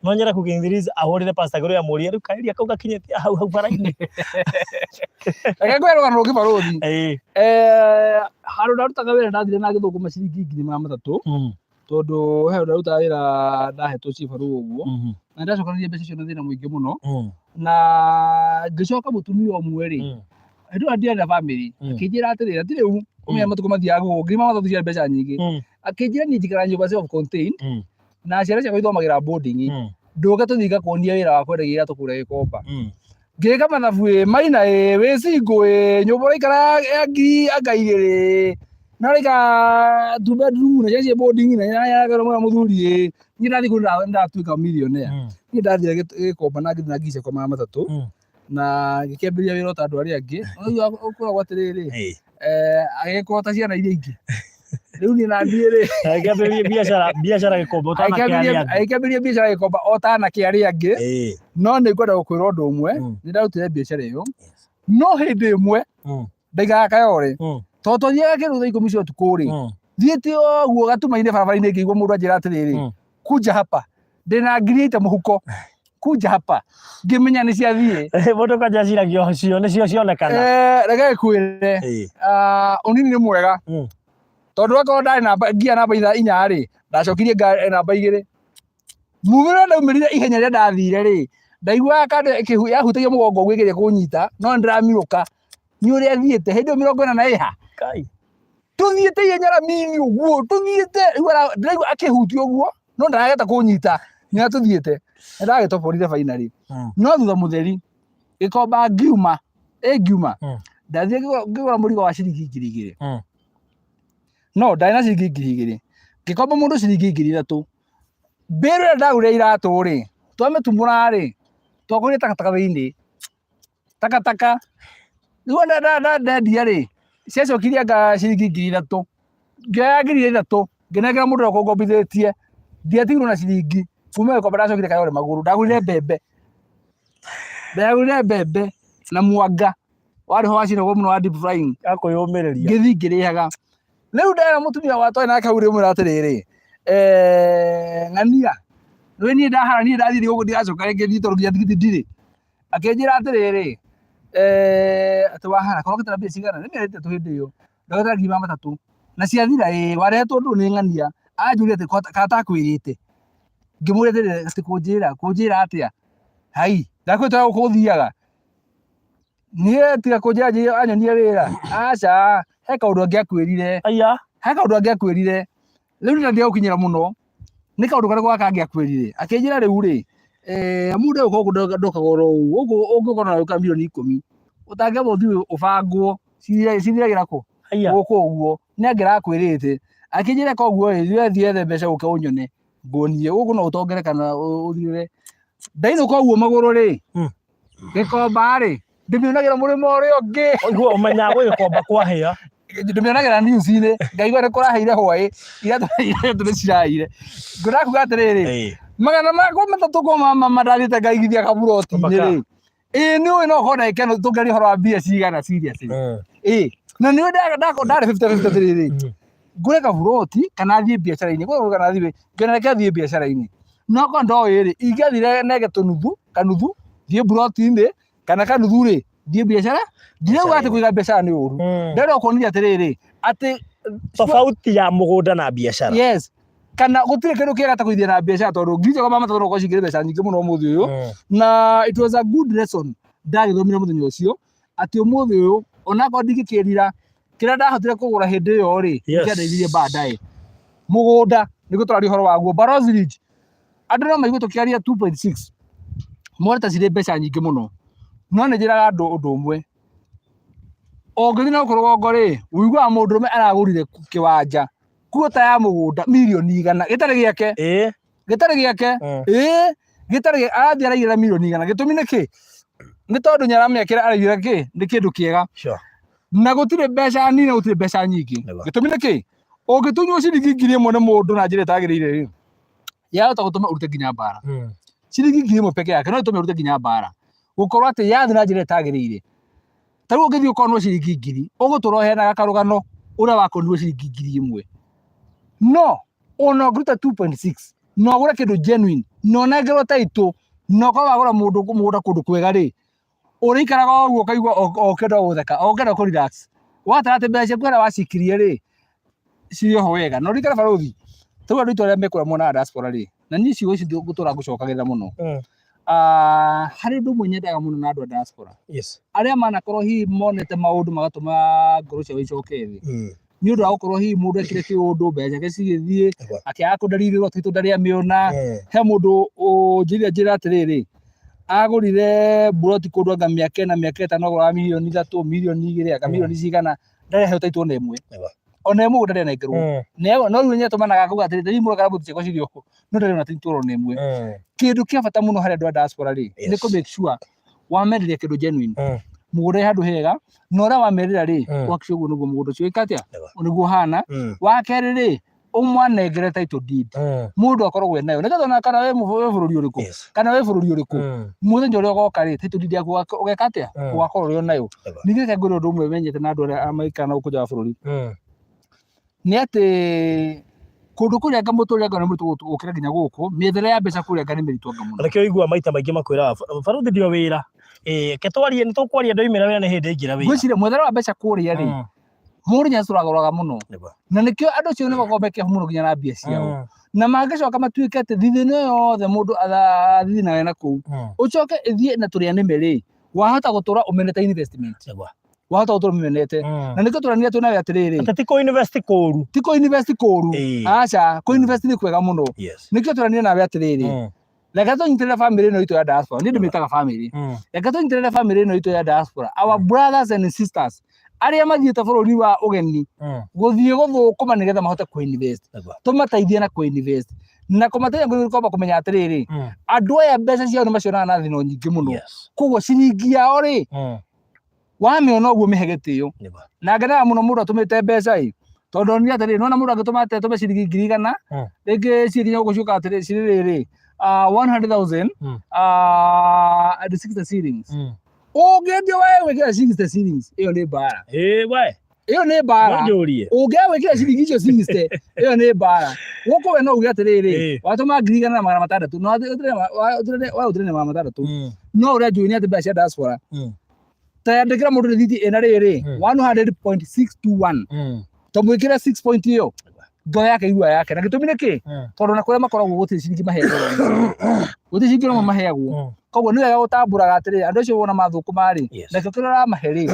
No nyende Cooking with Liz ahũrĩre pastor Ngĩrĩ amũrie rĩu kaeria kau gakinyĩtie hau hau bara-inĩ. Reke ngwĩre rũgano rũngĩ barũthi. Ĩĩ. Eh, handũ ndarutaga wĩra ndathire na gĩthũngũ maciringi 300,000 tondũ he handũ ndarutaga wĩra ndahetwo cibarũa ũguo na ndacokanĩria mbeca icio na thĩna mũingĩ mũno na ngĩcoka mũtumia ũmwe rĩ hĩndĩ ĩyo ndiarĩ na bamĩrĩ akĩnjĩra atĩrĩrĩ atĩ rĩu ũmenya matukũ mathiaga gũkũ 300,000 ciarĩ mbeca nyingĩ akĩnjĩra niĩ njikaraga nyũmba self contained na ciana ciakwa ithomagĩra boarding ndũke tũthiĩ ngakuonia wĩra wa kwendagia iratũ kũrĩa Gĩkomba ngĩka mathabu ĩ maina ĩ wĩ single ĩ nyũmba ũraikara ya ngiri anga igĩrĩ na ũraikara two bedroom na ciana ciĩ boarding na nyaragĩrwo mũthuri ĩ niĩ ndathiĩ kũu ndatuĩka millionaire niĩ ndathire Gĩkomba na ngĩthiĩ na ngiri ciakwa 300 na ngĩkĩambĩrĩria wĩra o ta andũ arĩa angĩ Ũguo ũkoragwo atĩrĩrĩ agĩgĩkorwo ta ciana iria ingĩ rĩu niĩ na niĩ rĩ Agĩkĩambĩrĩria biacara biacara Gĩkomba ũtanake arĩa angĩ. Agĩkĩambĩrĩria biacara Gĩkomba o ta anake arĩa angĩ no nĩ ngwenda gũkwĩra ũndũ ũmwe nĩ ndarutire biacara ĩyo no hĩndĩ ĩmwe ndaikaraga Kayole tondũ twathiaga kĩndũ thaa 10 cia ũtukũ rĩ thiĩte ũguo gatuma-inĩ barabara-inĩ ngĩigua mũndũ anjĩra atĩrĩrĩ kunja hapa ndĩna 80,000 mũhuko kunja hapa ngĩmenya nĩ ciathiĩ. Mũndũ kwanja aciragia cio nĩcio cionekana. Reke ngwĩre ũnini nĩ mwega tondũ akorwo ndarĩ namba ngia namba 4 rĩ ndacokirie namba 2 mumĩrĩra ndaumĩrire ihenya rĩrĩa ndathire rĩ ndaiguaga kando yahutagia mũgongo ũguo ĩgeria kũnyita no nĩndĩramirũka nĩ ũrĩa thiĩte hĩndĩ ĩyo 40 na ĩha Kai. Tũthiĩte ihenya ramini ũguo tũthiĩte rĩu ndĩraigua akĩhutia ũguo no ndarageta kũnyita nĩ tũthiĩte nĩndagĩtoborire finally no thutha mũtheri Gĩkomba ngiuma ĩ ngiuma ndathire ngĩgũra mũrigo wa ciringi 2,000 no ndarĩ na ciringi 2,000 ngĩkomba mũndũ ciringi 3,000 mbĩrũ ĩrĩa ndagũrire iratũ rĩ twamĩtumũra rĩ twagũrire takataka thĩinĩ takataka rĩu ndendia rĩ ciacokirie anga ciringi 3,000 ngĩoya 3,000 ngĩnengera mũndũ ũrĩa ũkũngombithĩtie ndiatigirwo na ciringi kuma Gĩkomba ndacokire Kayole magũrũ ndagũrire mbembe ndagũrire mbembe na mwanga warĩ ho wacinagwo mũno wa deep frying Akwĩyũmĩrĩria. Ngĩthiĩ ngĩrĩhaga rĩu ndera mũtumia wa twarĩ nake hau rĩmwĩra atĩrĩrĩ ng'ania rĩu niĩ ndahara niĩ ndathiĩ gũkũ ndigacoka rĩngĩ thiĩ tondũ nginya tigiti ndirĩ akĩnjĩra atĩrĩrĩ atĩ wahara korwo ũkĩte na mbia cigana nĩ mĩeri 3 hĩndĩ ĩyo ndokĩte na 300,000 na ciathira ĩĩ warehetwo ndũ nĩ ng'ania anjũria atĩ kana takwĩrĩte ngĩmũria atĩrĩrĩ atĩ kũnjĩra kũnjĩra atĩa hai ndakwĩtwara gũkũ ũthiaga niĩ tiga kũnjĩra njĩre anyonie wĩra aca he kaũndũ angĩakwĩrire Aya. He kaũndũ angĩakwĩrire rĩu nĩ ndĩgũkinyĩra mũno nĩ kaũndũ karĩkũ gaka angĩakwĩrire akĩnjĩra rĩu rĩ mũndũ egũka gũkũ ndokaga oro ũguo gũkũ ũngĩũka na ũka mirioni 10 ũtangĩamba ũthiĩ ũbangwo cithiragĩra kũ Aya. Gũkũ ũguo nĩ angĩrakwĩrĩte akĩnjĩra koguo rĩ we thiĩ wethe mbeca ũke ũnyone nguonie gũkũ no ũtongere kana ũthirĩre ndainũka ũguo magũrũ rĩ Gĩkomba rĩ ndĩmĩonagĩra mũrĩmo ũrĩa ũngĩ. Ũiguo ũmenyaga gwĩ Gĩkomba kwahĩa. Ndĩmĩonagĩra news-inĩ ngaigua nĩ kũraheire hwaĩ iratũ iratũ nĩ ciraheire ngwenda kuga atĩrĩrĩ 300 kwa mama ndathiĩte ngaigithia kaburoti-inĩ rĩ ĩĩ nĩ ũĩ no ũkorwo ndagĩka ĩno tũngĩaria ũhoro wa mbia cigana seriously ĩĩ na nĩ ũĩ ndarĩ 50 50 atĩrĩrĩ ngũre kaburoti kana thiĩ biacara-inĩ ngũre kana thiĩ ngĩona reke thiĩ biacara-inĩ no korwo ndoĩ rĩ ingĩathire nenge tũnuthu kanuthu thiĩ buroti-inĩ kana kanuthu rĩ thiĩ biacara ndirauga atĩ kũiga biacara nĩ ũru ndĩrenda kuonania atĩrĩrĩ atĩ Tofauti ya mũgũnda na biacara. Yes kana gũtirĩ kĩndũ kĩega ta kũithia na biacara tondũ 3,300 no ũkorwo cingĩrĩ mbeca nyingĩ mũno ũmũthĩ ũyũ na it was a good lesson ndagĩthomire mũthenya ũcio atĩ ũmũthĩ ũyũ onakorwo ndingĩkĩrira kĩrĩa ndahotire kũgũra hĩndĩ ĩyo rĩ kĩandeithirie baadaye mũgũnda nĩguo tũraria ũhoro waguo Barozi Ridge andũ no maigue tũkĩaria 2.6 mone ta cirĩ mbeca nyingĩ mũno no nĩ njĩraga andũ ũndũ ũmwe ũngĩthiĩ na gũkũ rũgongo rĩ ũiguaga mũndũrũme aragũrire kĩwanja Kuota ya mũgũnda mirioni 100 gĩtarĩ gĩake. Gĩtarĩ gĩake. Ĩĩ, gĩtarĩ arathiĩ araigĩra mirioni 100. Gĩtũmi nĩ kĩ? Nĩ tondũ nĩ aramĩakĩra, araigĩra kĩ nĩ kĩndũ kĩega. Na gũtirĩ mbeca nini na gũtirĩ mbeca nyingĩ. Gĩtũmi nĩ kĩ? Ũngĩtunywo ciringi 1000 nĩ mũndũ na njĩra ĩtagĩrĩire rĩ, yahota gũtũma ũrute nginya mbara. Ciringi 1000 peke yake no ĩtũme ũrute nginya mbara, gũkorwo atĩ yathiĩ na njĩra ĩtagĩrĩire. Ta rĩu ũngĩthiĩ ũkonwo ciringi 1000, ũgũtũra ũheanaga karũgano ũrĩa wakonirwo ciringi 1000. No ona ũngĩruta 2.6 na ũgũre kĩndũ genuine na ũnengerwo title na ũkorwo wagũra mũndũ mũgũnda kũndũ kwega rĩ, ũrĩikaraga o ũguo ũkaigua o ũkĩenda gũtheka, o ũkĩenda kũ relax. Watara atĩ mbeca ciaku harĩa wacikirie rĩ, cirĩ oho wega. Na ũririkane barũthi, ta rĩu andũ aitũ arĩa me kũrĩa mwena wa diaspora rĩ, na niĩ ciugo ici ngũtũra ngũcokagĩrĩra mũno. Ah, harĩ ũndũ ũmwe nyendaga mũno na andũ a diaspora arĩa manakorwo hihi monete maũndũ magatũma ngoro ciao icoke thĩ nĩ ũndũ wa gũkorwo hihi mũndũ ekire kĩũndũ, mbeca ciake cigĩthiĩ, akĩaga kũndarirĩrwo title ndarĩ amĩona. He mũndũ ũnjĩrire njĩra atĩrĩrĩ, agũrire mburoti kũndũ anga mĩaka 4, mĩaka 5, agũraga mirioni 3, mirioni 2, anga mirioni cigana, ndarĩ aheo title ona ĩmwe. Ona ĩmwe ndarĩ anengerwo. No rĩu nĩatũmanaga akauga atĩrĩ, rĩu mũrokara mburoti ciakwa cirĩ o no ndarĩ ona title ona ĩmwe. Kĩndũ kĩa bata mũno harĩ andũ a diaspora rĩ, nĩ kũ make sure wamenderia kĩndũ genuine, mũgũnda wĩ handũ hega, na ũrĩa wamerĩra rĩ, ũhakikishe ũguo nĩguo mũgũnda ũcio wĩka atĩa, nĩguo ũhana. Wa kerĩ rĩ, ũmwanengere title deed, mũndũ akoragwo enayo, nĩgetha ona kana wĩ bũrũri ũrĩkũ, kana wĩ bũrũri ũrĩkũ, mũthenya ũrĩa ũgoka rĩ, title deed yaku ũgeka atĩa, ũgakorwo ũrĩ o nayo. Ningĩ reke ngwĩre ũndũ ũmwe menyete na andũ arĩa maikaraga na gũkũ nja wa bũrũri, nĩ atĩ kũndũ kũrĩa anga mũtũrĩre anga nĩ mũritũ gũkĩra nginya gũkũ, mĩethere ya mbeca kũrĩa anga nĩ mĩritũ anga mũno. Nĩkĩo ũiguaga maita maingĩ makwĩraga barũthi ndio wĩra. Ĩĩ, reke twarie, nĩ tũkwaria ndoimĩra wĩra nĩ hĩndĩ aingĩra wĩra. Ngwĩciria mwethere wa mbeca kũrĩa rĩ, mũndũ nĩ acũragũraga mũno. Na nĩkĩo andũ acio nĩ makoragwo me careful mũno nginya na mbia ciao. Na mangĩcoka matuĩke atĩ thithino ĩyo yothe mũndũ athithinaga na kũu, ũcoke ĩthiĩ na tũrĩa nĩme rĩ, wahota gũtũra ũmenete investment. Wahota gũtũra ũmenete. Na nĩkĩo tũranire twĩ nawe atĩrĩrĩ, Atĩ ti kũ invest kũru. Ti kũ invest kũru. Aca, kũ invest nĩ kwega mũno. Nĩkĩo tũranire nawe atĩrĩrĩ, reke tũnyitĩrĩre family ĩno itũ ya diaspora. Niĩ ndĩmĩtaga family. Reke tũnyitĩrĩre family ĩno itũ ya diaspora, our brothers and sisters arĩa mathiĩte bũrũri wa ũgeni gũthiĩ gũthũkũma nĩgetha mahote kũ invest. Tũmateithie na kũ invest na kũmateithia kũ kwamba kũmenya atĩrĩrĩ, andũ aya mbeca ciao nĩ macionaga na thino nyingĩ mũno. Koguo ciringi yao rĩ, wamĩona ũguo mĩhe gĩtĩo. Na ngenaga mũno mũndũ atũmĩte mbeca ĩ, tondũ onire atĩrĩrĩ, nĩwona mũndũ angĩtũma atĩ atũme ciringi 100,000, rĩngĩ ciĩ nginya gũkũ ciũkaga atĩrĩrĩ, cirĩ rĩrĩ, 100,000 and 60 shillings. Ũngĩendia wae gwĩkĩra 60 shillings, ĩyo nĩ mbara. Ĩĩ we. Ĩyo nĩ mbara. Ndũnjũrie. Ũngĩaga gwĩkĩra ciringi icio 60, ĩyo nĩ mbara. Gũkũ we no uge atĩrĩrĩ, watũma 1,600, na ũtũrĩre na 600. No ũrĩa njũĩ nĩ atĩ mbeca cia diaspora, ta yandĩkĩra mũndũ rĩthiti ĩna rĩrĩ, 100.621, ta mwĩkĩre 6 point ĩyo, ngoro yake igua yake. Na gĩtũmi nĩ kĩ? Tondũ na kũrĩa makoragwo gũtirĩ ciringi maheagwo, gũtirĩ ciringi ona maheagwo. Koguo nĩ wega gũtambũraga atĩrĩrĩ, andũ acio wona mathũkũma rĩ, nakĩo kĩrĩa ũramahe rĩ,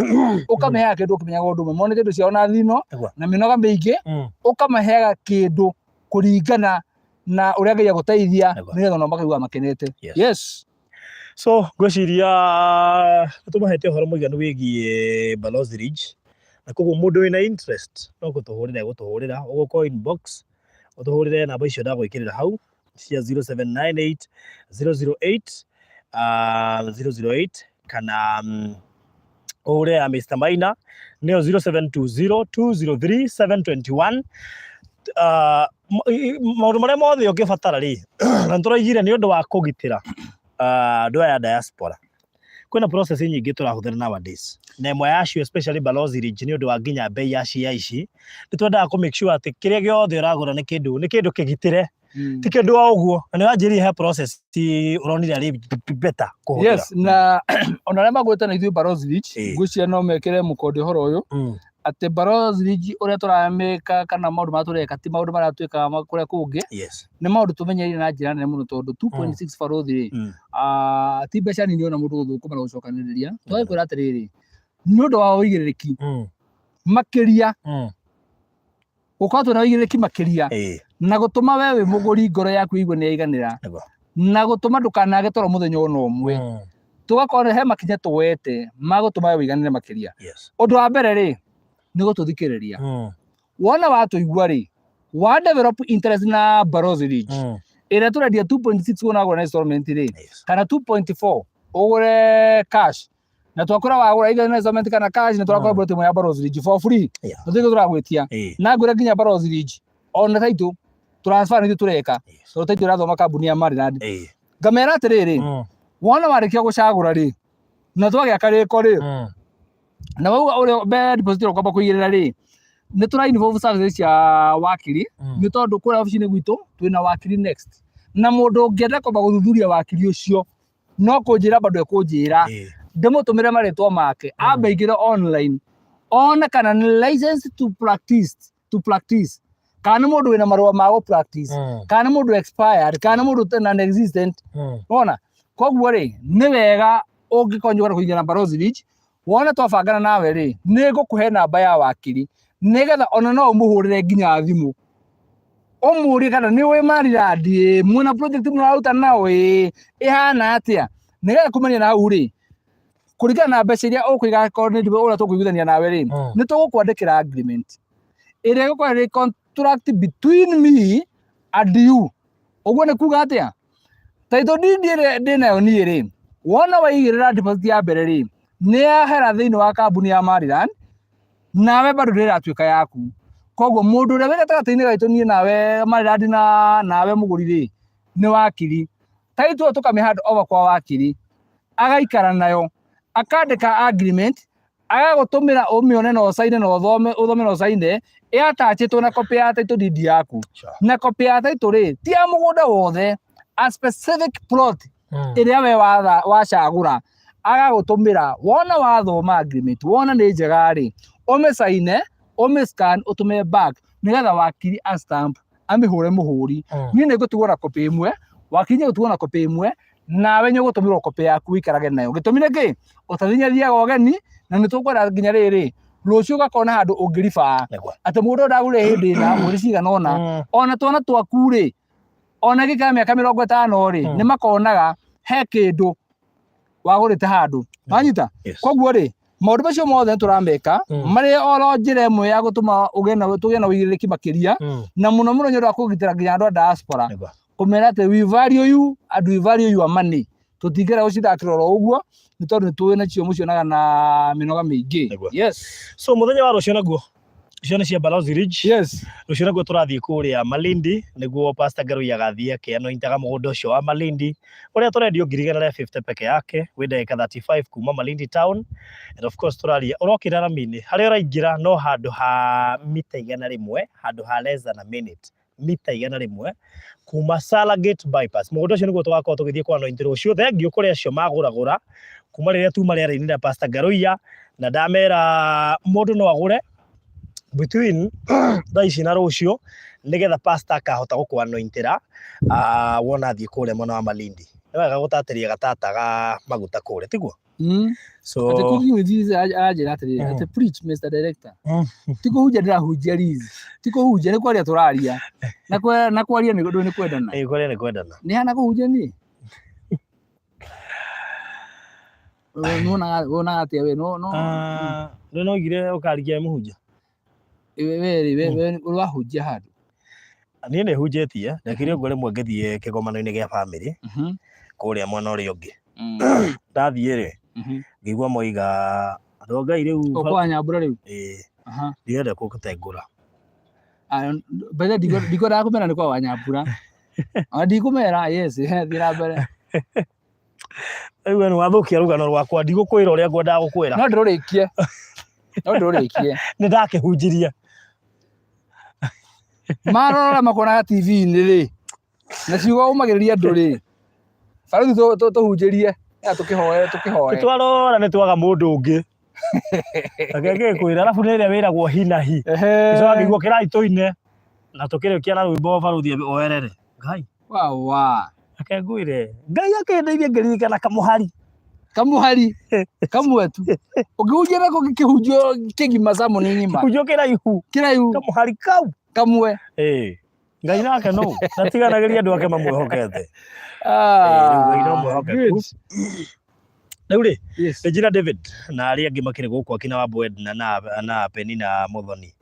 ũkamaheaga kĩndũ ũkĩmenyaga ũndũ ũmwe, monete indo ciao na thino na mĩnoga mĩingĩ, ũkamaheaga kĩndũ kũringana na ũrĩa Ngai agũteithia, nĩgetha onao makaigua makenete. Yes. So ngwĩciria nĩ tũmahete ũhoro mũiganu wĩgiĩ Balozi Ridge, na koguo mũndũ wĩna interest no gũtũhũrĩra egũtũhũrĩra, ũgũka inbox ũtũhũrĩre namba icio ndagwĩkĩrĩra hau cia 0798 008 008, kana ũhũre ya Mr Maina nĩyo 0720 203 721. Maũndũ marĩa mothe ũngĩbatara rĩ, na nĩtũraigire nĩ ũndũ wa kũgitĩra andũ aya a diaspora, kwĩna process nyingĩ tũrahũthĩra nowadays, na ĩmwe yacio especially Balozi Ridge, nĩ ũndũ wa nginya bei ya cia ici, nĩ twendaga kũ make sure atĩ kĩrĩa gĩothe ũragũra nĩ kĩndũ kĩgitĩre, ti kĩndũ o ũguo. Na nĩ wanjĩrire he process ũronire arĩ better kũhũthĩra. Yes, na ona arĩa magwĩte na ithuĩ Balozi Ridge, ngwĩciria no mekĩre mũkonde ũhoro ũyũ, atĩ Balozi Ridge ũrĩa tũramĩka kana maũndũ marĩa tũreka ti maũndũ marĩa twĩkaga kũrĩa kũngĩ. Nĩ maũndũ tũmenyereire na njĩra nene mũno, tondũ 2.6 barothi rĩ, ti mbeca nini ona mũndũ gũthũkũma na gũcokanĩrĩria. Tũgagĩkwĩra atĩrĩrĩ, nĩ ũndũ wa ũigĩrĩrĩki makĩria, gũkorwo twĩna ũigĩrĩrĩki makĩria na gũtũma we wĩ mũgũri ngoro yaku ĩigue nĩ yaiganĩra, na gũtũma ndũkanage toro mũthenya ona ũmwe, tũgakorwo he makinya tuoete ma gũtũma we wĩiganĩre makĩria. Ũndũ wa mbere rĩ, nĩ gũtũthikĩrĩria. Wona watũigua rĩ, Wa develop interest na Barozi Ridge ĩrĩa tũrendia 2.6 wona wagũra na installment rĩ, kana 2.4 ũgũre cash, na twakũra wagũra either na installment kana cash, na tũrakũra plot ĩmwe ya Barozi Ridge for free. Tũtirĩ tũragwĩtia. Na ngwĩra nginya Barozi Ridge ona title transfer nĩ ithuĩ tũreka, tondũ title ĩrathoma kambuni ya Maryland. Ngamera atĩrĩrĩ, wona warĩkia gũcagũra rĩ, na twagĩaka rĩko rĩ, na wauga ũrĩa mbere deposit ĩrĩa ũkwamba kũigĩrĩra rĩ, nĩ tũra involve services cia wakiri, nĩ tondũ kũrĩa obici-inĩ gwitũ twĩna wakiri next, na mũndũ ũngĩenda kwamba gũthuthuria wakiri ũcio no kũnjĩra bado ekũnjĩra, ndĩmũtũmĩre marĩtwa make, ambe aingĩre online one kana nĩ license to practice, kana nĩ mũndũ wĩna marũa ma gũ practice, kana nĩ mũndũ expired, kana nĩ mũndũ non existent. Wona koguo rĩ, nĩ wega ũngĩkorwo nĩ ũrenda kũingĩra Barozi Ridge, wona twabangana nawe rĩ, nĩ ngũkũhe namba ya wakiri, nĩgetha ona no ũmũhũrĩre nginya thimũ ũmũrie kana nĩ ũĩ Maryland ĩ, mwĩna project mũraruta nao ĩ, ĩhana atĩa, nĩgetha kumania na hau rĩ, kũringana na mbeca iria ũkũiga, akorwo nĩ ũrĩa tũkũiguithania nawe rĩ, nĩ tũgũkwandĩkĩra agreement ĩrĩa ĩgũkorwo ĩrĩ contract between me and you. Ũguo nĩ kuga atĩa? Title deed ĩrĩa ndĩnayo niĩ rĩ, wona waigĩrĩra deposit ya mbere rĩ, nĩ yahera thĩinĩ wa kambuni ya Maryland, nawe bado ndĩratuĩka yaku. Koguo mũndũ ũrĩa wĩ gatagatĩ-inĩ gaitũ, niĩ nawe Maryland na nawe mũgũri rĩ, nĩ wakiri. Title ĩyo tũkamĩ hand over kwa wakiri, agaikara nayo, akandĩka agreement, agagũtũmĩra ũmĩone na ũcaine na ũthome, ũthome na ũcaine ĩatachĩtwo na copy ya title deed yaku. Na copy ya title rĩ, ti ya mũgũnda wothe, a specific plot ĩrĩa we wacagũra, agagũtũmĩra. Wona wathoma agreement, wona nĩ njega rĩ, ũmĩcaine, ũmĩ scan, ũtũme back, nĩgetha wakiri a stamp, amĩhũre mũhũri. Niĩ nĩ ngũtigwo na copy ĩmwe, wakiri nĩ egũtigwo na copy ĩmwe, nawe nĩ ũgũtũmĩrwo copy yaku ũikarage nayo. Gĩtũmi nĩ kĩ? Ũtathi nĩ athiaga ũgeni, na nĩ tũkwenda nginya rĩrĩ rũciũ ũgakorwo na handũ ũngĩribaa atĩ mũgũnda ũyũ ndagũrire hĩndĩ ĩna mweri cigana ũna. Ona twana twaku rĩ, ona gĩkara mĩaka 50 rĩ, nĩ makonaga he kĩndũ wagũrĩte handũ wanyita. Yes. Koguo rĩ, maũndũ macio mothe nĩ tũrameka marĩ oro njĩra ĩmwe ya gũtũma ũgĩe na tũgĩe na ũigĩrĩrĩki makĩria, na mũno mũno nĩ ũndũ wa kũgitĩra nginya andũ a diaspora, kũmera atĩ we value you and we value your money. Tũtingĩenda gũcithakĩra oro ũguo, nĩ tondũ nĩ tũĩ nacio mũcionaga na mĩnoga mĩingĩ. Yes. So mũthenya wa rũciũ naguo, icio nĩ cia Balozi Ridge. Rũciũ naguo tũrathiĩ kũrĩa Malindi, nĩguo Pastor Ngarui agathiĩ akĩanointaga mũgũnda ũcio wa Malindi ũrĩa tũrendio 150,000 peke yake, wĩ ndagĩka 35 kuma Malindi town. And of course tũraria ũrokĩra rami-inĩ harĩa ũraingĩra no handũ ha mita 100, handũ ha less than a minute, mita 100 kuma Salagate bypass. Mũgũnda ũcio nĩguo tũgakorwo tũgĩthiĩ kwa anoint rũciũ. Thengiũ kũrĩ acio magũragũra kuma rĩrĩa tuma rĩara-inĩ na Pastor Ngaruiya, na ndamera mũndũ no agũre between thaa ici na rũciũ, nĩgetha pastor akahota gũkũanointĩra wona athiĩ kũrĩa mwena wa Malindi. Nĩ wega gũtatĩria gatata ga maguta kũrĩa, tiguo? So Atĩ cooking with Jesus aranjĩra atĩrĩrĩ, atĩ preach, Mr. Director. Ti kũhunjia ndĩrahunjia, Liz. Ti kũhunjia, nĩ kwaria tũraria. Na kwaria nĩ ndũĩ nĩ kwendana. Ĩĩ, kwaria nĩ kwendana. Nĩ hana kũhunjia niĩ? We Wonaga atĩa we? No Ah, nĩ noigire ũkarigia mũhunjia. We rĩ, we ũrĩ wahunjia handũ? Niĩ nĩ hunjĩtie, ndekire ũguo rĩmwe ngĩthiĩ kĩgomano-inĩ gĩa bamĩrĩ kũrĩa mwena ũrĩa ũngĩ. Ndathiĩ rĩ, ngĩigua moiga andũ a Ngai rĩu. Ũkwa Nyambura rĩu? Ĩĩ, ndirenda gũtengũra. Ah, mbere ndikwendaga kũmera nĩ kwa Wanyambura. Ona ndikũmera, yes, thiĩ na mbere. Rĩu we nĩ wathũkia rũgano rwakwa, ndigũkwĩra ũrĩa ngwendaga gũkwĩra. No ndĩrũrĩkie. No ndĩrũrĩkie. Nĩ ndakĩhunjirie. Marora makonaga TV-inĩ rĩ, na ciugo ũmagĩrĩria andũ rĩ, barũthi tũhunjĩrie, ya tũkĩhoe tũkĩhoe. Twarora nĩ twaga mũndũ ũngĩ. Reke ngĩkwĩra, arabu nĩ ĩrĩa wĩragwo hi na hi. Gĩcoka ngĩigua kĩrai tũine na tũkĩrĩkia na rwĩmbo barũthi oerere. Ngai. Wawa. Reke ngwĩre, Ngai akĩndeithia ngĩririkana kamũhari. Kamũhari kamwe tu. Ũngĩhunjia nako kĩhunjio kĩgima, sermon ng'ima. Kĩhunjio kĩraihu. Kĩraihu. Kamũhari kau. Kamwe. Ĩĩ. Ngai nake no ndatiganagĩria andũ ake mamwĩhokete. Rĩu Ngai no Ah, mwĩhokeku. good. Rĩu rĩ, Regina David na arĩa angĩ makĩrĩ gũkũ, akina wa Edna na Penina Muthoni.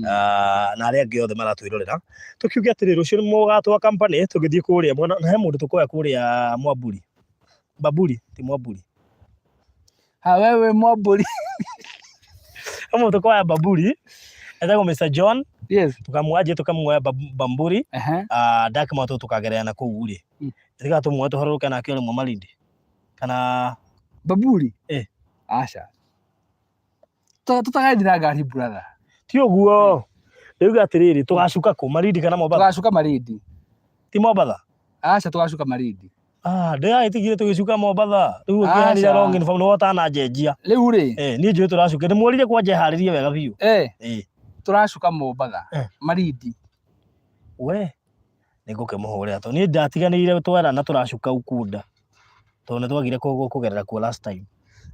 Ah, na arĩa angĩ othe maratwĩrorera tũkiuge atĩrĩ rũciũ nĩ mũgatwa company tũgĩthiĩ kũrĩa mwena na he mũndũ tũkoya kũrĩa Mwamburi Bamburi ti Mwamburi Ha wewe Mwamburi. He mũndũ tũkoya Bamburi etagwo Mr John Yes. tũkamwanjia tũkamuoya Bamburi. Ah, ndakĩmwa tũ tũkagerera na kũu rĩ tiga tũmuoe tũharũrũke nake rĩmwe Malindi kana Baburi? Eh. Aca. Tutagathi na ngari brother. Ti ũguo rĩu atĩrĩrĩ tũgacuka kũ Malindi kana Mombatha? Tũgacuka Malindi. Ti Mombatha? Aca tũgacuka Malindi. Ah, ndĩragĩtigire tũgĩcuka Mombatha rĩu ũkĩharĩria Aca. wrong inform nĩwe ũtananjenjia. Rĩu rĩ. Eh, niĩ njũĩ tũracuka ndĩmwĩrire kwanja eharĩrie wega biũ. Eh. Eh. Tũracuka Mombatha. Eh. Malindi. We nĩngũkĩmũhũrĩra tondũ niĩ ndatiganĩire twerana tũracuka Ukunda tondũ nĩtwagire kũgerera kuo last time.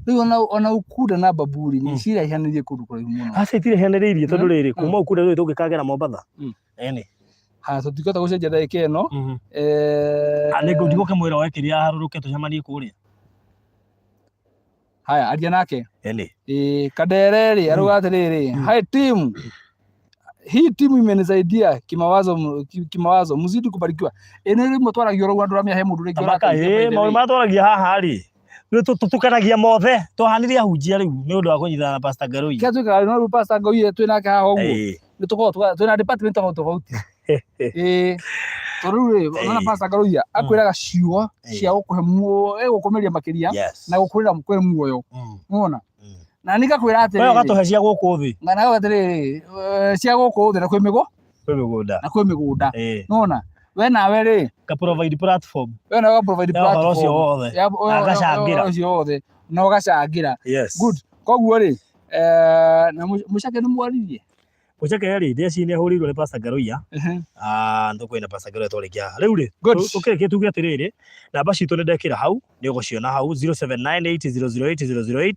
Rĩu ona Ukunda na Bamburi nĩ ciraihanĩrĩirie kũndũ kũraihu mũno. Aca itiraihanĩrĩirie tondũ rĩrĩ kuma Ukunda rĩu tũngĩkagera Mombatha. Ĩni. Haya tũtingĩhota gũcenjia ndagĩka ĩno. Ah, nĩngũ ndigũkĩmwĩra oe kĩrĩa aharũrũke tũcemanie kũrĩa. Haya aria nake. Ĩni. Ĩĩ Kandere rĩ arauga atĩrĩrĩ, hi team. Hii timu imenisaidia kimawazo, kimawazo mzidi kubarikiwa. Ĩ nĩ rĩmwe twaragia ũrauga ndũramenya he mũndũ rĩngĩ Tamaka ũrateithia ĩ by the maũndũ way. marĩa twaragia haha rĩ rĩu tũtukanagia mothe twahanire ahunjia rĩu nĩ ũndũ wa kũnyitana na Pastor Ngarũi. Kĩrĩa twĩkaga no rĩu Pastor Ngũi twĩ nake haha ũguo nĩ tũkoragwo twĩna department tofauti tofauti. Ĩĩ tondũ rĩu rĩ ona Pastor Ngarũiya akwĩraga ciugo cia gũkũhe muoyo ĩgũkũmĩria makĩria na gũkwĩra kwĩ muoyo. Nĩwona? Na niĩ ngakwĩra We atĩrĩrĩ ũgatũhe cia gũkũ thĩ. Na nawe atĩrĩrĩ cia gũkũ thĩ na kwĩ mĩgũ Kwĩ mĩgũnda. Na kwĩ mĩgũnda. Nĩwona? We nawe rĩ Nga provide platform. We nawe ũga provide Ya ũhoro ũcio platform. wothe. Ya Na ngacangĩra. ũhoro ũcio wothe na ũgacangĩra. Yes. Good. Koguo rĩ na mũcake nĩ mwaririe? Mũcake rĩ ndĩreciria nĩ ahũrĩirwo nĩ Pastor Ngaruiya. Ah, nĩ tũkũrĩ na Pastor Ngaruiya twarĩkia haha. Rĩu rĩ Good. tũkĩrĩkia tuge atĩrĩrĩ namba citũ nĩ ndekĩra hau nĩ ũgũciona hau 0798008008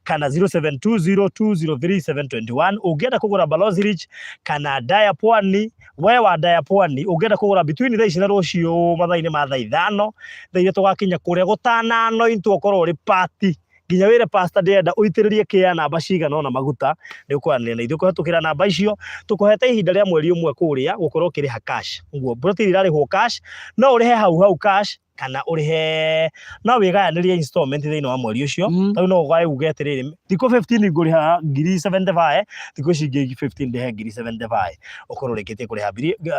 kana 0720203721 ũngĩenda kũgũra Balozi Rich kana Daya Pwani we wa Daya Pwani ũngĩenda kũgũra between thaa ici na rũciũ mathaa-inĩ ma thaa ithano thaa iria tũgakinya kũrĩa gũtananointwo ũkorwo ũrĩ party nginya wĩre pastor ndĩrenda ũitĩrĩrie kĩa namba cigana ũna maguta nĩ ũkwaranĩria na ithuĩ kũhetũkĩra namba icio tũkũhete ihinda rĩa mweri ũmwe kũrĩa gũkorwo ũkĩrĩha cash ũguo mburoti iria irarĩhwo cash no ũrĩhe hau hau cash kana ũrĩhe no wĩgayanĩrie installment thĩinĩ wa mweri ũcio tarĩu no ũgae uge atĩrĩrĩ thikũ 15 ngũrĩha ngiri 75 thikũ ici ingĩ 15 ndĩhe ngiri 75 ũkorwo ũrĩkĩtie kũrĩha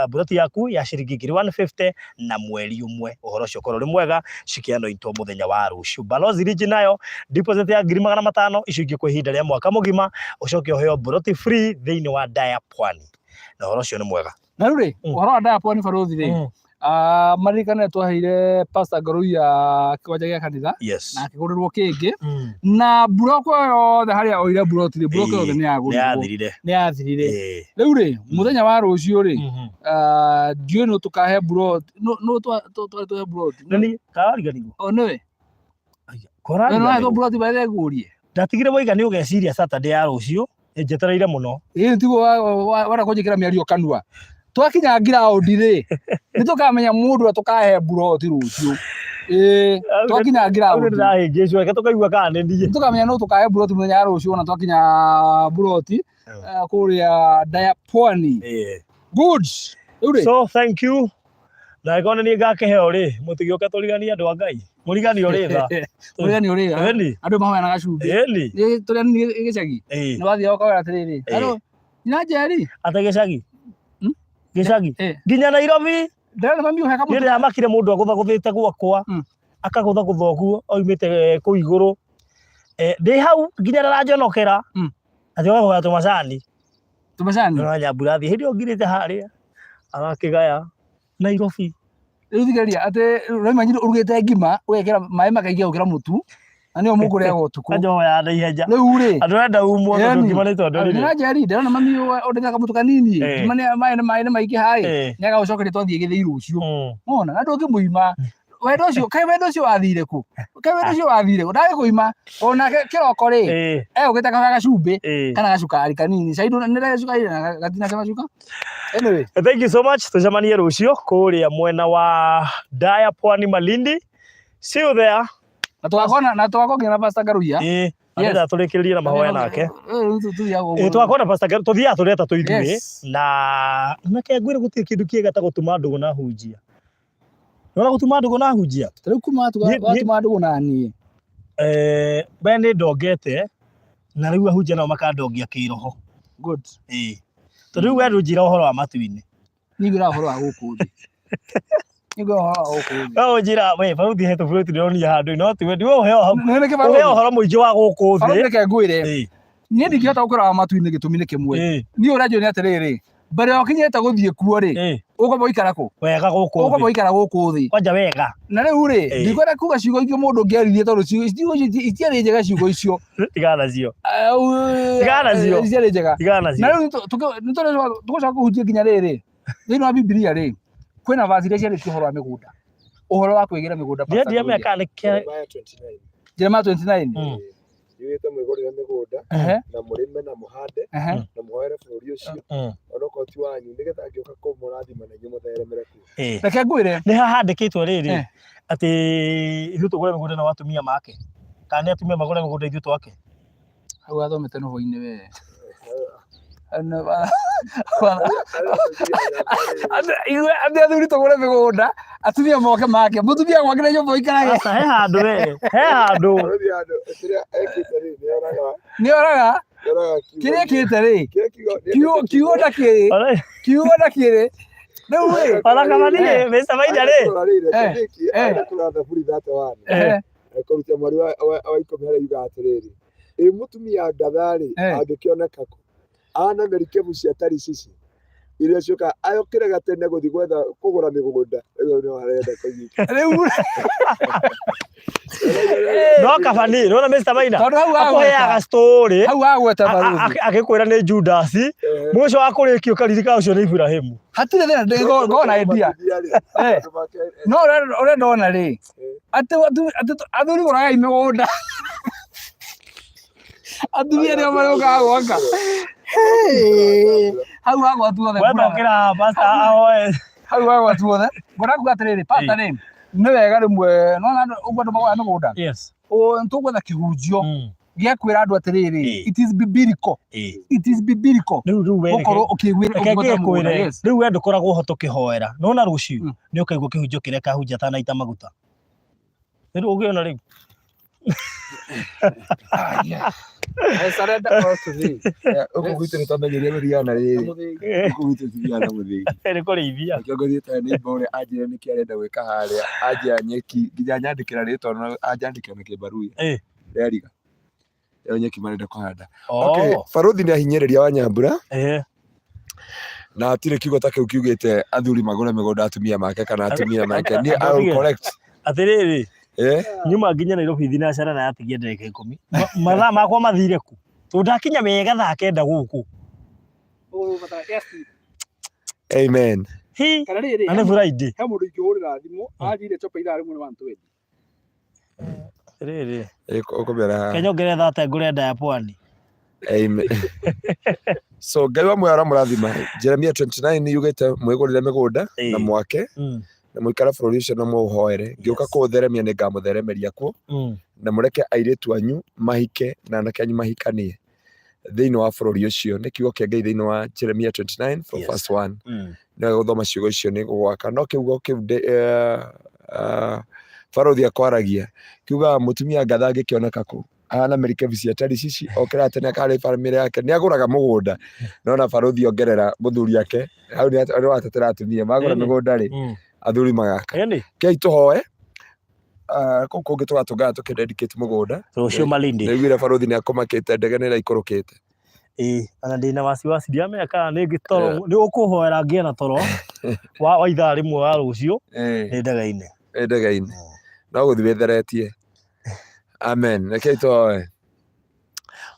mburoti yaku ya ciringi ngiri 150 na mweri ũmwe ũhoro ũcio ũkorwo ũrĩ mwega cikĩanointwo mũthenya wa rũciũ Balozi Ridge nayo deposit ya 500,000 icio ingĩ kwa ihinda rĩa mwaka mũgima ũcoke ũheo mburoti free thĩinĩ wa Daya Pwani na ũhoro ũcio nĩ mwega. Na rĩu rĩ ũhoro wa Daya Pwani barũthi rĩ ah, maririkane twaheire Pastor Ngaruiya kĩwanja gĩa kanitha na akĩgũrĩrwo kĩngĩ na mburoko yothe harĩa oire mburoti rĩ mburoko yothe nĩ yagũrirwo Nĩyathirire. nĩ yathirire rĩu rĩ mũthenya wa rũciũ rĩ ah, ndiũĩ nũ tũkahe mburoti nũ twarĩ tũhe mburoti Nani karariganĩrwo o nĩwe Kora we nĩwahetwo mburoti baithe ngũrie ndatigire waiga nĩ ũgeciria Saturday ya rũciũ njetereire mũno ĩĩ tiguo wenda kũnjĩkĩra mĩario kanua twakinya ngiraũndi rĩ nĩ tũkamenya mũndũ ũrĩa tũkahe mburoti rũciũ ĩĩ twakinya ngiraũndi ndĩrahĩngĩcwo reke tũkaigua kana nĩ niĩ nĩ tũkamenya nũ tũkahe mburoti mũthenya wa rũciũ ona twakinya mburoti kũrĩa Daya Pwani good rĩu rĩ so thank you na angĩkorwo nĩ niĩ ngakĩheo rĩ mũtigĩũke tũriganie andũ a Ngai mũrigani ũrĩ tha mũrigani ũrĩ tha Ĩni. andũ mahoyanaga cumbĩ Ĩni. Nĩ tũrĩa nini gĩcagi Ĩĩ. nĩ wathiaga ũkawĩra atĩrĩrĩ Ĩĩ. hello nyina Njeri Ate gĩcagi gĩcagi nginya Nairobi ndĩrona mami ũhe kamũtĩ niĩ ndĩramakire mũndũ agũthagũthĩte gwakwa akagũthagũtha ũguo oimĩte kũu igũrũ ndĩ hau nginya ndaranjonokera atĩ ũgakũgaya tũmacani Tũmacani? Ndĩrona nyambura thiĩ hĩndĩ ĩyo ngirĩte harĩa arakĩgaya Nairobi. Rĩu thikĩrĩria atĩ ũraimanyire ũrugĩte ngima ũgekĩra maĩ makaingĩha gũkĩra mũtu na nĩyo mũkũrĩaga ũtukũ. Kanjoya na ihenya. Rĩu rĩ. Andũ arenda umwo tondũ ngima nĩ tondũ rĩrĩ. Na Njeri ndĩrona mami ũndĩte kamũtu kanini. Ngima nĩ maĩ nĩ maĩ nĩ maingĩ haĩ. Nĩ agagũcokeria twathiĩ gĩthĩi rũciũ. Wona na ndũngĩmũima. Wendo ũcio kaĩ wendo ũcio wathire kũ? Kaĩ wendo ũcio wathire kũ? Ndagĩkũima onake kĩroko rĩ egũkĩte kaga gacumbĩ kana gacukari kanini. Cai nĩ gacukari na gatina cama cuka. Anyway. Thank you so much. Tucemanie rũciũ kũrĩa mwena wa Daya Pwani Malindi. See you there. Na tũgakorwo na tũgakorwo nginya na Pastor Ngaruiya. Na Yes. ndĩrenda tũrĩkĩrĩrie na mahoya nake. Eh, rĩu tũthiaga ũguo. Ĩ twakorwo Pastor Ngeru tũthiaga tũrĩ atatũ ithuĩ Yes. na nake ngwĩre gũtirĩ kĩndũ kĩega ta gũtuma ndũgũ na hunjia. Nĩwona gũtuma ndũgũ na hunjia? Ta rĩu kuma watuma ndũgũ na niĩ. Eh, we nĩ ndongete na rĩu ahunjia nao makandongia kĩroho. Good. Ĩĩ. Tondũ rĩu we ndũnjĩra ũhoro wa matu-inĩ. Niĩ ngwĩraga ũhoro wa gũkũ thĩ. Niĩ ngwĩraga ũhoro wa gũkũ thĩ. No ũnjĩra we baruthi he tũburoti ndĩronire handũ no tiwe ndiwe ũheo Nĩ nĩkĩ ũheo baruthi? ũhoro mũingĩ wa gũkũ thĩ. Baruthi reke ngwĩre. Ĩĩ. Niĩ ndingĩhota gũkwĩra wa matu-inĩ gĩtũmi nĩ kĩmwe. Ĩĩ. Niĩ ũrĩa njũĩ nĩ atĩrĩrĩ, mbere ya ũkinyĩte gũthiĩ kuo rĩ, Ĩĩ. ũkwamba gũikara kũ? Wega gũkũ Ũkwamba thĩ. gũikara gũkũ thĩ. Kwanja wega. Na rĩu rĩ, Ĩĩ. ndikwenda kuga ciugo ingĩ mũndũ ũngĩaririe tondũ ciugo ciugo icio itiarĩ njega ciugo icio. Tigana nacio. Tigana nacio. Itiarĩ njega. Tigana Na nacio. rĩu nĩ tũgũcoka kũhunjia nginya rĩrĩ, thĩinĩ wa Bibilia rĩ, kwĩna vaci iria ciarĩtie ũhoro wa mĩgũnda. Ũhoro wa kwĩgĩra mĩgũnda. Ndiĩ ndiamenya kana nĩ kĩa Jeremiah 29. Jeremiah 29. Yugĩte mwĩgũrĩre mĩgũnda Ehe, na mũrĩme na mũhande ehe. na mũhoere bũrũri ũcio onokorwo ti wanyu nĩgetha ngĩũka kũmũrathima na inyuĩ mũtheremere kuo. Ĩĩ. Reke ngwĩre. Nĩ hahandĩkĩtwo rĩrĩ Eh. atĩ ithuĩ tũgũre mĩgũnda nao atumia make kana nĩ atumia magũre mĩgũnda ithuĩ twake. Hau wathomete nobo-inĩ we. Atĩ athuri tũgũre mĩgũnda, atumia moke make. Mũtumia gwakĩre nyũmba ũikarage. Aca he handũ we, he handũ. Barũthi handũ kĩrĩa ekĩte rĩ nĩ oraga Nĩ oraga nĩ oraga kiugo kĩrĩa ekĩte rĩ, kĩrĩa kiugo kiugo kiugo ndakĩrĩ, kiugo ndakĩrĩ. Rĩu rĩ, Ona kama niĩ Mr. Maina rĩ. Eh, eh. kũrora Thaburi 31 ehe, kũruta mweri wa ikũmi harĩa yugaga atĩrĩrĩ ĩ mũtumia ngatha-rĩ Eh. angĩkĩoneka kũ ana merikebu cia Tarishishi iria ciũkaga ayũkĩraga tene gũthiĩ gwetha kũgũra mĩgũnda rĩu nĩho arenda kũnyita rĩu No kaba niĩ, nĩwona Mr. Maina tondũ hau akũheaga wagweta story hau wagweta baruthi agĩkwĩra nĩ Judas mũico wa kũrĩkia ũkaririkana ũcio nĩ Ibrahimu. hatirĩ thĩna ngona idea Eh. no ũrĩa ũrĩa ndona rĩ atĩ atĩ athuri gũragai mĩgũnda atumia nĩo marĩũkaga gwaka Hey, hau wagwa tuothe Wetokĩra pastor ahoe. hau wagwa tuothe ngona kuga atĩrĩrĩ pastor rĩ nĩ wega rĩmwe nona ũguo andũ magũraga mĩgũnda Yes. Tũgwetha kĩhunjio Mm. gĩa kwĩra andũ atĩrĩrĩ Eh. it is biblical Ĩĩ. it is biblical Rĩu rĩu we gũkorwo ũkĩgwĩra reke ũkĩgwata mũgũnda ngĩkwĩre yes rĩu we ndũkoragwo ho tũkĩhoera nona rũciũ Mm. nĩ ũkaigua kĩhunjio kĩrĩa kahunjia atanaita maguta rĩu ũngĩona rĩu Ah, yeah. I surrender all to thee. Gũkũ gwitũ nĩ twamenyerie gũthiaga na rĩrĩ gũkũ gwitũ tũthiaga na mũthĩgi nĩ kũrĩithia Nĩkĩo ngũthiĩte neighbor ũrĩa anjĩra nĩkĩ arenda gwĩka harĩa anjĩra nyeki nginya nyandĩkĩra rĩtwa na anjandĩkĩra na kĩmbaruya Eh. rĩariga ĩyo nyeki marenda kũhanda Oh. okay baruthi nĩ ahinyĩrĩria wa Nyambura Eh. na hatirĩ kiugo ta kĩu kiugĩte athuri magũre mĩgũnda atumia make kana atumia make niĩ I will correct Atĩrĩrĩ eh nyuma nginya Nairobi thinacara na yatigia ndagĩka ikũmi mathaa makwa mathire ku tondũ ndakinya wega thaa kenda gũkũ amen hi Kana rĩrĩ na nĩ Friday he mũndũ ingĩhũrĩra thimũ anjĩre chopa ithaa rĩmwe nĩ 120 atĩrĩrĩ ũkũmĩona haha Kenya ongerera thate ngũre nda ya pwani Amen. So Ngai wa muoyo aramũrathima. Jeremia 29 yugĩte mwĩgũrĩre mĩgũnda na Ĩĩ. mwake Mm. na mũikare bũrũri ũcio na mũũhoere. Ngĩũka Yes. kũũtheremia nĩngamũtheremeria kuo na mũreke airĩtu anyu mahike na anake anyu mahikanie thĩinĩ wa bũrũri ũcio. Nĩ kiugo kĩa Ngai thĩinĩ wa Jeremia 29 from verse 1. Nĩ wega gũthoma ciugo icio nĩ gũgwaka. No kiugo kĩu barũthi akwaragia kiugaga mũtumia ngatha angĩkĩoneka kũ ahana merikebu cia Tarishishi okĩraga tene akarĩ bamĩrĩ yake nĩ agũraga mũgũnda nona barũthi ongerera mũthuri ake hau nĩ watetera atumia magũra Ĩni. mĩgũnda rĩ athuri magaka Ĩni. kei tũhoe kũu kũngĩ tũgatũngana tũkĩdedicate mũgũnda Rũciũ Malindi. nĩiguire barũthi nĩ akũmakĩte ndege nĩ ĩraikũrũkĩte Ĩĩ, ona ndĩna wasiwasi ndiramenya kana nĩ ngĩtoro nĩ ũkũhoera ngĩe na toro wa ithaa rĩmwe wa rũciũ nĩ ndege-inĩ. Ĩ ndege-inĩ no gũthiĩ wĩtheretie amen rekei tũhoe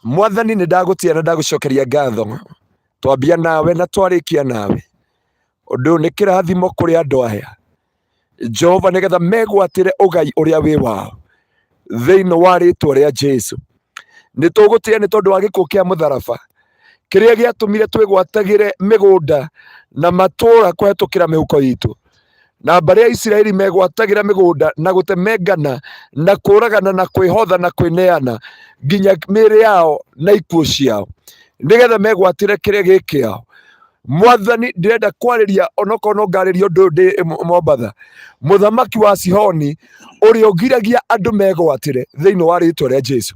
mwathani nĩ ndagũtĩa na ndagũcokeria ngatho twambia nawe na twarĩkia nawe ũndũ ũyũ nĩ kĩrathimo kũrĩ andũ aya Jehova nĩgetha megwatĩre ũgai ũrĩa wĩ wao thĩinĩ wa rĩtwa rĩa Jesu nĩ tũgũtĩa nĩ tondũ wa gĩkuũ kĩa mũtharaba kĩrĩa gĩatũmire twĩgwatagĩre mĩgũnda na matũũra kũhetũkĩra mĩhuko itũ Na mbarĩ ya Isiraeli megwatagĩra mĩgũnda na gũtemengana na kũũragana na kwĩhotha na kwĩneana nginya mĩĩrĩ yao na ikuũ ciao, nĩgetha megwatĩre kĩrĩa gĩ kĩao. Mwathani, ndĩrenda kwarĩria onokorwo no ngarĩria ũndũ ũyũ ndĩ Mombatha, mũthamaki wa Sihoni ũrĩa ũgiragia andũ megwatĩre thĩinĩ wa rĩtwa rĩa Jesu.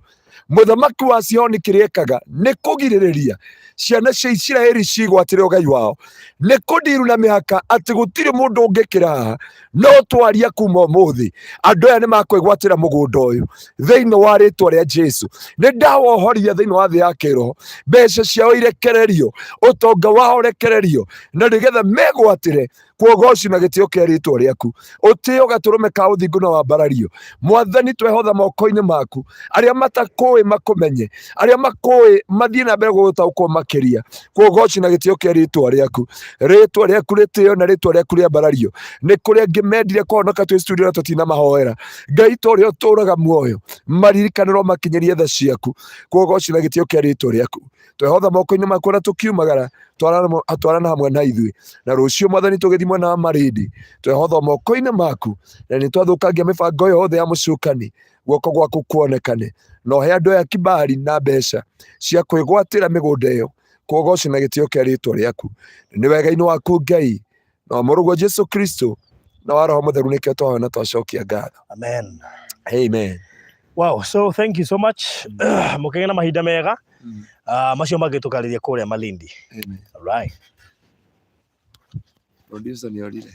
Mũthamaki wa Sihoni kĩrĩa ekaga nĩ kũgirĩrĩria ciana cia Isiraeli cigwatĩre ũgai wao, nĩ kũndiru na mĩhaka atĩ gũtirĩ mũndũ ũngĩkĩra haha. No twaria kuma ũmũthĩ, andũ aya nĩ makwĩgwatĩra mũgũnda ũyũ thĩinĩ wa rĩtwa rĩa Jesu. Nĩ ndawohoria thĩinĩ wa thĩ ya kĩroho, mbeca ciao irekererio, ũtonga wao ũrekererio, na nĩgetha megwatĩre kuogoci na gĩtĩo kĩa rĩtwa rĩaku. Ũtĩo gatũrũme ka ũthingu na wambarario. Mwathani, twehotha moko-inĩ maku, arĩa matakũĩ makũmenye, arĩa makũĩ mathiĩ na mbere gũgũtaũkwo makĩria. Kuogoci na gĩtĩo kĩa rĩtwa rĩaku, rĩtwa rĩaku rĩtĩo na rĩtwa rĩaku rĩambarario. Nĩ kũrĩ angĩ mendire kũhonoka twĩ studio na tũtinamahoera. Ngai ta ũrĩa ũtũũraga muoyo, maririkanĩrwo makinyĩrie tha ciaku. Kuogoci na gĩtĩo kĩa rĩtwa rĩaku, twehotha moko-inĩ maku na tũkiumagara, twarana hamwe na ithuĩ. Na rũciũ Mwathani tũgĩthiĩ mwena wa Malindi, twehotha moko-inĩ maku, na nĩ twathũkangia mĩbango yothe ya mũcukani. Guoko gwaku kuonekane na ũhe andũ aya kibali na mbeca cia kwĩgwatĩra mĩgũnda ĩyo. Kuogoci na gĩtĩo kĩa rĩtwa rĩaku, nĩ wega-inĩ waku Ngai, na wa mũrũguo Jesu Kristo, na wa Roho Mũtheru, nĩkĩo twahoya na twacokia ngatho. Amen. Amen. Wow, so thank you so much. Mũkĩgĩa na mahinda mega. Ah, macio mangĩ tũkarĩria kũrĩa Malindi. Amen. All right. Producer nĩ orire.